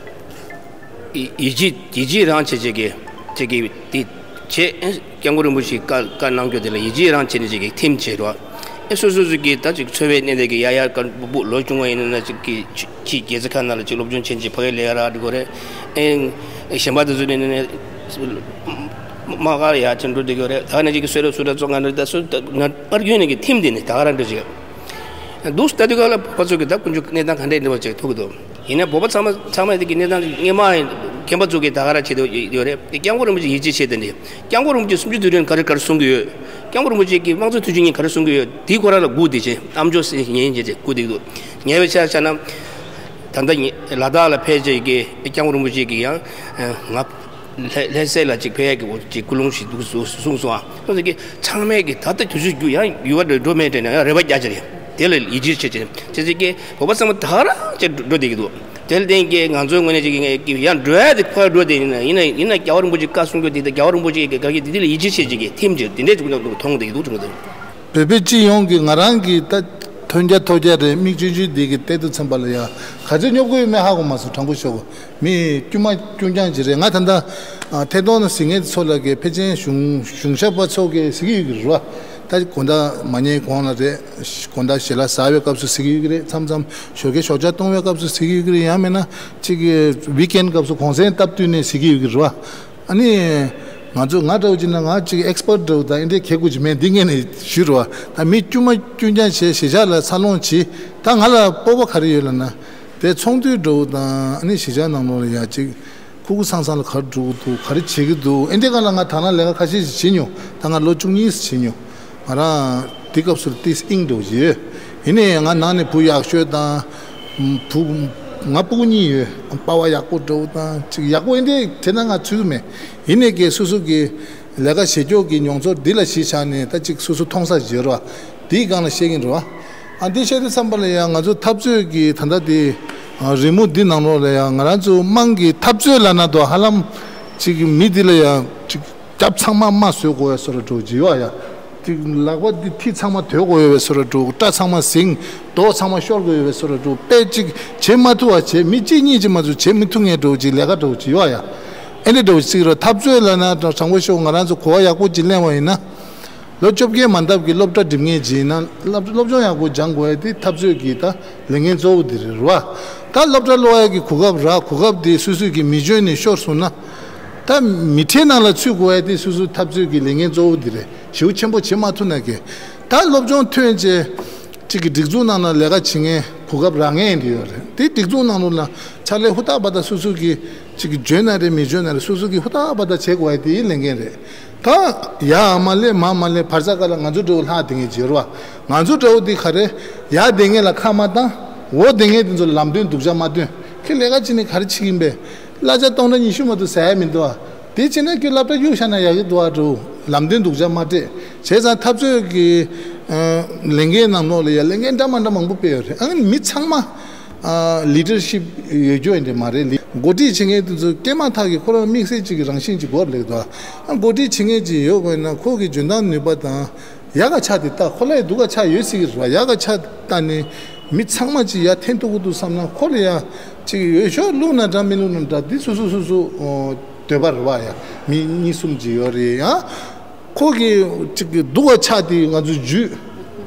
ཡིད་ཆེས་ཡིད་ཆེས་རང་བྱེད་བྱེད་ཀྱི་བྱེད་ཀྱི་དེ་བྱེད། སྐྱབས་མགོན་རིན་པོ་ཆེའི་བཀའ་བཀའ་གནང་རྒྱུ་དེ་ལ་ཡིད་ཆེས་རང་བྱེད་ནས་བྱེད་ཀྱི་ཐིམ་བྱེད་རོགས། ཨེ་སོ་སོ་སོ་གི་ད་ཅིག་འཚོ་བའི་གནས་དེ་གི་ཡ་ཡ་དཀར་སྤུ་སྤུ་ལོ་ཆུང་བ་ཡིན་ན་ཅིག་གི་ཕྱི་རྒྱལ་ས་ཁག་ནང་ལ་ཅིག་སློབ་སྦྱོང་བྱེད་ཅིག་ཕ་གི་ལས་ཀ་རག་འགྲོ་གི་རེད། ཨེ་གཞན་པ་དེ་ཚོ་ནས་ནས་དམག་སྒར་ཡ་ཅིག་འགྲོ་བསྡད་ཀྱི་རེད། ད་ནས་ཅིག་གི་གསོལ་རས་གསོལ་རས་ཚོགས་ང་འདྲ་ད་སུ་ང་ཨར་རྒྱུན་ནས་གི་ཐིམ་དེ་ནས་ད་ག་རང་འདྲ་ཅིག་འདུག་ད་དུས་སྐབས་ལ་བོད་པ་ཚོ་གི་ད་ཀུན་སྤྱོད་གནས་སྟངས་ག་འདྲས་འདྲ་བ་ཅིག་ཐུག་གི་འདུག་ཡིན་ན་བོད་པ་ཚང་མ་ཚང་མ་དེ་གི་གནས་སྟངས་སྔོན་མ་རྒན་པ་ཚོ་གི་ད་ག་རང་བྱེད་དུ་ཡོད་རེད། སྐྱབས་མགོན་རིན་པོ་ཆེ་ཡིད་ཆེས་བྱེད་དེ་འདི་སྐྱབས་མགོན་རིན་པོ་ཆེ་སུམ་ཅུ་དུས་དྲན་ག་རེ་ག་རེ་གསུང་གི་ཡོད། སྐྱབས་མགོན་རིན་པོ་ཆེ་གི་དམངས་གཙོ་དུས་ཆེན་ཉིན་ག་རེ་གསུང་གི་ཡོད། དེའི་ཁོ་རང་ལ་སྒུག་བསྡད་བྱས་ཨམ་ཅོག་སེ་ཉན་བྱས་བྱས་སྒུག་བསྡད་འདུག་ཉེ་བའི་ཆར་བྱས་ན་ད་ལྟ་ཉེ་ལ་དྭགས་ལ་ཕེབས་བྱས་ཀྱི་སྐྱབས་མགོན་རིན་པོ་ཆེ་གི་ཡང་ང་ལྷ་ལྷ་སའི་ལ་ཅིག་ཕེབས་ཡག་གི་འོ་ཅིག་ཀུན་སློང་ཞིག་འདུག་གསུངས་སོང་ཨ། ཁོང་ཚོ་གི་ཚང་མས་གི་ད་ལྟ་དུས་ཚོད་རྒྱུ་ཡང་ཡུལ་བ་འགྲོ་མེད་དྲན་ན་ཡང་རེ་བ་རྒྱག་ཅིག་རེད། དེ་ལ་ཡིད་ཆེས་བྱེད་ཅིག་ཅེས་ཅིག་གི་བོད་པ་ཚང་མ་ད་ར་ཅིག་འགྲོ་བསྡད་ཀྱི་འདུག་དེ་ལ་བརྟེན་གི་ང་ཚོའི་ངོས་ནས་ཅིག་གི་ཡང་འགྲོ་ཡ་དེ་ཕར་འགྲོ་བསྡད་ཡིན་ན་ཡིན་ན་ཡིན་ན་རྒྱལ་བ་རིན་པོ་ཆེ་བཀའ་གསུང་རྒྱུ་དེ་དང་རྒྱལ་བ་རིན་པོ་ཆེ་གི་ག་གི་དེ་དེ་ལ་ཡིད་ཆེས་བྱེད་ཅིག་གི་ཐིམ་ཅིག་དེ་འདྲས་ཅིག་མཐོང་བསྡད་ཀྱི་འདུག་ཅིག་མཐོང་། བོད་པའི་སྤྱི་ཡོངས་ཀྱི་ང་རང་གི་ད་ ཐོན་རྒྱ་ཐོ་རྒྱ་རེད། མིག་ཆུང་ཆུང་འདི་གི་བལྟས་དུས་ཙམ་པ་ལ་ཡ་ག་ཚོད་སྙོབ་དགོས་ཡོད་མེད་ཧ་གོ་མ་སོང་། དྲང་པོ་ཤོད་གོ། མི་དཀྱུས་མ་དཀྱུས་རྐྱང་ཅིག་རེད། ང་ད་ལྟ་ཨ་ཐད་གཏོང་ནང་གཟིགས་མཁན་ཚོ་ལ་གི་ཕལ་ཆེར་གཞུང་གཞུང་ཞབས་པ་ཚོ་གི་གཟིགས་ཀྱི་ཡོད་ཀྱི་རེད་བ། ད་དགོང་དག་མ་ཉལ་གོང་ལ་རེད། དགོང་དག་ཞལ་ལག་ཟ་བའི་སྐབས་སུ་གཟིགས་ཀྱི་ཡོད་ཀྱི་རེད། མཚམས་མཚམས་ཞོགས་ཀས་ཞོགས་ཇ་བཏུང་བའི་སྐབས་སུ་གཟིགས་ཀྱི་ཡོད་ཀྱི་རེད། ཡང་མིན་ན་ཅིག་གི་ཝིག་ཨེན་སྐབས་སུ་གུང་སེང་སྟབས་བསྟུན་ནས་གཟིགས་ཀྱི་ཡོད་ཀྱི་རེད་བ། ཨ་ནི། ང་ཚོ་ང་འདྲ་བོ་ཅིག་ན་ང་ཅིག་ཨེགས་པར་འདྲ་བོ་དང་ཨེ་འདྲའི་གལ་དགོས་ཅིག་མེད། འདི་ངས་ནས་ཞུས་རོ། ད་མི་དཀྱུས་མ་དཀྱུས་རྐྱང་བྱས་གཞིས་ཆགས་ལ་འཚར་ལོངས་བྱེད། ད་ང་ལ་སྤོབས་པ་ག་རེ་ཡོད་ལབ་ན། དེ་ཚོགས་འདུ་འདྲ་བོ་དང་ཨ་ནི་གཞིས་ཆགས་ནང་ལོགས་ལ་ཡ་ཅིག་ཁུག་ཁུག་སང་སང་ལ་ག་རེ་འགྲོ་གི་འདུག་ག་རེ་བྱེད་ཀྱི་འདུག་ཨེ་འདྲའི་སྒང་ལ་ང་ད་ནང་ལས་ཀ་ཁ་ཤས་ཤིག་བྱེད་མྱོང་། ད་ང་ལོ་བཅུ་གཉིས་བྱེད་མྱོང་། ང་རང་དེ་སྐབས་སུ་ཏིས་ཨིང་འགྲོ་བཞིན་ཡོད། ཡིན་ནའི་ང་ནང་ནས་བུ་ཡག་ཤོས་དང་། བུ། ང་སྤུ་གུ་གཉིས་ཡོད། པ་ཕ་ཡག་པོ་འདྲ་བོ་དང་ཅིག་ཡག་པོ་ཡིན་དེ་དེ་ན་ང་ཚུད་མེད། ཡིན་ནའི་གི་སོ་སོ་གི་ལས་ཀ་བྱེད་ཀྱོག་གི་མྱོང་ཚོར་འདི་ལ་གཞི་བཞག་ནས་ད་ཅིག་སོ་སོ་མཐོང་ས་བརྗོད་རོགས། དེའི་སྒང་ལ་བཤད་ཀྱིན་རོགས། ཨ་འདི་བཤད་དུས་ཙམ་པ་ལ་ཡང་ང་ཚོ་འཐབ་རྩོད་ཀྱི་ད་ལྟ་དེ་རི་མོ་འདི་ནང་ལོགས་ལ་ཡང་ང་རང་ཚོ་དམངས་ཀྱི་འཐབ་རྩོད་ལབ་ན་དོ་ཧ་ལམ་ཅིག་མི་འདི་ལ་ཡང་ཅིག་སྐྱབས་ཚང་མ་དམའ་བཟོས་དགོས་པའི་བཟོ་འདྲ་འདྲ་བོ་ཅིག་ཡོད་ཡ། ཅིག་ལག་པ་འདི་མཐིལ་ཚང་མ་དོད་དགོས་ཡོད་པའི་བཟོ་འདྲ་འདྲ་བོ། སྐྲ་ཚང་མ་ཟིང་། རྡོ་ཚང་མ་ཤོར་དགོས་ཡོད་པའི་བཟོ་འདྲ་འདྲ་བོ། དཔེ་ཅིག་བྱེད་མ་ཐུབ་པ་བྱེད། མི་གཅིག་གཉིས་ཅིག་མ་གཏོགས་བྱེད་མི་ཐུབ་མཁན་འདྲ་བོ་ཅིག་ལས་ཀ་འདྲ་བོ་ཅིག་ཡོད་ཡ། ཨེ་འདྲ་འདྲ་བོ་ཅིག་རེད། འཐབ་རྩོད་ལབ་ན་དྲང་པོ་ཤོད། ང་རང་ཚོ་གོ་བ་ཡག་པོ་ཅིག་གླེང་བ་ཡིན་ན། ལོ་བཅོ་བརྒྱད་མ་འདབ་ཀྱི་སློབ་གྲྭ་འགྲིམ་མཁན་ཅིག་ཡིན་ན་སློབ་སློབ་སྦྱོང་ཡག་པོ་སྦྱང་དགོས་ཡ་དེ་འཐབ་རྩོད་ཀྱི་ད་ལས་འགན་གཙོ་བོ་དེ་རེད་རོ། ད་སློབ་གྲྭ་སློབ་ཡ་གི་གོ་སྐབས་རག་གོ་སྐབས་དེ་སོ་སོས་ཀྱི་མི་འཇོན་ནས་ཤོར་སོང་ན། ད་མི་ཁྲིའི་ནང་ལ་ཚུད་དགོས་ཡ་དེ་སོ་སོའི་འཐབ་རྩོད་ཀྱི་ལས་འགན་གཙོ་བོ་དེ་རེད། ཞེ་པོ་ཆེན་པོ་བྱེད་མ་ཐུབ་ན་གི། ད་སློབ་སྦྱོང་ཐོན་རྗེས་གཅིག་གི་སྒྲིག་འཛུགས་ནང་ལ་ལས་ཀ་བྱེད་མཁན་གོ་སྐབས་རག་མཁན་དེ་ཡོད་རེད། དེ་སྒྲིག་འཛུགས་ནང་ལོགས་ལ་ཕྱག་ལས་ཧུར་ཐག་པ་དང་སོ་སོ་གི་གཅིག་གི་འཇོན་ན་རེད་མི་འཇོན་ན་རེད་སོ་སོ་གི་ཧུར་ཐག་པ་དང་བྱེད་དགོས་ཡ་དེའི་ལས་འགན་རེད། ད་ཡར་མ་སླེབས་མར་མ་སླེབས་བར་ས་ག་ལ་ང་ཚོ་འདྲ་བོ་ལྷག་བསྡད་མཁན་ཅིག་ཡོད་རེད་བ། ང་ཚོ་འདྲ་བོ་འདི་ག་རེ། ཡར་བསྡད་མཁན་ལ་ཁ་མ་བཏང་། འོག་བསྡད་མཁན་དེ་ཚོ་ལ་ལམ་སྟོན་སྡུག་ཅག་མ་སྟོན། ཁྱེད་ལས་ཀ་བྱེད་ནས་ག་རེ་བྱེད་ཀྱིན་པས། གླ་ཆ་སྟོང་ཕྲག་ཉི་ཤུ་མ་གཏོགས་ཟ་ཡ་མི་འདུག་བ། དེ་བྱས་ན་ཁྱོད་སློབ་གྲྭ་གཡུག་བཞག་ན་ཡག་གི་འདུག་བ་འདྲ་བོ། ལམ་སྟོན་སྡུག་ཅག་མ་སྤྲད། བྱས་ཙང་འཐབ་རྩོད་ཀྱི་ཨ་ལས་འགན་ནང་ལོགས་ལ་ཡ་ལས་འགན་འདྲ་མ་འདྲ་མང་པོ་སྤེལ་ཡོད་རེད། ཨ་ནི་མི་ཚང་མ། ལི་ཌར་ཤིབ་ཡོད་རྒྱུ་ཡིན་དེ་མ་རེད་ལི། འགོ་ཁྲིད་བྱེད་མཁན་དེ་ཚོ་སྐྱེས་མ་ཐག་གི་ཁོ་རང་དམིགས་བསལ་གཅིག་གི་རང་བཞིན་གཅིག་དགོས་རེད་ལེགས་དོ། འགོ་ཁྲིད་བྱེད་མཁན་གཅིག་ཡོད་དགོས་ན་ཁོ་གི་འཇོན་ཐང་ནུས་པ་དང་ཡག་ག་ཆ་དེ་ལྟ། ཁོ་ལ་ཡི་སྡུག་ག་ཆ་ཡོད་སྲིད་ཀྱི་རེད་བ། ཡག་ག་ཆ་ལྟ་ནས་མི་ཚང་མ་གཅིག་ཡར་འཐེན་ཐུབ་ཀྱི་འདུག་བསམ་ན་ཁོ་ལ་ཡ་གཅིག་ཡོད་ཤོག་བླུགས་ན་འདྲ་མི་བླུགས་ན་འདྲ་འདི་སོ་སོ་སོ་སོ་འདོད་པ་རེད་བ། ཡ་མི་གཉིས་གསུམ་གཅིག་ཡོད་རེད་ཡ། ཁོ་གི་གཅིག་གི་སྡུག་ག་ཆ་དེ་ང་ཚོ་ཇུས་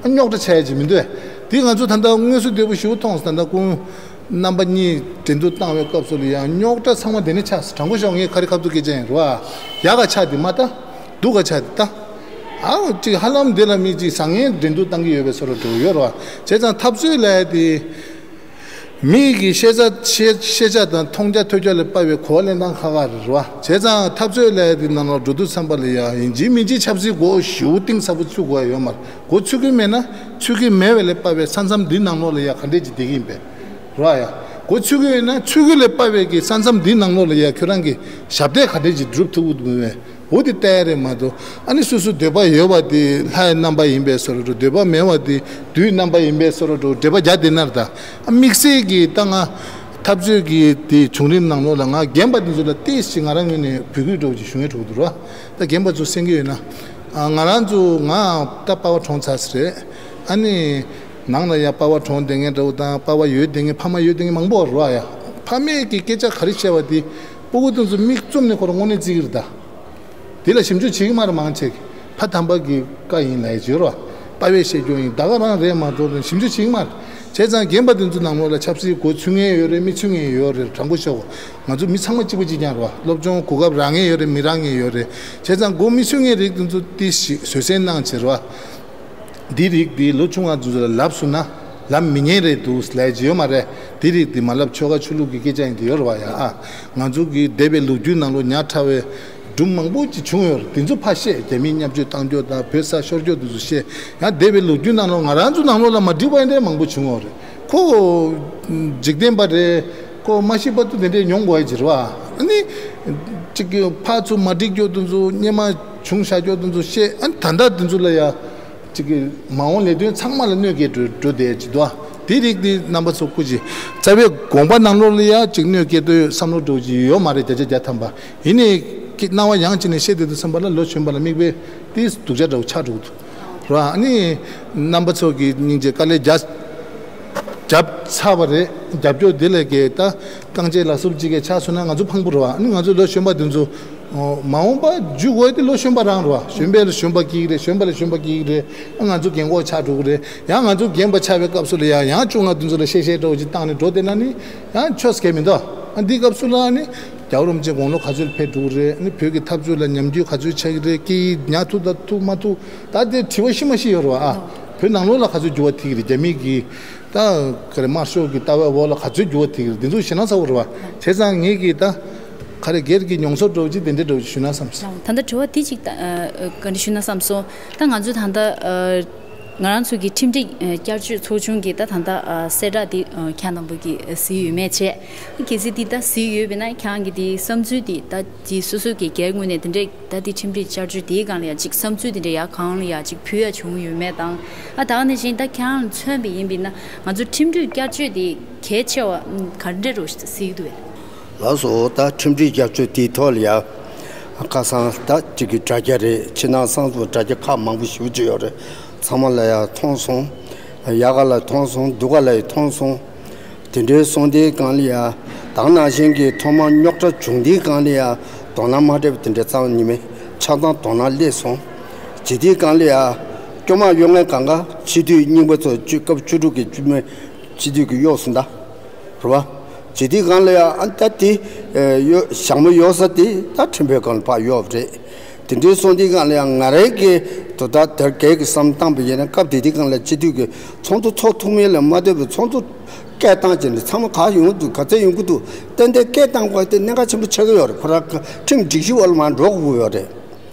རྙོག་དྲ་ཆགས་ཡ་ཅིག་མི་འདུག་དེ་ང་ཚོ་ད་ལྟ་དངོས་སུ་བདེ་པོ་ཞེ་པོ་མཐོང་སོང་། ད་ལྟ་ཁོང་རྣམ་པ་གཉིས་འགྲན་བསྡུར་བཏང་བའི་སྐབས་སུ་ལ་ཡང་རྙོག་དྲ་ཚང་མ་དེ་ནས་ཆགས་སོང་། དྲང་པོ་ཤོད་ངས་ཁ་རི་ཁ་ཐུག་སྐད་ཆ་ཡིན་རོ། ཡག་ག་ཆ་དེ་མ་ལྟ། སྡུག་ག་ཆ་དེ་ལྟ། ཨའོ་གཅིག་ཧ་ལམ་དེ་ལ་མི་གཅིག་བཟང་ངན་འགྲན་བསྡུར་བཏང་གི་ཡོད་པའི་བཟོ་འདྲ་འདྲ་བོ་ཡོད་རོ། བྱས་ཙང་འཐབ་རྩོད་ལབ་ཡ་དེ། མི་གི་ཤེས་བྱ་ཤེས་ཤེས་བྱ་དང་མཐོང་རྒྱ་ཐོས་རྒྱ་ལ་དཔག་པའི་གོ་བ་ལེན་སྟངས་ཁག་ཁག་རེད་རེད་བ། བྱས་ཙང་འཐབ་རྩོད་ལབ་ཡ་དེ་ནང་ལ་འགྲོ་དུས་ཙམ་པ་ལ་ཡ་ཡིན་གཅིག་མིན་གཅིག་ཆབ་སྲིད་འགོ་ཞེ་པོ་གཏིང་ཟབ་པོ་ཚུད་དགོས་ཡ་ཡོད་མ་རེད། འགོ་ཚུད་ཀྱི་མེད་ན་ཚུད་ཀྱི་མེད་པ་ལས་དཔག་པའི་ས་མཚམས་འདི་ནང་ལོགས་ལ་ཡ་ག་འདྲས་ཅིག་བསྡད་ཀྱི་ཡིན་པས་རེད་བ། ཡ་འགོ་ཚུད་ཀྱི་ཡོད་ན་ཚུད་ཀྱི་ལས་དཔག་པའི་གི་ས་མཚམས་འདི་ནང་ལོགས་ལ་ཡ་ཁྱོད་རང་གི་ཞབས་འདེགས་ག་འདྲས་ཅིག་སྒྲུབ་ཐུབ་ཀྱི་འདུག་མེད། འོ་དེ་ལྟ་ཡ་རེད་མ་གཏོགས། ཨ་ནི་སོ་སོ་འདོད་པ་ཡོད་པ་དེ་ལྷའི་རྣམ་པ་ཡིན་པའི་བཟོ་འདྲ་འདྲ། འདོད་པ་མེད་པ་དེ་བདུད་རྣམ་པ་ཡིན་པའི་བཟོ་འདྲ་འདྲ། འདོད་པ་རྒྱ་དེ་ནར་ད། ཨ་དམིགས་བསལ་གྱི་ད་ང་འཐབ་རྩོད་ཀྱི་དེ་བྱུང་རིམ་ནང་ལོགས་ལ་ང་རྒན་པ་དེ་ཚོ་ལ་ཏོག་ཙམ་ང་རང་ངོས་ནས་འབོད་སྐུལ་འདྲ་བོ་ཅིག་ཞུ་ངེས་འགྲོ་གི་འདུག་ར། ད་རྒན་པ་ཚོ་གསན་གྱི་ཡོད་ན། ཨ་ང་རང་ཚོ་ང་ད་པ་ཕ་གྲོངས་ཚར་ས་རེད། ཨ་ནི་ནང་ལ་ཡ་པ་ཕ་གྲོངས་བསྡད་མཁན་འདྲ་བོ་དང་པ་ཕ་ཡོད་བསྡད་མཁན་ཕ་མ་ཡོད་བསྡད་མཁན་མང་པོ་ར་ཡ། ཕ་མས་ཀྱི་སྐད་ཆ་ག་རེ་བཤད་པ་དེ་སྤུ་གུ་དེ་ཚོ་མིག་བཙུམ་ནས་ཁོ་རང་དངོས་གནས་བརྩི་གི་རེད་ད། དེ་ལ་ཞིབ་འཇུག་བྱེད་ཀྱི་མ་རེད་མང་ཆེ་གིས། ཕ་དམ་པ་གི་བཀའ་ཡིན་ལབ་ཡ་བརྗོད་རོགས། དཔའ་བའི་བཤད་རྒྱུ་ཡིན་ད་ག་རང་རེད་མ་གཏོགས་ཞིབ་འཇུག་བྱེད་ཀྱི་མ་རེད། བྱས་ཙང་རྒན་པ་དེ་ཚོ་ནང་ལོགས་ལ་ཆབ་སྲིད་འགོ་ཚུགས་མཁན་ཡོད་རེད་མི་ཚུགས་མཁན་ཡོད་རེད་དྲང་པོ་ཤོད་གོ། ང་ཚོ་མི་ཚང་མ་གཅིག་པ་གཅིག་རྐྱང་རེད་བ། སློབ་སྦྱོང་གོ་སྐབས་རག་མཁན་ཡོད་རེད་མི་རག་མཁན་ཡོད་རེད། བྱས་ཙང་འགོ་མི་ཚུགས་མཁན་རིགས་དེ་ཚོ་ཏོག་ཙམ་བཟོད་བསྲན་གནང་བྱེད་རོགས། འདི་རིགས་འདི་ལོ་ཆུང་བ་ཚོ་ལ་ལབ་སོང་ན་ལབ་མི་ཉན་རེད་འདུག་ལབ་ཀྱི་ཡོད་མ་རེད། འདི་རིགས་འདི་མ་ལབ་ཆོལ་ཁ་ཆོས་ལུགས་ཀྱི་སྐད་ཆ་ཡིན་འདི་ཡོད་རེད་བ་ཡ། ཨ་ང་ཚོ་གི་འདས་པའི་ལོ་རྒྱུས་ནང་ལོགས་ཉག་ཕྲ་བའི་སྒྲུང་མང་པོ་ཅིག་བྱུང་ཡོད་རེད། འདི་ཚོ་ཕར་བཤད། རྒྱ་མིས་བརྙས་བཅོས་བཏང་རྒྱུ་དང་བོད་ས་ཤོར་རྒྱུ་འདི་ཚོ་བཤད། ཡང་འདས་པའི་ལོ་རྒྱུས་ནང་ལོགས་ང་རང་ཚོ་ནང་ལོགས་ལ་མ་འགྲིག་པ་འདི་འདྲ་མང་པོ་བྱུང་ཡོད་རེད། ཁོ་འཇིག་རྟེན་པ་རེད། ཁོ་མ་ཤི་བར་དུ་དེ་འདྲས་མྱོང་དགོས་ཡ་ཅིག་རེད་བ། ཨ་ནི་ཅིག་གི་ཕར་ཚུར་མ་འགྲིག་རྒྱུ་འདི་ཚོ་སྔོན་མ་བྱུང་བཞག་རྒྱུ་འདི་ཚོ་བཤད། ཨ་ནི་ད་ལྟ་འདི་ཚོ་ལ་ཡ། གཅིག་གི་མ་འོངས་ལས་དོན་ཚང་མ་ལ་གནོད་སྐྱེལ་འགྲོ་འགྲོ་བསྡད་ཀྱི་འདུག་དེ་རིགས་དེ་རྣམ་པ་ཚོ་སྐུ་མཁྱེན། རྩ་བའི་དགོངས་པ་ནང་ལོགས་ལ་ཡ་གཅིག་གནོད་སྐྱེལ་འདོད་བསམ་བློ་འགྲོ་གི་ཡོད་མ་རེད། བརྒྱ་ཆ་བརྒྱ་ཐམ་པ་ཡིན་ནའི་སྣང་བ་ཡང་གཅིག་ནས་བཤད་བསྡད་དུས་ཙམ་པ་ལ་ལོ་གཞོན་པ་ལ་མིག་དཔེ་དེ་སྡུག་ཅག་འདྲ་བོ་ཆགས་འགྲོ་གི་འདུག་ར། ཨ་ནི་རྣམ་པ་ཚོ་གི་སྙིང་རྗེ་དཀའ་ལས་རྒྱབ་རྒྱབ་ཚར་བ་རེད། རྒྱབ་སྐྱོར་འདི་ལས་ཀྱི་ད་རྐང་རྗེས་ལ་སུབ་ཅིག་གི་ཆགས་སོང་ན་ང་ཚོ་ཕངས་པོ་རེད་བ། ཨ་ནི་ང་ཚོ་ལོ་གཞོན་པ་འདི་ཚོ་མ་འོངས་པ་རྒྱུ་འོས་དེ་ལོ་གཞོན་པ་རང་རེད་བ། གཞོན་པ་ལ་གཞོན་པ་སྐྱིད་རེད། གཞོན་པ་ལ་གཞོན་པ་སྐྱིད་རེད། ཨ་ང་ཚོ་རྒན་གོག་ཆགས་འགྲོ་གི་རེད། ཡང་ང་ཚོ་རྒན་པ་ཆགས་པའི་སྐབས་སུ་ལ་ཡང་ཡང་བཅོ་ལྔ་འདི་ཚོ་ལ་བཤད་བཤད་འདྲ་བོ་ཅིག་བཏང་ནས་འགྲོ་བསྡད་ན་ནི་ཡང་ཆོས་སྐད་མི་འདུག་ཨ་འདི་སྐབས་སུ་ལ་ནི་རྒྱལ་བ་རིན་པོ་ཆེ་དགུང་ལོ་ག་ཚོད་ལ་ཕེབས་འགྲོ་གི་རེད། ཨ་ནི་བོད་ཀྱི་འཐབ་རྩོད་ལ་ཉམས་རྒུད་ག་ཚོད་ཆགས་ཀྱི་རེད། སྐད་ཡིག་ཉར་ཐུབ་དང་ཐུབ་མ་ཐུབ་ད་དེ་དྲི་བ་ཤི་མ་ཤི་ཡོད་རེད་བ། ཨ་བོད་ནང་ལོགས་ལ་ག་ཚོད་འགྱུར་བ་ཐེབས་ཀྱི་རེད། རྒྱ་མི་གི་ད་ག་རེ་དམར་ཤོག་གི་ལྟ་བའི་འོག་ལ་ག་ཚོད་འགྱུར་བ་ཐེབས་ཀྱི་རེད། འདི་ཚོ་ཞེད་སྣང་ཚ་བོ་རེད་བ། བྱས་ཙང་ངེད་ཀྱིས་ད་ག་རེ་སྒེར་གྱི་མྱོང་ཚོར་འདྲ་བོ་ཅིག་དེ་འདྲ་འདྲ་བོ་ཅིག་ཞུས་ན་བསམ་སོང་། ད་ལྟ་དྲི་བ་དེ་ཅིག་ད་ཨ་ག་འདྲ་ཞུས་ན་བསམ་སོང་། ད་ང་ཚོ་ད་ལྟ་ཨ་ང་རང་ཚོ་གི་ཁྲིམས་སྒྲིག་ཨ་བསྐྱར་བཅོས་ཚོགས་ཆུང་གི་ད་ད་ལྟ་ཨ་གསལ་བསྒྲགས་དེ་ཨ་ཁྱེད་རྣམ་པ་གིས་ཨ་གཟིགས་ཡོད་མེད་བྱས། གལ་སྲིད་དེ་ད་གཟིགས་ཡོད་པས་ན་ཁྱེད་རང་གི་དེ་བསམ་ཚུལ་དེ་ད་དེ་སོ་སོ་གི་སྒེར་ངོས་ནས་དེ་འདྲས་ད་དེ་ཁྲིམས་སྒྲིག་བསྐྱར་བཅོས་དེའི་སྒང་ལ་ཡ་ཅིག་བསམ་ཚུལ་དེ་འདྲས་ཡ་གང་ལ་ཡ་ཅིག་ཕུལ་ཡ་བྱུང་ཡོད་མེད་དང་། ཨ་ད་ག་ནང་བཞིན་ད་ཁྱེད་རང་ལ་མཚོན་པ་ཡིན་པས་ན་ང་ཚོ་ཁྲིམས་སྒྲིག་བསྐྱར་བཅོས་དེ་གལ་ཆེ་བ་ག་འདྲས་རུ་གཟིགས་འདུག་བས། ལགས་སོ། ད་ཁྲིམས་སྒྲིག་བསྐྱར་བཅོས་དེའི་ཐོག་ལ་ཡ་ཁ་སང་ད་ཅིག་གི་དྲ་རྒྱ་རེད། ཕྱི་ནང་གསང་སུ་དྲ་རྒྱ་ཁག་མང་པོ་ཞེ་པོ་ཅིག་ཡོད་རེད། ཚང་མ་ལ་ཡ་མཐོང་སོང་། ཡག་ག་ལ་མཐོང་སོང་། སྡུག་ག་ལ་ཡ་མཐོང་སོང་། དེ་འདྲའི་སོང་དེའི་སྒང་ལ་ཡ་ད་ག་ནང་བཞིན་གྱི་ཐོག་མར་རྙོག་དྲ་བྱུང་དེའི་སྒང་ལ་ཡ་དོ་སྣང་མ་སྤྲད་པ་དེ་འདྲའི་རྩ་བ་ཉིད་མེད་ཆ་ཚང་དོ་སྣང་སླེབས་སོང་། བྱེད་དེའི་སྒང་ལ་ཡ་སྐྱོ་མ་གཡོ་མཁན་གང་ག་སྤྱི་འཐུས་རྙིང་པ་ཚོ་བཅུ་སྐབས་བཅུ་དྲུག་གི་བཅུ་མེད་སྤྱི་འཐུས་ཀྱི་གཡོག་སུ་འདའ། རེད་བ། ཇི་ཏི་གང་ལ་ཡང་ཨ་ད་དེ་ཨེ་ཡོ་ཞག་མོ་ཡོ་ས་དེ་ད་ཁྲིམས་དཔོན་གང་ལ་ཕར་ཡོད་རེད། དེ་འདྲའི་སོང་དུས་གང་ལ་ཡང་ང་རང་གི་དོ་ད་དེར་གལ་གྱི་བསམ་བཏང་པ་ཡིན་ན་སྐབས་དེ་དུས་གང་ལ་སྤྱི་འཐུས་ཀྱི་ཚོགས་འདུ་ཚོགས་ཐུབ་མིན་ལ་མ་ལྟོས་པའི་ཚོགས་འདུ་སྐད་བཏང་བྱས་ནས་ཚང་མ་ག་ཡོང་གི་འདུག་ག་ཚད་ཡོང་གི་འདུག་ཏན་ཏན་སྐད་བཏང་དགོས་དེ་གནད་འགག་ཆེན་པོ་ཆགས་ཀྱི་ཡོད་རེད། ཁོ་རང་ཁྲིམས་སྒྲིག་གཞི་འོག་ལ་མར་འགྲོ་དགོས་ཡོད་རེད།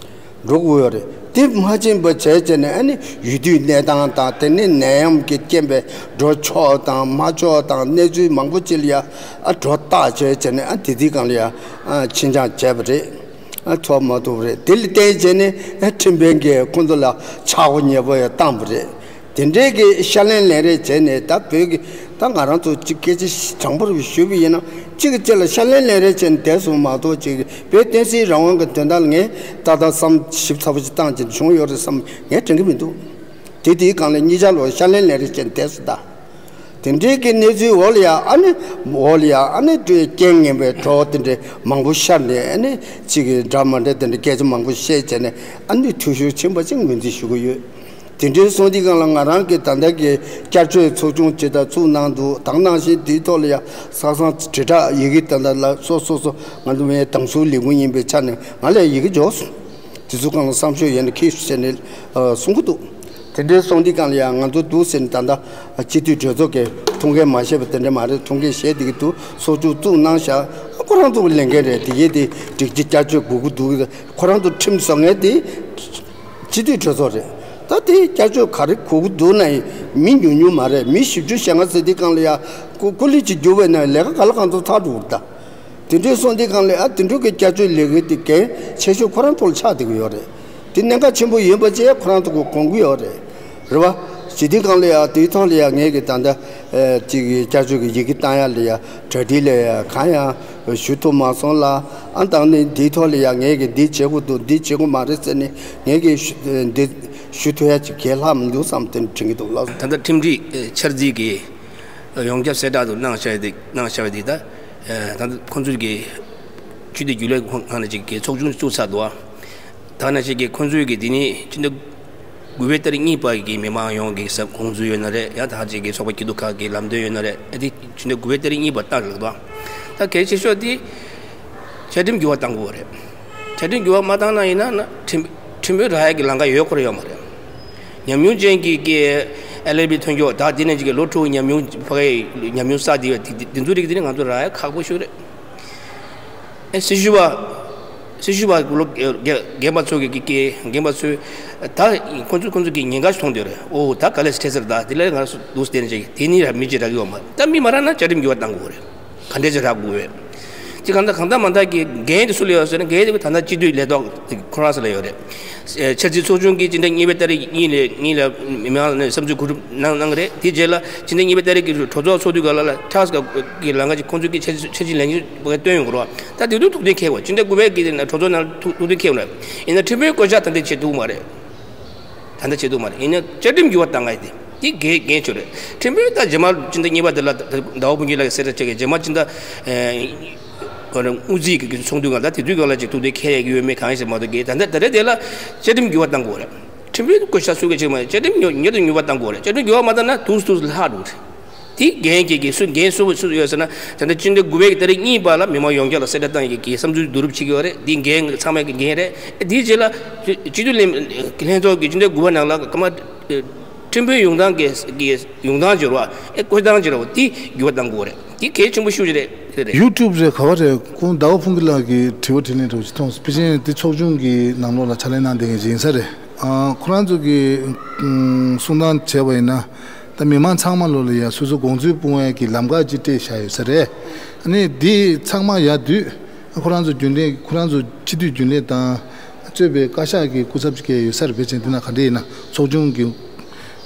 འགྲོ་དགོས་ཡོད་རེད། དེ་མ་ཕྱིན་པ་བྱས་བྱས་ནས་ཨ་ནི་ཡུལ་དུས་གནས་སྟངས་དང་དེ་ནས་ནད་ཡམས་ཀྱི་རྐྱེན་པས་འགྲོ་ཆོག་དང་མ་ཆོག་དང་གནས་ཚུལ་མང་པོ་ཅིག་ལ་ཡ་ཨ་འགྲོ་བཏགས་བྱས་བྱས་ནས་ཨ་དེ་དུས་གང་ལ་ཡ་ཨ་ཕྱིན་ཆགས་བྱས་པ་རེད། ཨ་ཐོབ་མ་ཐུབ་པ་རེད། དེ་ལ་བརྟེན་བྱས་ནས་ཨ་ཁྲིམས་དཔོན་གྱིས་ཁོང་ཚོ་ལ་ཆག་སྒོ་ཉེ་པོ་ཡ་བཏང་པ་རེད། དེ་འདྲའི་གི་ཤ་ལན་ལན་རེ་བྱས་ནས་ད་བོད་ཀྱི་ད་ང་རང་ཚོ་གཅིག་སྐད་ཆ་དྲང་པོར་ཞུས་པ་ཡིན་ན་གཅིག་གིས་གཅིག་ལ་ཤ་ལན་ལན་རེ་བྱས་ནས་བསྡད་སོང་མ་གཏོགས་གཅིག་བོད་བསྟན་སྲིད་རང་དབང་གི་དོན་དག་ལ་ངས་ཏག་ཏག་བསམ་ཞིབ་ཚགས་པོ་ཞིག་བཏང་ཅིག་བྱུང་ཡོད་རེད་བསམ་ངས་དྲན་གྱི་མི་འདུག་དེ་དེའི་སྒང་ལ་གཉིས་ཆ་ལོ་ཤ་ལན་ལན་རེ་བྱས་ནས་བསྡད་སོང་ད། དེ་འདྲའི་གི་གནས་ཚུལ་འོག་ལ་ཡ་ཨ་ནི་འོག་ལ་ཡ་ཨ་ནི་རྐྱེན་ངན་པའི་གྲོགས་དེ་འདྲའི་མང་པོ་ཤར་ནས་ཨ་ནི་གཅིག་གི་འདྲ་མ་འདྲ་དེ་འདྲའི་སྐད་ཆ་མང་པོ་བཤད་བྱས་ནས་ཨ་ནི་འཐུས་ཤོར་ཕྱིན་པ་ཅིག་ངོས་འཛིན་ཞུ་གི་ཡོད། དེ་འདྲའི་སོང་དུས་སྒང་ལ་ང་རང་གིས་ད་ལྟ་གི་བསྐྱར་བཅོས་ཚོགས་ཆུང་ཇི་ལྟར་བཙུགས་གནང་འདུག་ད་ག་ནང་བཞིན་དེའི་ཐོག་ལ་ཡ་ས་སང་དྲིལ་བསྒྲགས་ཡི་གེ་ད་ལྟ་ལ་སོ་སོ་སོ་ང་ཚོ་མའི་དང་སུའི་ལས་ཁུངས་ཡིན་པའི་ཆ་ནས་ང་ལ་ཡི་གེ་འབྱོར་སོང་། དེ་ཚོ་སྒང་ལ་བསམ་ཤོས་ཡོད་ན་ཁྱེར་ཤོག་ཟེར་ནས་ཨ་གསུང་གི་འདུག་དེ་འདྲའི་སོང་དུས་སྒང་ལ་ཡང་ང་ཚོ་འདུག་ཟེར་ནས་ད་ལྟ་སྤྱི་འཐུས་གྲོས་ཚོགས་ཀྱི་ཐུགས་འགན་མ་བཞེས་པ་དེ་འདྲ་མ་རེད། ཐུགས་འགན་བཞེས་བསྡད་ཀྱི་འདུག་སོ་བཅུག་བཙུགས་གནང་བཞག་ཁོ་རང་ཚོ་གི་ལས་འགན་རེད། དེ་གའི་དེ་སྒྲིག་གཞི་བསྐྱར་བཅོས་དགོས་ཀྱི་འདུག་ཁོ་རང་ཚོ་ཁྲིམས་བཟོ་མཁན་དེ་སྤྱི་འཐུས་གྲོས་ཚོགས་རེད། ད་དེ་བསྐྱར་བཅོས་ག་རེ་དགོས་ཀྱི་འདུག་ན་ཡིན་མི་ཉུང་ཉུང་མ་རེད། མི་བཞི་བཅུ་ཞེ་ལྔ་ཟེར་དུས་སྒང་ལ་ཡ་སྐུ་སྐུ་ལས་ཀྱི་རྒྱུ་བས་ན་ལས་ཀ་ག་ལ་གང་ཚོ་ཚར་འགྲོ་གི་རེད་ད། དེ་འདྲའི་སོང་དུས་སྒང་ལ་ཨ་དེ་འདྲ་གི་བསྐྱར་བཅོས་ལས་འགུལ་དེ་གལ་ཆེ་ཤོས་ཁོ་རང་ཚོ་ལ་ཆགས་བསྡད་ཀྱི་ཡོད་རེད། དེ་གནད་འགག་ཆེན་པོ་ཡིན་པ་བཅས་ཁོ་རང་ཚོ་གི་དགོངས་ཀྱི་ཡོད་རེད། རེད་བ། ཇི་དུས་སྒང་ལ་ཡ་དེའི་ཐོག་ལ་ཡ་ངས་ཀྱི་ད་ལྟ་ཨེ་ཅིག་བསྐྱར་བཅོས་ཀྱི་ཡི་གེ་བཏང་ཡ་ལ་ཡ་གྲ་སྒྲིག་ལ་ཡ་གང་ཡང་ཞུ་ཐུབ་མ་སོང་ལ། ཨ་ད་ནི་དེའི་ཐོག་ལ་ཡ་ངས་ཀྱི་འདི་བྱེད་དགོས་འདུག་འདི་བྱེད་དགོས་མ་རེད་ཟེར་ནས་ངས་ཀྱི་ཞུ་འདི་ཞུ་ཐུབ་ཡ་ཅིག་གལ་ལྷག་མི་འདུག་བསམ་དེ་འདྲ་དྲན་གྱི་འདུག་ལགས། ད་ལྟ་ཁྲིམས་སྒྲིག་འཆར་རྩིས་ཀྱི་ཡོངས་ཁྱབ་གསལ་བསྒྲགས་དུ་གནང་བཞག་ཡོད་དེ་གནང་བཞག་ཡོད་དེ་ད་ད་ལྟ་ཁོང་ཚོས་ཀྱི་སྤྱི་འཐུས་རྒྱུན་ལས་ཁང་ནས་ཅིག་གི་ཚོགས་ཆུང་བཙུགས་ཚར་འདུག་ད་ནང་བཞིན་གྱི་ཁོང་ཚོས་ཀྱི་དེ་ནི་ཕྱི་ཟླ་དགུ་པའི་ཏ་རིག་གཉིས་པ་གི་མི་མང་ཡོངས་ཀྱི་ས་ཁོང་ཚོ་ཡོད་ན་རེད། ཡང་ད་ཅིག་གི་ཚོགས་པ་སྐྱིད་སྡུག་ཁག་གི་ལམ་སྟོན་ཡོད་ན་རེད། ཨ་དེ་ཕྱི་ཟླ་དགུ་པའི་ཏ་རིག་གཉིས་པ་བཏང་ལགས་དང་། ད་གལ་ཆེ་ཤོས་དེ་བཅའ་ཁྲིམས་འགྱུར་བ་གཏང་དགོས་རེད། བཅའ་ཁྲིམས་འགྱུར་བ་མ་བཏང་ན་ཡིན་ན་ན་ཁྲིམས་ཁྲིམས་དཔོན་རག་ཡ་གི་ལམ་ཁ་ཡོད་ཁོ་ར་ཡོད་མ་རེད། ཉམས་མྱོང་ཅན་གྱི་གི་ཨེལ་ཨེལ་བི་ཐོན་རྒྱུ་ད་དེ་ནས་ཅིག་གི་ལོ་དྲུག་ཉམས་མྱོང་ཕ་གི་ཉམས་མྱོང་བསགས་དེ་བས་དེ་དེ་ཚོ་རིགས་དེ་ནི་ང་ཚོ་རག་ཡ་ཁག་པོ་ཤོས་རེད། ཨེ་སྲི་ཞུ་བ། སྲི་ཞུ་བ་ལོ་རྒན་རྒན་པ་ཚོ་གི་གི་རྒན་པ་ཚོས་ད་ཁོ་ཚོ་ཁོ་ཚོ་གི་ཉེན་ཁ་ཞིག་མཐོང་དེ་རེད། ཨོ་ད་ག་ལེ་སི་ཊེ་སར་ད་དེ་ལས་ང་སུ་འདུག་སྟེ་ནས་ཅིག་དེ་ནི་ར་མི་ཅིག་རག་གི་ཡོད་མ་རེད། ད་མི་མ་རག་ན་བཅའ་ཁྲིམས་འགྱུར་བ་གཏང་དགོས་རེད། ག་འདྲས་ཅིག་རག་དགོས་རེད། ཅིག་གང་ལྟར་གང་ལྟར་མ་ལྟར་གི་འགན་དེ་སུ་ལ་ཡོད་ཟེར་ན་འགན་དེ་ད་ལྟ་སྤྱི་འཐུས་ལས་ཐོག་ཁོ་རང་ཚོ་ལ་ཡོད་རེད། འཆར་རྩིས་ཚོགས་ཆུང་གིས་སྤྱི་ཟླ་གཉིས་པའི་ཏ་རིག་གཉིས་ལ་གཉིས་ལ་མི་མང་ནས་བསམ་ཚུལ་གོ་སྒྲུབ་གནང་གནང་གི་རེད། དེ་རྗེས་ལ་སྤྱི་ཟླ་གཉིས་པའི་ཏ་རིག་གི་གྲོས་ཚོགས་ཚོགས་དུས་སྒང་ལ་ལ་ཁྲག་སྐབས་ཀྱི་ལམ་ཁ་ཅིག་ཁོང་ཚོས་ཀྱི་འཆར་རྩིས་འཆར་རྩིས་ལན་བཏོན་ཡོང་གི་རེད་བ། ད་དེ་དུས་ཐུགས་འདུན་འཁྱེར་དགོས། སྤྱི་ཟླ་དགུ་པའི་གི་གྲོས་ཚོགས་ནང་ཐུགས་ཐུགས་འདུན་འཁྱེར་དགོས་རེད། ཡིན་ན་ཁྲིམས་དཔོན་བསྐོ་གཞག་ད་ལྟ་བྱེད་ཐུབ་མ་རེད། ད་ལྟ་བྱེད་ཐུབ་མ་རེད། ཡིན་ན་བཅའ་ཁྲིམས་འགྱུར་བ་བཏང་ག་ཡི་དེ་དེ་འགན་འགན་ཆོད་རེད། ཁྲིམས་དཔོན་ད་རྗེས་མ་སྤྱི་ཟླ་གཉིས་པ་དེ་ལ་ཟླ་བ་ཕུན་སྐྱིད་ལགས་ཀྱིས་གསལ་བསྒྲགས་བྱས་ཀྱི་རྗེས་མ་སྤྱི་ཟླ་དངུལ་རྩིས་ཀྱི་ཚོགས་འདུ་སྒང་ད་དེ་དུས་སྒང་ལ་ཅིག་ཐུག་དེ་ཁས་ལེན་ཡོད་མེད་གང་ཡིན་ཟེར་མ་གཏོགས་གི་ད་ལྟ་ད་ལྟ་དེ་ལ་བཅའ་ཁྲིམས་འགྱུར་བ་བཏང་དགོས་རེད། ཁྲིམས་དཔོན་བསྐོ་བཞག་སུ་ག་བྱེད་མ་རེད། བཅའ་ཁྲིམས་ཉོ་ཉེ་དུ་འགྱུར་བ་བཏང་དགོས་རེད། བཅའ་ཁྲིམས་འགྱུར་བ་མ་བཏང་ན་དུས་སུ་དུས་སུ་ལྷག་འགྲོ་རེད། དེ་འགན་གྱི་གི་སུ་འགན་སུ་སུ་ཡོད་ཟེར་ན། ད་ལྟ་སྤྱི་ཟླ་དགུ་པའི་ཏ་རིག་གཉིས་བར་ལ་མི་མང་ཡོངས་ཁྱབ་ལ་གསལ་བསྒྲགས་བཏང་ཡོད་ཀྱི་བསམ་ཚུལ་བསྡུ་རུབ་བྱེད་ཀྱི་ཡོད་རེད། འདི་འགན་ཚང་མའི་གི་འགན་རེད། དེའི་རྗེས་ལ་སྤྱི་འཐུས་ལྷན་ལྷན་ཚོགས་ཀྱི་སྤྱི་ཟླ་དགུ་པ་ནང་ལ་སྐར་མ་ཁྲིམས་དཔོན་ཡོང་སྟངས་ཀྱི་གི་ཡོང་སྟངས་བྱེད་རོགས་ཨེ་བསྐོ་སྟངས་བྱེད་རོགས་དེ་འགྱུར་བ་གཏང་དགོས་རེད། དེ་གལ་ཆེན་པོ་ཤོས་ཅིག་རེད་རེད། ཡུ་ཊུབ་རེད་ག་བ་རེད། ཁོང་ཟླ་བ་ཕུན་སྐྱིད་ལགས་ཀྱི་དྲི་བ་དྲིས་ལན་འདྲ་བོ་ཅིག་མཐོང་སོང་། ཕལ་ཆེར་དེ་ཚོགས་ཆུང་གི་ནང་ལོགས་ལ་ཕྱག་ལས་གནང་བསྡད་མཁན་ཅིག་ཡིན་ས་རེད། ཨ་ཁོ་རང་ཚོ་གི་ཨུམ་གསུང་སྟངས་བྱས་པ་ཡིན་ན། ད་མི་མང་ཚང་མ་ལོ་ལ་ཡ་སོ་སོ་དགོངས་ཚུལ་སྤུངས་ཡས་ཀྱི་ལམ་ཁ་ཅིག་སྤྲད་བཞག་ཡོད་ས་རེད། ཨ་ནི་འདི་ཚང་མ་ཡར་བསྡུས་ཁོ་རང་ཚོ་རྒྱུན་ལས་ཁོ་རང་ཚོ་སྤྱི་འཐུས་རྒྱུན་ལས་དང་གཙོས་པའི་བཀའ་ཤག་གི་སྐུ་ཚབ་ཅིག་གས་ཡོད་ས་རེད། ཕལ་ཆེར་འདི་ན་ག་འདྲ་ཡིན་ན་ཚོགས་ཆུང་གི་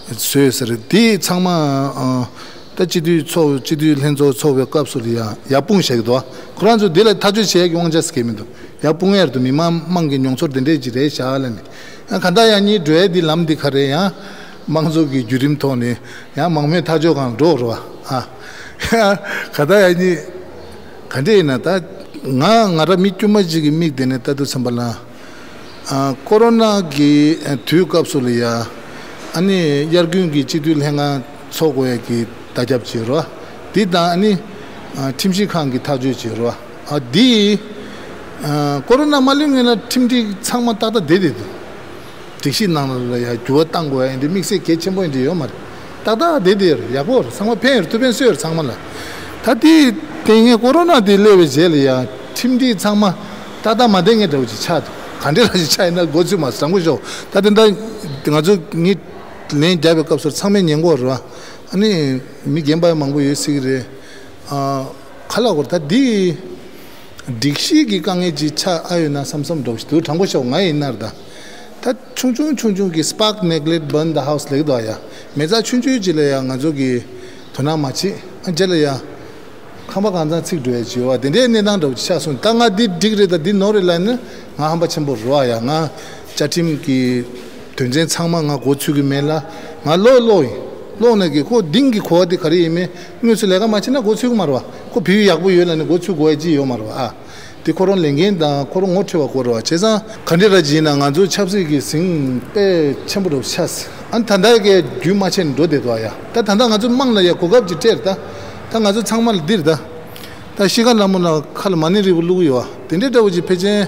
བཟོས་ཡོད་ས་རེད། འདི་ཚང་མ་ཨ་ད་སྤྱི་འཐུས་ཚོགས་སྤྱི་འཐུས་ལྷན་ཚོགས་ཚོགས་པའི་སྐབས་སུ་ལ་ཡ་ཡར་སྤུངས་བཞག་གི་འདུག་ཁོ་རང་ཚོ་འདི་ལ་ཐག་གཅོད་བྱེད་ཡས་ཀྱི་དབང་ཆ་ཟེར་གྱི་མི་འདུག་ཡར་སྤུངས་ཡས་རེད་འདུག་མི་མང་མང་གི་མྱོང་ཚོར་དེ་འདྲས་ཅིག་རེད་བཞག་ལབ་ནས། ཡང་གང་ལྟར་ཡང་གཉིས་འགྲོ་ཡ་འདི་ལམ་འདི་ག་རེ་ཡང་དམངས་གཙོ་གི་བརྒྱུད་རིམ་ཐོག་ནས་ཡང་མང་མོས་ཐག་གཅོད་སྒང་འགྲོ་རུ་བ་ཨ། ཡང་གང་ལྟར་ཡང་གཉིས་ག་འདྲ་ཡིན་ན་ད་ང་ང་ར་མི་དཀྱུས་མ་ཅིག་གི་མིག་དེ་ནས་ལྟ་དུས་ཙམ་པ་ལ་ཨ་ཀོ་རོ་ན་གི་དུས་སྐབས་སུ་ལ་ཡ་ཨ་ནི་དབྱར་དགུན་གྱི་སྤྱི་འཐུས་ལྷན་ཁང་ཚོགས་དགོས་ཡ་གི་བརྡ་ཁྱབ་བྱེད་རུ་བ་འདི་དང་ཨ་ནི་ཨ་ཁྲིམས་ཞིབ་ཁང་གི་ཐག་གཅོད་བྱེད་རུ་བ། ཨ་འདི། ཨ་ཀོ་རོ་ན་མ་སླེབས་སྔོན་ལ་ཁྲིམས་སྒྲིག་ཚང་མ་ཏག་ཏག་བསྡད་བསྡད་འདུག་སྒྲིག་གཞི་ནང་ལ་ཡ་འགྱུར་བ་གཏང་དགོས་ཡ་འདི་དམིགས་བསལ་གལ་ཆེན་པོ་འདི་ཡོད་མ་རེད། ཏག་ཏག་བསྡད་བསྡད་ཡོད་རེད། ཡག་པོ་རེད། ཚང་མ་ཕན་ཡོད་རེད། ཐུགས་ཕན་གསོས་ཡོད་རེད་ཚང་མ་ལ། ད་དེ་དེ་ངས་ཀོ་རོ་ན་དེ་སླེབས་པའི་རྗེས་ལ་ཡ་ཁྲིམས་སྒྲིག་ཚང་མ་ཏག་ཏག་མ་བསྡད་མཁན་འདྲ་བོ་ཅིག་ཆགས་འདུག་ག་འདྲ་ར་ཞིག་ཆགས་ཡིན་ན་མགོ་ཚོས་མ་དྲང་པོ་ཤོག་ད་དེ་འདྲ་ང་ཚོ་ངས་ལན་རྒྱབ་པའི་སྐབས་སུ་ཚང་མས་ཉན་གོ་རེད་བ། ཨ་ནི་མི་རྒན་པ་མང་པོ་ཡོད་སྲིད་ཀྱི་རེད། ཨ། ག་ལ་གོ་ད་འདི་སྒྲིག་གཞི་གི་དཀའ་ངལ་ཅིག་ཆགས་ཨ་ཡོད་ན་བསམ་བསམ་འདྲ་བོ་ཞིག་འདུག་དྲང་པོ་ཤོད་ང་ཡིན་ན་ར་ད། ད་ཆུང་ཆུང་ཆུང་ཆུང་གི་spark neglect burn the house ལེགས་འདུག་ཡ། མེ་བཙའ་ཆུང་ཆུང་ཅིག་ལ་ཡ་ང་ཚོ་གི་དོ་སྣང་མ་བྱེད་ཨ་རྗེས་ལ་ཡ། ཁང་པ་གང་ཚང་ཚིག་འགྲོ་ཡ་ཅིག་ཡོད་བ་དེ་འདྲའི་གནས་སྟངས་འདྲ་བོ་ཅིག་ཆགས་སོང་། ད་ང་འདི་འགྲིག་རེད་ད་འདི་ནོར་རེད་ལབ་ན་ང་ཧམ་པ་ཆེན་པོ་རེད་བ་ཡ། ང་བཅའ་ཁྲིམས་ཀྱི་དོན་ཚན་ཚང་མ་ང་མགོ་ཚོས་ཀྱི་མེད་ལ་ང་ཀློག་ཀློག་ཡིན། ཀློག་ནས་ཀྱི་ཁོ་གཏིང་གི་གོ་བ་དེ་ག་རེ་ཡིན་མིན་དངོས་སུ་ལས་ཀ་མ་བྱས་ན་མགོ་ཚོས་ཀྱི་མ་རེད་བ། ཁོ་བོད་ཡིག་ཡག་པོ་ཡོད་ལབ་ནས་མགོ་ཚོས་དགོས་ཡ་ཅིག་ཡོད་མ་རེད་བ་ཨ། དེ་ཁོ་རང་ལས་འགན་དང་ཁོ་རང་ངོ་འཕྲོད་པ་དགོས་རེད་བ། བྱས་ཙང་ག་འདྲ་ར་ཅིག་ཡིན་ན་ང་ཚོ་ཆབ་སྲིད་ཀྱི་ཟིང་དཔེ་ཆེན་པོ་རུ་ཆགས། ཨ་ནི་ད་ལྟ་གའི་རྒྱུན་མ་ཆད་ནས་འགྲོ་བསྡད་འདུག་ཡ། ད་ད་ལྟ་ང་ཚོ་དམངས་ལ་ཡ་གོ་སྐབས་ཅིག་སྤྲད་རེད་ད། ད་ང་ཚོ་ཚང་མ་ལ་འདིར་ད། ད་ཤི་ཁ་ལ་མོ་ལ་ཁ་ལ་མ་ཎི་རིལ་བུ་བླུག་ཡོད་བ། དེ་འདྲའི་འདྲ་བོ་ཅིག་ཕལ་ཆེར་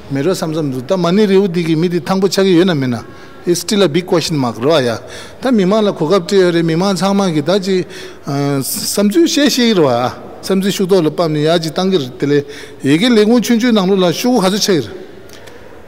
མེད་འགྲོ་བསམ་བསམ་འདུག་ད་མ་ཎི་རིལ་བུ་འདི་གི་མི་འདི་ཐང་པོ་ཆགས་ཀྱི་ཡོད་ན་མེད་ན། It's still a big question mark རེད་བ་ཡ། ད་མི་མང་ལ་གོ་སྐབས་སྤྲད་ཡོད་རེད། མི་མང་ཚང་མ་གིས་ད་ཅིག་ཨ་བསམ་ཚུལ་བཤད་ཤེས་ཀྱི་རེད་བ། བསམ་ཚུལ་ཤུགས་ཐོག་ལ་ཕབ་ནས་ཡར་ཅིག་བཏང་གི་རེད། དེ་ལས་ཡ་གི་ལས་ཁུངས་ཆུང་ཆུང་ནང་ལོགས་ལ་ཤོག་གུ་ག་ཚོད་ཆགས་ཀྱི་རེད།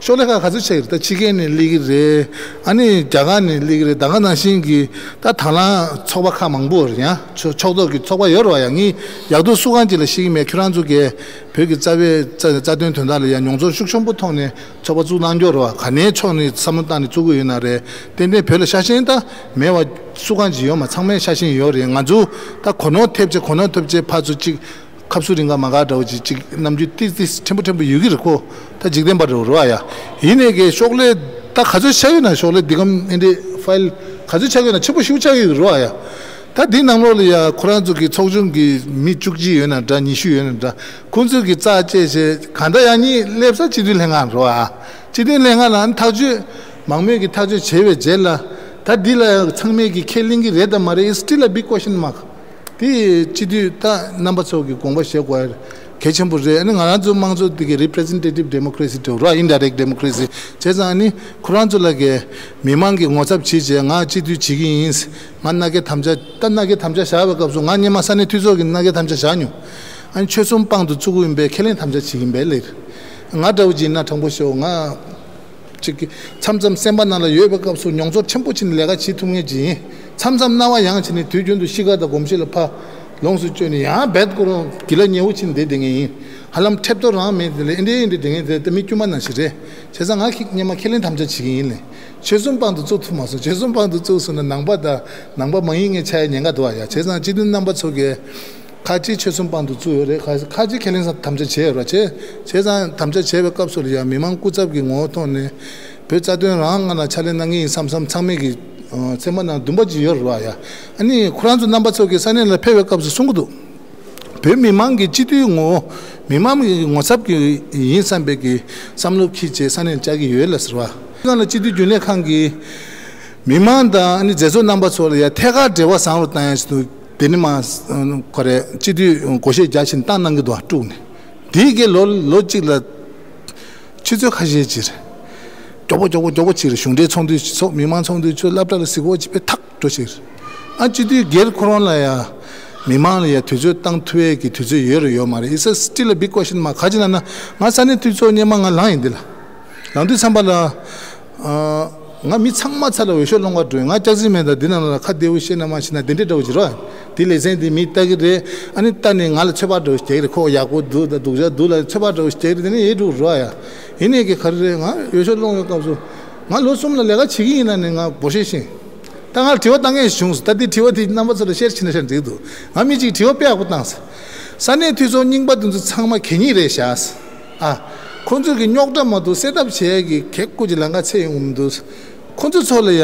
ཤོག་ལྷེ་ཁག་ག་ཚོད་ཆགས་ཀྱི་རེད། ད་ཕྱི་རྒྱལ་ནས་སླེབས་ཀྱི་རེད། ཨ་ནི་རྒྱ་གར་ནས་སླེབས་ཀྱི་རེད། ད་ག་ནང་བཞིན་གྱི་ད་དང་བླངས་ཚོགས་པ་ཁག་མང་པོ་རེད། ཡང་ཕྱོགས་ཕྱོགས་གཏོགས་ཀྱི་ཚོགས་པ་ཡོད་རེད་བ་ཡ། ངས་ཡག་སྡུག་སུ་གང་ཅིག་ལ་ཤེས་ཀྱི་མེད། ཁྱོད་རང་ཚོ་གས་བོད་ཀྱི་རྩ་བའི་རྩ་རྩ་དོན་དོན་དག་ལ་ཡང་མྱོང་ཚོར་ཤུགས་ཆེན་པོ་ཐོག་ནས་ཚོགས་པ་བཙུགས་གནང་རྒྱུ་རེད་བ། ག་ནས་ཕྱོགས་ནས་བསམ་བློ་བཏང་ནས་བཙུགས་ཀྱི་ཡོད་ན་རེད། ཏན་ཏན་བོད་ལ་ཤ་ཞེན་ད་མེད་བ་སུ་གང་ཅིག་ཡོད་མ། ཚང་མས་ཤ་ཞེན་ཡོད་རེད། ང་ཚོ་ད་གོ་ནོར་ཐེབས་ཆེ་གོ་ནོར་ཐེབས་ཆེ་ཕར་ཚུར་གཅིག་ཁབ་སུ་རིང་ག་མ་ག་འདྲ་བོ་ཅིག་ཅིག་རྣམ་འགྱུར་ཏིས་ཏིས་ཕྲན་བུ་ཕྲན་བུ་ཡོད་ཀྱི་རེད་ཁོ། ད་འཇིག་རྟེན་པ་རེད་རོ་ཨ་ཡ། ཡིན་ནས་ཀྱི་ཤོག་ལྷེ་ད་ག་ཚོད་ཆགས་ཡོད་ན་ཤོག་ལྷེ་འདི་གམ་ཨེ་འདྲེ་ཕའིལ་ག་ཚོད་ཆགས་ཡོད་ན་ཆེན་པོ་ཞིག་ཆགས་ཡོད་རོ་ཨ་ཡ། ད་འདི་ནང་ལོགས་ལ་ཡ་ཁོ་རང་ཚོ་གི་ཚོགས་ཆུང་གི་མི་བཅུ་གཅིག་ཡོད་ན་འདྲ་ཉི་ཤུ་ཡོད་ན་འདྲ་ཁོང་ཚོ་གི་རྩ་བཅད་བྱས་གང་ལྟར་ཡང་གཉིས་སླེབས་ས་སྤྱི་འཐུས་ལྷན་ཁང་རོ་ཨ། སྤྱི་འཐུས་ལྷན་ཁང་ལ་ཐག་གཅོད་མང་མོས་ཀྱི་ཐག་གཅོད་བྱས་པའི་རྗེས་ལ་ད་འདི་ལ་ཚང་མས་ཀྱི་ཁས་ལེན་གྱི་རེད་དམ་མ་རེད། It's still a big question mark དེ་སྤྱི་འཐུས་ད་རྣམ་པ་ཚོ་གི་དགོངས་པ་བཞེས་དགོས་གལ་ཆེན་པོ་རེད། ཨ་ནི་ང་རང་ཚོ་དམངས་གཙོ་དེ་གི་representative democracy དེ་ར་indirect democracy བྱས་ཙང་ཨ་ནི་ཁོ་རང་ཚོ་ལ་གི་མི་མང་གི་ངོ་ཚབ་བྱེད་བྱས་ང་སྤྱི་འཐུས་བྱེད་ཀྱི་ཡིན། ང་མནའ་སྐྱེལ་དམ་བཅའ་ད་མནའ་སྐྱེལ་དམ་བཅའ་བཞག་པའི་སྐབས་སུ་ང་སྔོན་མ་ས་གནས་འཐུས་ཚོགས་ཀྱི་མནའ་སྐྱེལ་དམ་བཅའ་བཞག་མྱོང་། ཨ་ནི་ཆོལ་གསུམ་དཔང་དུ་བཙུགས་ཀྱི་ཡིན་པའི་ཁས་ལེན་དམ་བཅའ་བྱེད་ཀྱི་ཡིན་པས་ལེ། ང་འདྲ་བོ་ཅིག་ཡིན་ན་དྲང་པོ་ཤོད་ང་། ཅིག་མཚམས་མཚམས་སེམས་པ་ནང་ལ་ཡོད་པའི་སྐབས་སུ་མྱོང་ཚོར་ཆེན་པོ་ཕྱིན་ནས་ལས་ཀ་བྱེད་ཐུབ་མཁན་ཅིག་ཡིན། མཚམས་མཚམས་སྣང་བ་ཡང་ཕྱིན་ནས་དུས་རྒྱུན་དུ་གཤིས་ཀ་དང་གོམས་གཤིས་ལ་ཕར་ལོངས་སུ་སྤྱོད་ནས་ཡང་རྦད་ཁོ་རང་གི་ལ་ཉེ་བོ་ཕྱིན་བསྡད་བསྡད་མཁན་ཡིན། ཧ་ལམ་ཁྲེབ་ཏོ་རང་མེད་དེ་ལས་ཨེ་འདྲ་ཨེ་འདྲ་བསྡད་མཁན་དེ་ད་མི་དཀྱུས་མ་ནང་བཞིན་རེད། བྱས་ཙང་ང་ཁྱེད་སྔོན་མ་ཁས་ལེན་དམ་བཅའ་བྱེད་ཀྱི་ཡིན་ལེ། ཆོལ་གསུམ་དཔང་དུ་བཙུགས་ཐུབ་མ་སོང་། ཆོལ་གསུམ་དཔང་དུ་བཙུགས་སོང་ན་ནང་པ་དང་ནང་པ་མ་ཡིན་མཁན་ཆགས་ཡ་ཉེན་ཁ་འདུག་བ་ཡ། བྱས་ཙང་སྤྱི་འཐུས་རྣམ་པ་ཚོ་གིས་ཁ་ཅིག་ཆོལ་གསུམ་དཔང་དུ་བཙུགས་ཡོད་རེད། ཁ་ཁ་ཅིག་ཁས་ལེན་དམ་བཅའ་བྱས་ཡོད་རེད། བྱས་བྱས་ཙང་དམ་བཅའ་བྱས་པའི་སྐབས་སུ་ལ་ཡང་མི་མང་སྐུ་ཚབ་ཀྱི་ངོ་བོ་ཐོག་ནས་ བོད་རྩ་དོན་རང་ང་ལ་ཕྱག་ལས་གནང་གི་ཡིན་བསམ་བསམ་ཚང་མས་ཀྱི་ཨ་སེམས་པ་ནང་འདུན་པ་ཅིག་ཡོད་རེད་བ་ཡ། ཨ་ནི་ཁོ་རང་ཚོ་རྣམ་པ་ཚོ་གི་ས་གནས་ལ་ཕེབས་པའི་སྐབས་སུ་གསུང་གི་འདུག་བོད་མི་མང་གི་སྤྱི་འཐུས་ངོ་བོ། མི་མང་གི་ངོ་ཚབ་ཀྱི་ཡིན་བསམ་པའི་གི་བསམ་བློ་འཁྱེར་བྱས་ས་གནས་ལ་བཅར་གྱི་ཡོད་ལ་ཟེར་བ། སྒང་ལ་སྤྱི་འཐུས་རྒྱུན་ལས་ཁང་གི་མི་མང་དང་ཨ་ནི་མཛད་གཙོ་རྣམ་པ་ཚོ་ལ་ཡ་ཐད་ཀར་འབྲེལ་བ་བཟང་རུ་བཏང་ཡ་ཞིག་འདུག་དེ་ནི་མ་ཁོ་རེ་སྤྱི་འཐུས་བགོ་བཤའ་རྒྱག་བཞིན་བཏང་གནང་གི་འདུག་བ་དཀྲུགས་ནས། དེའི་གི་ལོ་ལོ་གཅིག་ལ་ཆུ་ཚོད་ཁ་ཤས་ཅིག་རེད། མགྱོགས་པོ་མགྱོགས་པོ་མགྱོགས་པོ་ཅིག་རེད། གཞུང་འབྲེལ་ཚོགས་འདུ་ཚོགས། མི་མང་ཚོགས་འདུ་ཚོགས། སློབ་གྲྭ་ལ་གཟིགས་སྐོར་ཅིག་དཔེ་ཐག་འགྲོ་ཅིག་རེད། ཨ་སྤྱི་འཐུས་སྒེར་ཁོ་རང་ལ་ཡ་མི་མང་ལ་ཡ་དུས་ཚོད་བཏང་ཐུབ་ཡས་ཀྱི་དུས་ཚོད་ཡོད་རེད་ཡོད་མ་རེད། It's a still a big question mark. ག་ཅི་ལབ་ན་ང་ས་གནས་འཐུས་ཚོགས་སྔོན་མ་ང་ལངས་ཡིན་འདི་ལ། ལངས་དུས་ཙམ་པ་ལ། ཨ། ང་མི་ཚང་མ་ཚ་ལ་འོས་ཤོག་སློང་ག་འགྲོ་ཡིན། ང་སྐྱག་རྫུན་མེད། ད་འདི་ནང་ལ་ཁ་བདེ་བོ་བཤད་ན་མ་བཤད་ན་དེ་འདྲའི་འདྲ་བོ་ཅིག་རོ། དེ་ལེ་ཚན་དེ་མིས་ལྟ་གི་རེད། ཨ་ནི་ལྟ་ནས་ང་ལ་ཚོད་དཔག་འདྲ་བོ་ཞིག་རྒྱག་གི་རེད། ཁོ་ཡག་པོ་འདུག་ད་སྡུག་ཅག་འདུག་ལ་ཚོད་དཔག་འདྲ་བོ་ཞིག་རྒྱག་གི་རེད། དེ་ནས་ཡེ་འགྲོ་རོ་ཡ། ཡིན་ནས་ཀྱི་ག་རེ་རེད། ང་འོས་ཤོག་སློང་ཡོད་སྐབས་སུ་ང་ལོ་གསུམ་ལ་ལས་ཀ་བྱེད་ཀྱི་ཡིན་ན་ནས་ང་འབོར་ཤེས་ཤིང་། ད་ང་དྲི་བ་བཏང་མཁན་བྱུང་སོང་། ད་དེ་དྲི་བ་དེ་རྣམ་པ་ཚོ་ལ་ཤེར་བྱེད་ན་ཤར་འགྲིག་འདུག་ང་མི་གཅིག་དྲི་བ་དཔེ་ཡག་པོ་བཏང་སོང་། ས་གནས་འཐུས་ཚོགས་རྙིང་པ་དེ་ཚོ་ཚང་མ་གད་སྙིགས་རེད་བཞག་ཨ། ཁོང་ཚོས་ཀྱི་རྙོག་དྲ་མ་གཏོགས་སེལ་ཐབས་བྱེད་ཡས་ཀྱི་གེགས་ཀུ་ཅིག་ལམ་ཁ་ཚེ་ཡོང་གི་མི་འདུག་ཁོང་ཚོ་ཚོ་ལ་ཡ་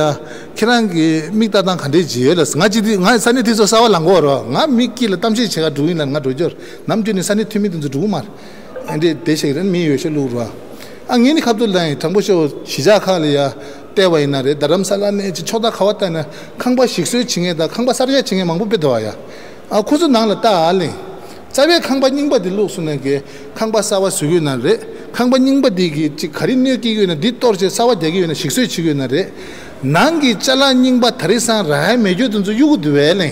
ཁྱེད་རང་གི་མིག་ལྟ་སྟངས་ག་འདྲས་ཅིག་ཡོད་ལ། ང་ཅི་དེ་ང་ས་གནས་འཐུས་ཚོགས་གསར་པ་ལངས་གོ་རོ། ང་མི་དཀྱིལ་ལ་གཏམ་བཤད་བྱེད་ག་འགྲོ་གི་ཡིན་ལ་ང་འགྲོ་རྒྱུར་ནམ་རྒྱུན་ནས་ས་གནས་འཐུས་མི་དེ་ཚོ་འགྲོ་གི་མ་རེད། ཨ་འདྲས་བསྡད་ཤག་རེད། མི་འོས་ཤོག་བླུག་རོ། ཨ་ངས་ནི་ཁ་ཐུག་ལ་ཡིན། དྲང་པོ་ཤོད། གཞིས་ཆགས་ཁག་ལ་ཡ་བལྟས་པ་ཡིན་ན་རེད། རྡ་རམ་ས་ལ་ནས་ཅི་ཕྱོགས་མཐའ་ག་བ་བལྟས་ན་ཁང་པ་ཞིག་གསོ་བྱེད་མཁན་དང་ཁང་པ་གསར་རྒྱག་བྱེད་མཁན་མང་པོ་དཔེ་འདུག་བ་ཡ། ཨ་ཁོ་ཚོ་ནང་ལ་ལྟ་ཨ་ལེ། རྩ་བའི་ཁང་པ་རྙིང་པ་དེ་བླུགས་སོང་ནས་གི་ཁང་པ་གསར་པ་བཟོ་གི་ཡོད་ན་རེད། ཁང་པ་རྙིང་པ་དེ་གི་ཅིག་ག་རེ་གནོད་སྐྱེལ་གི་ཡོད་ན་དེ་གཏོར་བྱས་གསར་པ་རྒྱག་གི་ཡོད་ན་ཞིག་གསོ་བྱེད་ཀྱི་ཡོད་ན་རེད། ནང་གི་ཅ་ལག་རྙིང་པ་དེ་རིང་སང་རག་ཡ་མེད་རྒྱུ་དེ་ཚོ་གཡུག་གི་འདུག་བས་ལེ།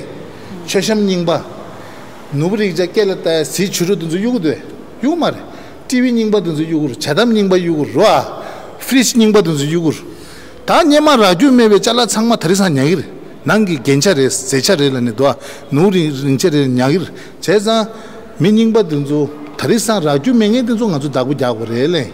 མཆོད་བཤམས་རྙིང་པ། ནོར་བུ་རིགས་བྱ་སྐེ་ལ་བཏགས་ཡ་གཟི་བྱུ་རུ་དེ་ཚོ་གཡུག་གི་འདུག་བས། གཡུག་མ་རེད། ཊི་ཝི་རྙིང་པ་དེ་ཚོ་གཡུག་གི་རེད། ཇ་དམ་རྙིང་པ་གཡུག་གི་རེད་བ། ཕི་རིཇ་རྙིང་པ་དེ་ཚོ་གཡུག་གི་རེད། ད་སྔོན་མ་རག་རྒྱུ་མེད་པའི་ཅ་ལག་ཚང་མ་དེ་རིང་སང་ཉར་གི་རེད། ནང་གི་རྒྱན་ཆ་རེད། རྫས་ཆ་རེད་ལ་ནི་འདུག་ཨ། ནོར་རིན་རིན་ཆེན་རེད་ཉར་གི་རེད། བྱས་ཙང་མི་རྙིང་པ་དེ་ཚོ་དེ་རིང་སང་རག་རྒྱུ་མེད་མཁན་དེ་ཚོ་ང་ཚོ་བདག་པོ་རྒྱག་དགོས་རེད་ལེ།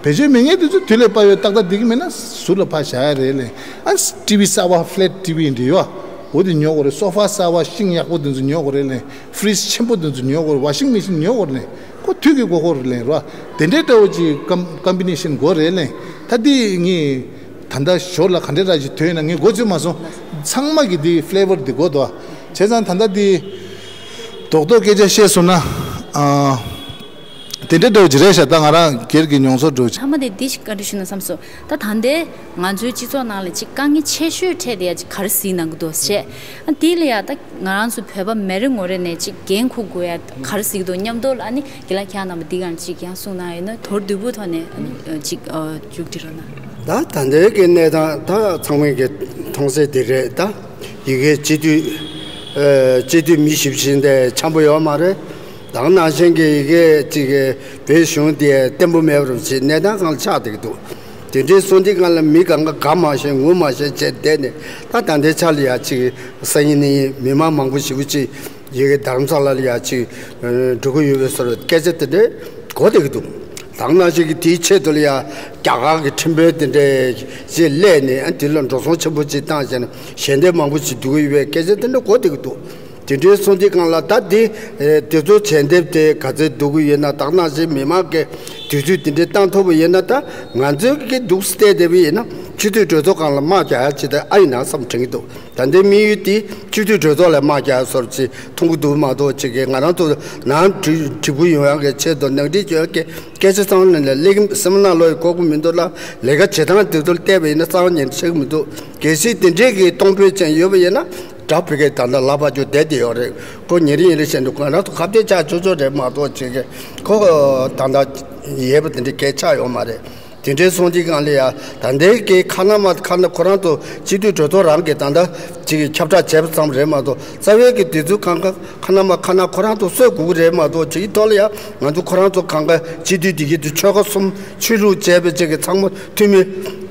བེད་སྤྱོད་མེད་མཁན་དེ་ཚོ་དུས་ལས་པ་ཡོད་ཏག་ཏག་བསྡད་ཀྱི་མེད་ན་ཟུར་ལ་ཕར་བཞག་ཡ་རེད་ལེ། ཨ་ཊི་ཝི་གསར་པ་ཕི་ལེ་ཊི་ཊི་ཝི་འདྲ་ཡོད་ཨ། འོ་དེ་ཉོ་དགོས་རེད། སོ་ཕ་གསར་པ་ཤིང་ཡག་པོ་དེ་ཚོ་ཉོ་དགོས་རེད་ལེ། ཕི་རིཇ་ཆེན་པོ་དེ་ཚོ་ཉོ་དགོས་རེད། ཝ་ཤིང་མེ་ཤིན་ཉོ་དགོས་རེད་ལེ། ཁོ་དུས་ཀྱི་དགོས་མཁོ་རེད་ལེ་ར། དེ་འདྲའི་འདྲ་བོ་ཅིག་ཀམ་ཀམ་པི་ནེ་ཤན་དགོས་རེད་ལེ། ད་དེ་ངས་ད་ལྟ་ཞོར་ལ་ག་འདྲའི་ར་ཞིག་ཐོན་ན་ངས་མགོ་ཚོས་མ་སོང་། ཚང་མ་གི་དེ་ཕི་ལེ་ཝར་དེ་དགོས་དོ། བྱས་ཙང་ད་ལྟ་དེ་རྡོག་རྡོག་སྐད་ཆ་བཤད་སོང་ན། ཨ། དེ་འདྲའི་འདྲ་བོ་ཅིག་རེད་ཤག་ད་ང་རང་སྒེར་གྱི་མྱོང་ཚོར་འདྲ་བོ་ཅིག་ཐ་མ་དེ་འདི་ཞིག་བཀའ་འདྲི་ཞུ་ན་བསམ་སོང་། ད་ད་ལྟའི་ང་ཚོའི་སྤྱི་ཚོགས་ནང་ལ་ཅིག་དཀའ་ངལ་ཆེ་ཤོས་འཕྲད་བསྡད་ཡ་ཅིག་ག་རེ་གཟིགས་གནང་གི་འདུག་ཟེར། ཨ་དེ་ལ་ཡ་ད་ང་རང་ཚོ་བོད་པ་མི་རེ་ངོ་རེ་ནས་ཅིག་འགན་འཁུར་དགོས་ཡ་ག་རེ་གཟིགས་འདུག་མཉམ་དུ་ལ་ཨ་ནི་དགེ་ལགས་ཁྱེད་རྣམ་པ་འདི་ག་ཅིག་ཡང་གསུངས་གནང་ཡོད་ན་མདོར་བསྡུས་པོ་ཐོག་ནས་ཨ་ནི་ཅིག་མཇུག་སྒྲིལ་རོགས་གནང་། ད་ད་ལྟའི་གི་གནས་སྟངས་ད་ཚང་མས་གི་མཐོང་གསལ་དེ་རེད། ད་ཡི་གེ་སྤྱི་འཐུས་ཨ་སྤྱི་འཐུས་མི་བཞི་བཞི་འདི་འཆམ་པོ་ཡོད་མ་རེད། དེ་ནང་བཞིན་གྱི་ཡི་གེ་གཅིག་གི་བོད་གཞུང་དེ་བརྟན་པོ་མེད་པར་བྱེད་གནས་སྟངས་སྒང་ལ་ཆགས་བསྡད་ཀྱི་འདུག་དེ་འདྲའི་སོང་དུས་སྒང་ལ་མི་གང་ག་ག་མ་ཤེས་ངུ་མ་ཤེས་བྱས་བསྡད་ནས་ད་ད་ལྟའི་ཆ་ལ་ཡ་གཅིག་སང་ཉིན་གནངས་ཉིན་མི་མང་མང་པོ་ཞེ་པོ་ཅིག་ཡི་གེ་རྡ་རམ་ས་ལ་ལ་ཡ་གཅིག་འགྲོ་གི་ཡོད་པའི་བཟོ་འདྲ་སྐད་ཆ་དེ་འདྲ་གོ་བསྡད་ཀྱི་འདུག་དེ་ནང་བཞིན་གྱི་དེའི་ཆེད་དུ་ལ་ཡ་རྒྱ་གར་གྱི་ཁྲིམས་དཔོན་དེ་འདྲ་ཅིག་སླེབས་ནས་ཨ་དེ་ལ་འགྲོ་སོང་ཆེན་པོ་ཅིག་བཏང་བྱས་ནས་ཞལ་འདེབས་མང་པོ་ཞིག་བསྡུ་གི་ཡོད་པའི་སྐད་ཆ་དེ་འདྲ་གོ་བསྡད་ཀྱི་འདུག་དེ་འདྲའི་སོང་དུས་སྒང་ལ་ད་འདི་ཨེ་དེ་ཚོ་ཞལ་འདེབས་དེ་ག་ཚོད་བསྡུ་གི་ཡོད་ན། དེ་ནང་བཞིན་མི་མང་གི་དུས་ཚོད་དེ་འདྲའི་བཏང་ཐུབ་པ་ཡིན་ན་ད་ང་ཚོའི་གི་འདུག་སེ་བལྟས་བསྡད་པ་ཡིན་ན་སྤྱི་འཐུས་གྲོས་ཚོགས་སྒང་ལ་དམག་རྒྱག་ཡ་ཅིག་ད་ཨ་ཡིན་ན་བསམ་དྲན་གྱི་འདུག་ད་ལྟའི་དམིགས་ཡུལ་དེ་སྤྱི་འཐུས་གྲོས་ཚོགས་ལ་དམག་རྒྱག་ཡ་བཟོ་འདྲ་ཅིག་མཐོང་གི་འདུག་མ་གཏོགས་ཅིག་གི་ང་རང་ཚོ་ནང་འགྲིག་འགྲིག་པོ་ཡོང་ཡ་གི་ཆེད་དུ་ནང་འགྲིག་བྱེད་ཡ་གི་སྐད་ཆ་ཚང་ནས་ལ་སླེབས་སེམས་ནང་ལོག་གི་གོ་གི་མི་འདུག་ལ། ལས་ཀ་བྱེད་སྟངས་དེ་ཚོ་བལྟས་པ་ཡིན་ན་གསར་པ་ཉན་ཆེ་གི་མི་འདུག་གལ་སྲིད་དེ་འདྲས་ཀྱི་གཏོང་ཕོད་ཅན་ཡོད་པ་ཡིན་ན་དྲ་བོད་སྐད་ད་ལྟ་ལག་པ་ཅོ་བསྡད་དེ་ཡོད་རེད། ཁོ་ཉིན་རེ་ཉིན་རེ་བྱས་འདུག་ང་རང་ཚོ་ཁ་གཏད་བཅག་ཆོག་ཆོག་རེད་མ་གཏོགས་ཅིག་གི་ཁོ་ད་ལྟ་ཡས་པ་དེ་འདྲས་གས་ཆགས་ཡོད་མ་རེད། དེ་འདྲའི་སོང་དུས་སྒང་ལ་ཡ་ད་ལྟའི་གི་ཁ་ན་མ་ཁ་ན་ཁོ་རང་ཚོ་སྤྱི་འཐུས་གྲོས་ཚོགས་རང་གི་ད་ལྟ་ཅིག་ཁྱབ་བསྒྲགས་བྱས་པ་ཙམ་རེད་མ་གཏོགས་རྩ་བའི་གི་དེ་ཚོ་གང་ག་ཁ་ན་མ་ཁ་ན་ཁོ་རང་ཚོ་གསོད་དགོས་ཀྱི་རེད་མ་གཏོགས་ཅིག་ཐོག་ལ་ཡ་ང་ཚོ་ཁོ་རང་ཚོ་གང་ག་སྤྱི་འཐུས་དེ་གི་དེ་ཆོལ་ཁ་གསུམ་ཆོས་ལུགས་བཅས་པའི་ཅིག་གི་ཚང་མ་འཐུས་མི་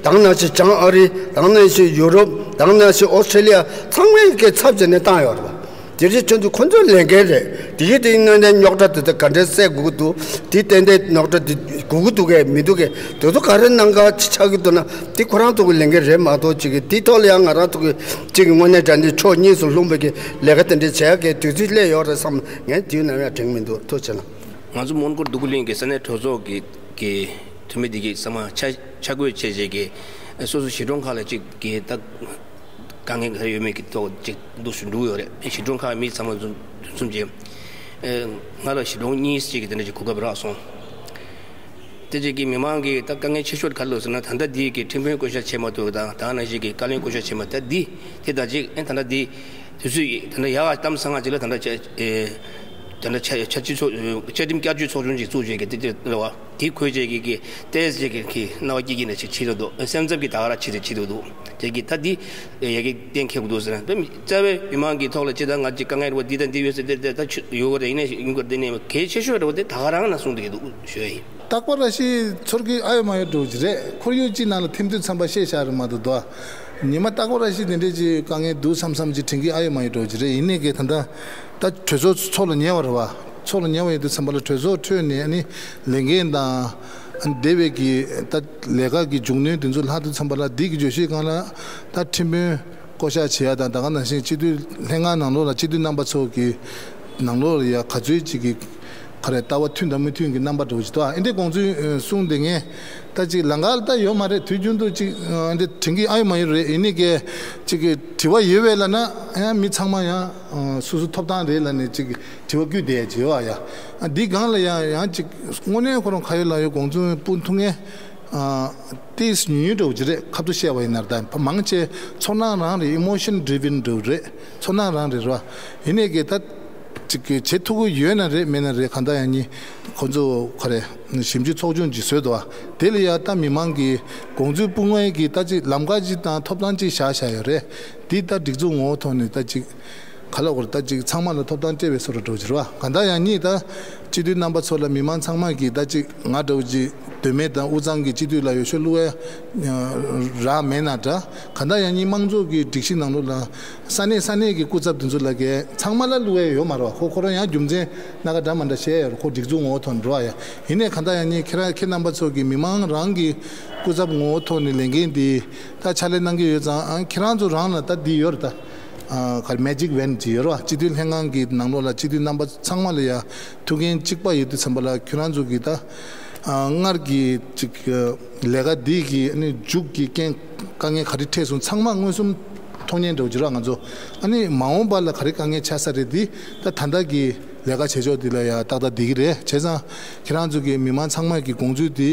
དེ་ནང་བཞིན་བྱང་ཨ་རི། དེ་ནང་བཞིན་ཡུ་རོབ། དེ་ནང་བཞིན་ཨོ་སི་ཁྲེ་ལི་ཡ་ཚང་མས་གི་ཚབ་བྱས་ནས་བཏང་ཡོད་རེད་པ། དེ་རིང་ཁྱོད་ཚོ་ཁོ་ཚོའི་ལས་འགན་རེད། དེ་གི་དེ་གནོད་ནས་རྙོག་དྲ་དེ་ཚོ་ག་འདྲས་སེལ་དགོས་ཀྱི་འདུག་དེ་ཏན་ཏན་རྙོག་དྲ་དེ་དགོས་ཀྱི་འདུག་གས་མི་འདུག་གས་དེ་ཚོ་ག་རེ་གནང་ག་ཅི་ཆགས་ཀྱི་འདུག་ན་དེ་ཁོ་རང་ཚོ་གི་ལས་འགན་རེད་མ་གཏོགས་ཅིག་གི་དེ་ཐོག་ལ་ཡང་ང་རང་ཚོ་གི་ཅིག་གི་དངོས་གནས་དྲང་གནས་ཕྱོགས་གཉིས་སུ་ལྷུང་བའི་གི་ལས་ཀ་དེ་འདྲས་བྱས་གི་དུས་ཚོད་སླེབས་ཡོད་རེད་བསམ། ངས་དུས་ནམ་ཡང་དྲན་གི་མི་འདུག་ཐུགས་རྗེ་ཆེ་གནང་། ང་ཚོ་མོན་གྷོ་འདུ་ཁུ་གླིང་གི་ས་གནས་གྲོས་ཚོགས་ཀྱི་གི་ འཐུས་མི་འདི་གིས་ཚང་མ་ཆ་ཆ་བགོས་བྱས་བྱས་ཀྱི་སོ་སོ་གཞིས་གྲོང་ཁག་ལ་གཅིག་གི་ད་དཀའ་ངལ་ག་རེ་ཡོད་མེད་ཀྱི་ཐོག་གཅིག་འདུག་ཞུ་འགྲོ་གི་ཡོད་རེད། གཞིས་གྲོང་ཁག་མི་ཚང་མ་འཛོམས་འཛོམས་བྱས། ང་ལ་གཞིས་གྲོང་གཉིས་ཅིག་གི་དེ་འདྲ་ཅིག་གོ་སྐབས་རག་སོང་། དེ་ཅིག་གི་མི་མང་གི་ད་དཀའ་ངལ་ཆེ་ཤོས་ག་རེ་ལབ་ཟེར་ན། ད་ལྟ་འདི་གི་ཁྲིམས་དཔོན་བསྐོ་བཞག་བྱས་མ་ཐུབ་དང་། ད་ནང་བཞིན་གྱི་བཀའ་བློན་བསྐོ་བཞག་བྱས་མ། ད་འདི་དེ་ད་ཅིག་ཨེ་ད་ལྟ་འདི་དུས་ཚོད་ད་ལྟ་ཡག་གཏམ་བཟང་ང་ཅིག་ལ་ད་ལྟ་ཆ་ཨེ་ད་ལྟ་ཆ་ཆ་སྤྱི་ཚོགས་བཅའ་ཁྲིམས་བསྐྱར་བཅོས་ཚོགས་ཆུང་ཅིག་བཙུགས་བྱས་ཀྱི་དེ་དེ་རེད་བ། དེ་འཁོད་བྱས་ཀྱི་གི་ཏོག་ཙམ་ཅིག་གི་གི་སྣང་བ་སྐྱིད་སྐྱིད་ནས་ཅིག་བྱེད་འདུག་སེམས་འཚབ་ཀྱི་ད་ག་རང་བྱེད་དེ་བྱེད་འདུག་དེ་གི་ད་འདི་ཡ་གི་གཏན་འཁེལ་དགོས་འདུག་ཟེར་ན། རྩ་བའི་མི་མང་གི་ཐོག་ལ་ཅི་ད་ང་ཅིག་དཀའ་ངལ་རེད་བ། འདི་དང་འདི་ཡོད་ཟེར་དེ་དེ་ད་ཆུ་ཡོད་རེད། ཡིན་ནའི་ཡིན་དགོས་རེད། དེ་ནས་གལ་ཆེ་ཤོས་རེད་བ། དེ་ད་ག་རང་ན་གསུངས་བསྡད་ཀྱི་འདུག་ཞུ་ཡ་ཡིན། སྟག་པ་ར་ཤི་ཚོར་གི་ཨ་ཡོད་མ་ཡོད་འགྲོ་གི་རེད། ཁོར་ཡུག་ཅིག་ནང་ལ་ཐིམ་དུས་ཙམ་པ་བཤད་བཞག་རེད་མ་གཏོགས་དོ། ཉི་མ་སྟག་པ་ར་ཤི་དེ་འདྲས་ཅིག་དཀའ་ངལ་འདུག་བསམ་བསམ་ཅིག་དྲན་གི་ཨ་ཡོད་མ་ཡོད་འགྲོ་གི་རེད། ཡིན་ནའི་གི་ད་ལྟ་ད་གྲོས་ཚོགས་ཚོགས་ལ་ཉེ་བ་རེད་བ། ཚོགས་ལ་ཉེ་བ་ཡོད་དུས་ཙམ་པ་ལ་གྲོས་ཚོགས་ཁྲོད་ནས་ཨ་ནི་ལས་འགན་དང་ཨ་ནི་སྡེ་བའི་གི་ད་ལས་ཀ་གི་མཇུག་སྣོན་དེ་ཚོ་ལྷག་དུས་ཙམ་པ་ལ་འདི་གི་བརྗོད་གཞིའི་སྒང་ལ་ད་ཁྲིམས་དཔོན་བསྐོ་གཞག་བྱེད་ཡ་དང་། ད་ག་ནང་བཞིན་སྤྱི་འཐུས་ལྷན་ཁང་ནང་ལོགས་ལ་སྤྱི་འཐུས་རྣམ་པ་ཚོ་གི་ནང་ལོགས་ལ་ཡ་ག་ཚོད་ཅིག་གི་ག་རེ་ལྟ་བ་མཐུན་དང་མི་མཐུན་གྱི་རྣམ་པ་འདྲ་བོ་ཅིག་འདུག་ཨ་འདྲས་དགོངས་ཚུལ་གསུངས་བསྡད་མཁན་ད་ཅིག་ལམ་ཁ་ལ་ད་ཡོད་མ་རེད། དུས་རྒྱུན་དུ་ཅིག་ཨ་འདྲས་དྲན་གི་ཨ་ཡོད་མ་ཡོད་རེད། ཡིན་ནའི་གི་ཅིག་གི་དྲི་བ་ཡོད་པས་ལབ་ན་ཡང་མི་ཚང་མ་ཡང་སོ་སོ་ཐོབ་ཐང་རེད་ལབ་ནས་ཅིག་དྲི་བ་བསྐུལ་བསྡད་ཡ་ཅིག་ཡོད་ཨ་ཡ། ཨ་འདི་སྒང་ལ་ཡང་ཡང་ཅིག་དངོས་གནས་ཁོ་རང་ག་ཡོད་ལ་ཡོད་དགོངས་ཚུལ་སྤུན་ཐུང་ངེ་ཨ་ཏིས་ཉུང་ཉུང་འདྲ་བོ་ཅིག་རེད། ཁ་ཐུག་བཤད་པ་ཡིན་ན་ད་མང་ཆེ་ཚོར་སྣང་རང་རེད། ཨི་མོ་ཤན་ཌི་རི་ཝན་འདྲ་བོ་རེད། ཚོར་སྣང་རང་རེད་ར། ཡིན་ནའི་གི་ད་ཅིག་གི་བྱེད་ཐུབ་ཀྱི་ཡོད་ན་རེད། མེད་ན་རེད། གང་ལྟར་ཡང་ཉིན་ཁོ་ཚོ་ག་རེ་ཞིབ་འཇུག་ཚོགས་ཆུང་ཅིག་བཟོས་འདུག་བ། དེ་ལ་ཡ་ད་མི་མང་གི་དགོངས་ཚུལ་སྤུངས་ཡས་ཀྱི་ད་ཅིག་ལམ་ཁ་ཅིག་དང་ཐོབ་ཐང་ཅིག་བཞག་བཞག་ཡོད་རེད། འདི་ད་སྒྲིག་འཛུགས་ངོ་བོ་ཐོག་ནས་ད་ཅིག་ག་ལ་བར་ད་ཅིག་ཚང་མ་ལ་ཐོབ་ཐང་སྤྲད་པའི་བཟོ་འདྲ་འདྲ་བོ་ཅིག་རེད་བ། གང་ལྟར་ཡང་ཉིད་ད་སྤྱི་འཐུས་རྣམ་པ་ཚོ་ལ་མི་མང་ཚང་མ་གིས་ད་ཅིག་ང་འདྲ་བོ་ཅིག་དོན་མེད་དང་དབུས་གཙང་གི་སྤྱི་འཐུས་ལ་ཡོད་ཤོས་བླུག་ཡ་རག་མེད་ན་འདྲ། གང་ལྟར་ཡང་ཉིད་དམངས་གཙོ་གི་སྒྲིག་གཞི་ནང་ལོགས་ལ་ས་གནས་ས་གནས་ཀྱི་སྐུ་ཚབ་དེ་ཚོ་ལ་གས་ཚང་མ་ལ་བླུག་ཡ་ཡོད་མ་རེད་བ། ཁོ་ཁོ་རང་ཡང་རྒྱུ་མཚན་སྣ་ཁ་འདྲ་མ་འདྲ་བཤད་ཡ་ཡོད་རེད། ཁོ་སྒྲིག་འཛུགས་ངོ་བོ་ཐོག་ནས་འགྲོ་བ་ཡ། ཡིན་ནའི་གང་ལྟར་ཡང་ཉིད་ཁྱེད་རང་ཁྱེད་རྣམ་པ་ཚོ་གི་མི་མང་རང་གི་སྐུ་ཚབ་ངོ་བོ་ཐོག་ནས་ལས་འགན་འདི་ད་ཕྱག་ལས་གནང་གི་ཡོད་ཙང་། ཨ་ཁྱེད་རང་ཚོ་རང་ལ་ད་འདི་ཡོད་རེད་ད། ཨ་ག་རེ་མེ་ཇིག་ཝན་ཅིག་ཡོད་རེད་བ། སྤྱི་འཐུས་ལྷན་ཁང་གི་ནང་ལོགས་ལ་སྤྱི་འཐུས་རྣམ་པ་ཚང་མ་ལ་ཡ་ཐུགས་འགན་གཅིག་པ་ཡོད་དུས་ཙམ་པ་ལ་ཁྱོད་རང་ཚོ་གི་ད་ཨ་སྔར་གྱི་ཅིག་ལས་ཀ་འདི་གི་ཨ་ནི་མཇུག་གི་རྐྱེན་དཀའ་ངལ་ག་རེ་འཕྲད་སོང་། ཚང་མ་མངོན་སུམ་མཐོང་མཁན་འདྲ་བོ་ཅིག་རེད་བ། ང་ཚོ་ཨ་ནི་མ་འོངས་པ་ལ་ག་རེ་དཀའ་ངལ་ཆགས་ས་རེད། འདི་ད་ད་ལྟ་གི་ལས་ཀ་བྱེད་ཕྱོགས་འདི་ལ་ཡ་ཏག་ཏག་བསྡད་ཀྱི་རེད། བྱས་ཙང་ཁྱེད་རང་ཚོ་གི་མི་མང་ཚང་མ་གི་དགོངས་ཚུལ་འདི་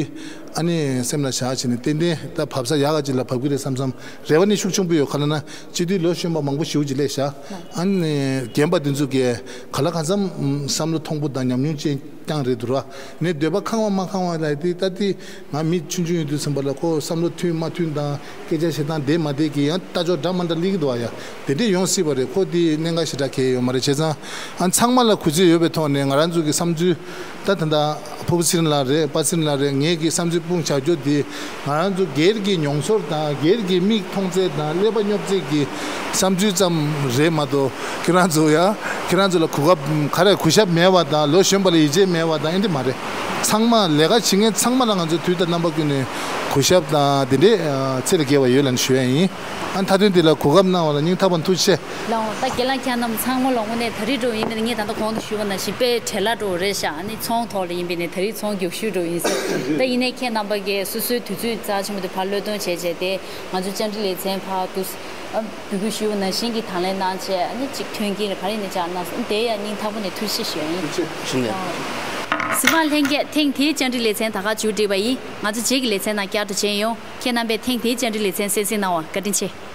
ཨ་ནི་སེམས་ལ་བཞག་བྱས་ནས་ཏན་ཏན་ད་བབས་ས་ཡག་ག་ཅིག་ལ་བབས་ཀྱི་རེད་བསམ་བསམ་རེ་བ་ནི་ཤུགས་ཆེན་པོ་ཡོད། ག་ལ་ན་སྤྱི་འཐུས་ལོ་གཞོན་པ་མང་པོ་ཞེ་པོ་ཅིག་སླེབས་ཤག་ཨ་ནི་རྒན་པ་འདི་ཚོ་གས་ག་ལ་གང་འཚམ་བསམ་བློ་མཐོན་པོ་དང་ཉམས་མྱོང་ཅན་རྐྱང་རེད་འདུག་ར། ནས་འདོད་པ་ཁེངས་པ་མ་ཁེངས་པ་ལ་དེ་ལྟ་དེ་ང་མི་ཆུང་ཆུང་ཡིན་དུས་ཙམ་པ་ལ་ཁོ་བསམ་བློ་མཐུན་མ་མཐུན་དང་སྐད་ཆ་བཤད་སྟངས་བདེ་མ་བདེ་གི་ཡང་ལྟ་ཕྱོགས་འདྲ་མ་འདྲ་སླེབས་ཀྱི་འདུག་ཨ་ཡ། དེ་འདྲས་ཡོང་སྲིད་པ་རེད། ཁོ་དེ་གནད་འགག་ཞེ་དྲག་གལ་ཡོད་མ་རེད། བྱས་ཙང་ཨ་ཚང་མ་ལ་གུས་བརྩི་ཡོད་པའི་ཐོག་ནས་ང་རང་ཚོ་གི་བསམ་ཚུལ་ད་ད་ལྟ་ཕུར་བུ་ཚེ་རིང་ལགས་རེད། པ་ཚེ་རིང་ལགས་རེད། ངེད་ཀྱི་བསམ་ཚུལ་སྤུངས་བྱ་རྒྱུ་དེ་ང་རང་ཚོ་སྒེར་གྱི་མྱོང་ཚོར་དང་སྒེར་གྱི་མིག་མཐོང་ཚད་དང་ཀླད་པ་སྙོབ་ཚད་ཀྱི་བསམ་ཚུལ་ཙམ་རེད་མ་གཏོགས། ཁྱེད་རང་ཚོ་ཡ་ཁྱེད་རང་ཚོ་ལ་གོ་སྐབས་ག་རེ་གུས་ཞབས་མེད་པ་དང་ལོ་གཞོན་པ་ལ་ཡིད་ཆེས་མེད་པ་དང་ཨེ་འདྲ་མ་རེད། ཚང་མ་ལས་ཀ་བྱེད་མཁན་ཚང་མ་ལ་ང་ཚོ་དུས་དང་རྣམ་པ་ཀུན་ནས་གུས་ཞབས་དང་དེ་འདྲས་ཚད་ལས་བརྒལ་བ་ཡོད་ལབ་ནས་ཞུ་ཡ་ཡིན། ཨ་མཐའ་དོན་འདི་ལ་གོ་སྐབས་གནང་བ་ལ་སྙིང་ཐག་པ་ནས་ཐུགས་རྗེ་ཆེ། ལགས་འོང་། ད་རྒན་ལགས་ཁྱེད་རྣམས་ཚང་མ་ལ་དངོས་གནས་ད་རེས་འགྲོ་ཡིན་ནའི་ངས་ད་ལྟ་གོང་དུ་ཞུས་པ་ནང་བཞིན་དཔེ་བྲེལ་བ་འགྲོ་རེད་ཤག་ཨ་ནི་ཚོང་ཐོག་ལ་ཡིན་པས་ནས་ད་རེས་ཚོང་མགྱོགས་ཤོས་འགྲོ་ཡིན་ས། ད་ཡིན་ནའི་ཁྱེད་རྣམ་པ་གིས་སོ་སོའི་དུས་ཚོད་རྩ་ཆེན་པོ་དེ་ཕར་བློས་གཏོང་བྱས་བྱས་ཏེ་ང་ཚོ་བཅར་འདྲི་ལེ་ཚན་ཕར་དུ་ཨ་འབོད་སྐུལ་ཞུས་པ་ནང་བཞིན་གྱི་དང་ལེན་གནང་བྱས་ཨ་ནི་གཅིག་མཐུན་རྐྱེན་རེ་ག་རེ་ཡིན་ནའི་སྦྱར་གནང་སོང་། དེ་ཡང་སྙིང་ཐག་པ་ནས་ཐུགས་རྗེ་ཆེ་ཞུ་ཡ་ཡིན། ཐུགས་རྗེ་ཆེ། གཟིགས་མོ་བ་ལྷན་རྒྱས། ཐེངས་འདིའི་བཅར་འདྲི་ལེ་ཚན་ད་ག་མཇུག་སྒྲིལ་བ་ཡིན། ང་ཚོ་རྗེས་ཀྱི་ལེ་ཚན་ནང་བསྐྱར་དུ་མཇལ་ཡོང་། ཁྱེད་རྣམ་པས་ཐེངས་འདིའི་བཅར་འདྲི་ལེ་ཚན་གསན་གཟིགས་གནང་བར་བཀའ་དྲིན་ཆེ།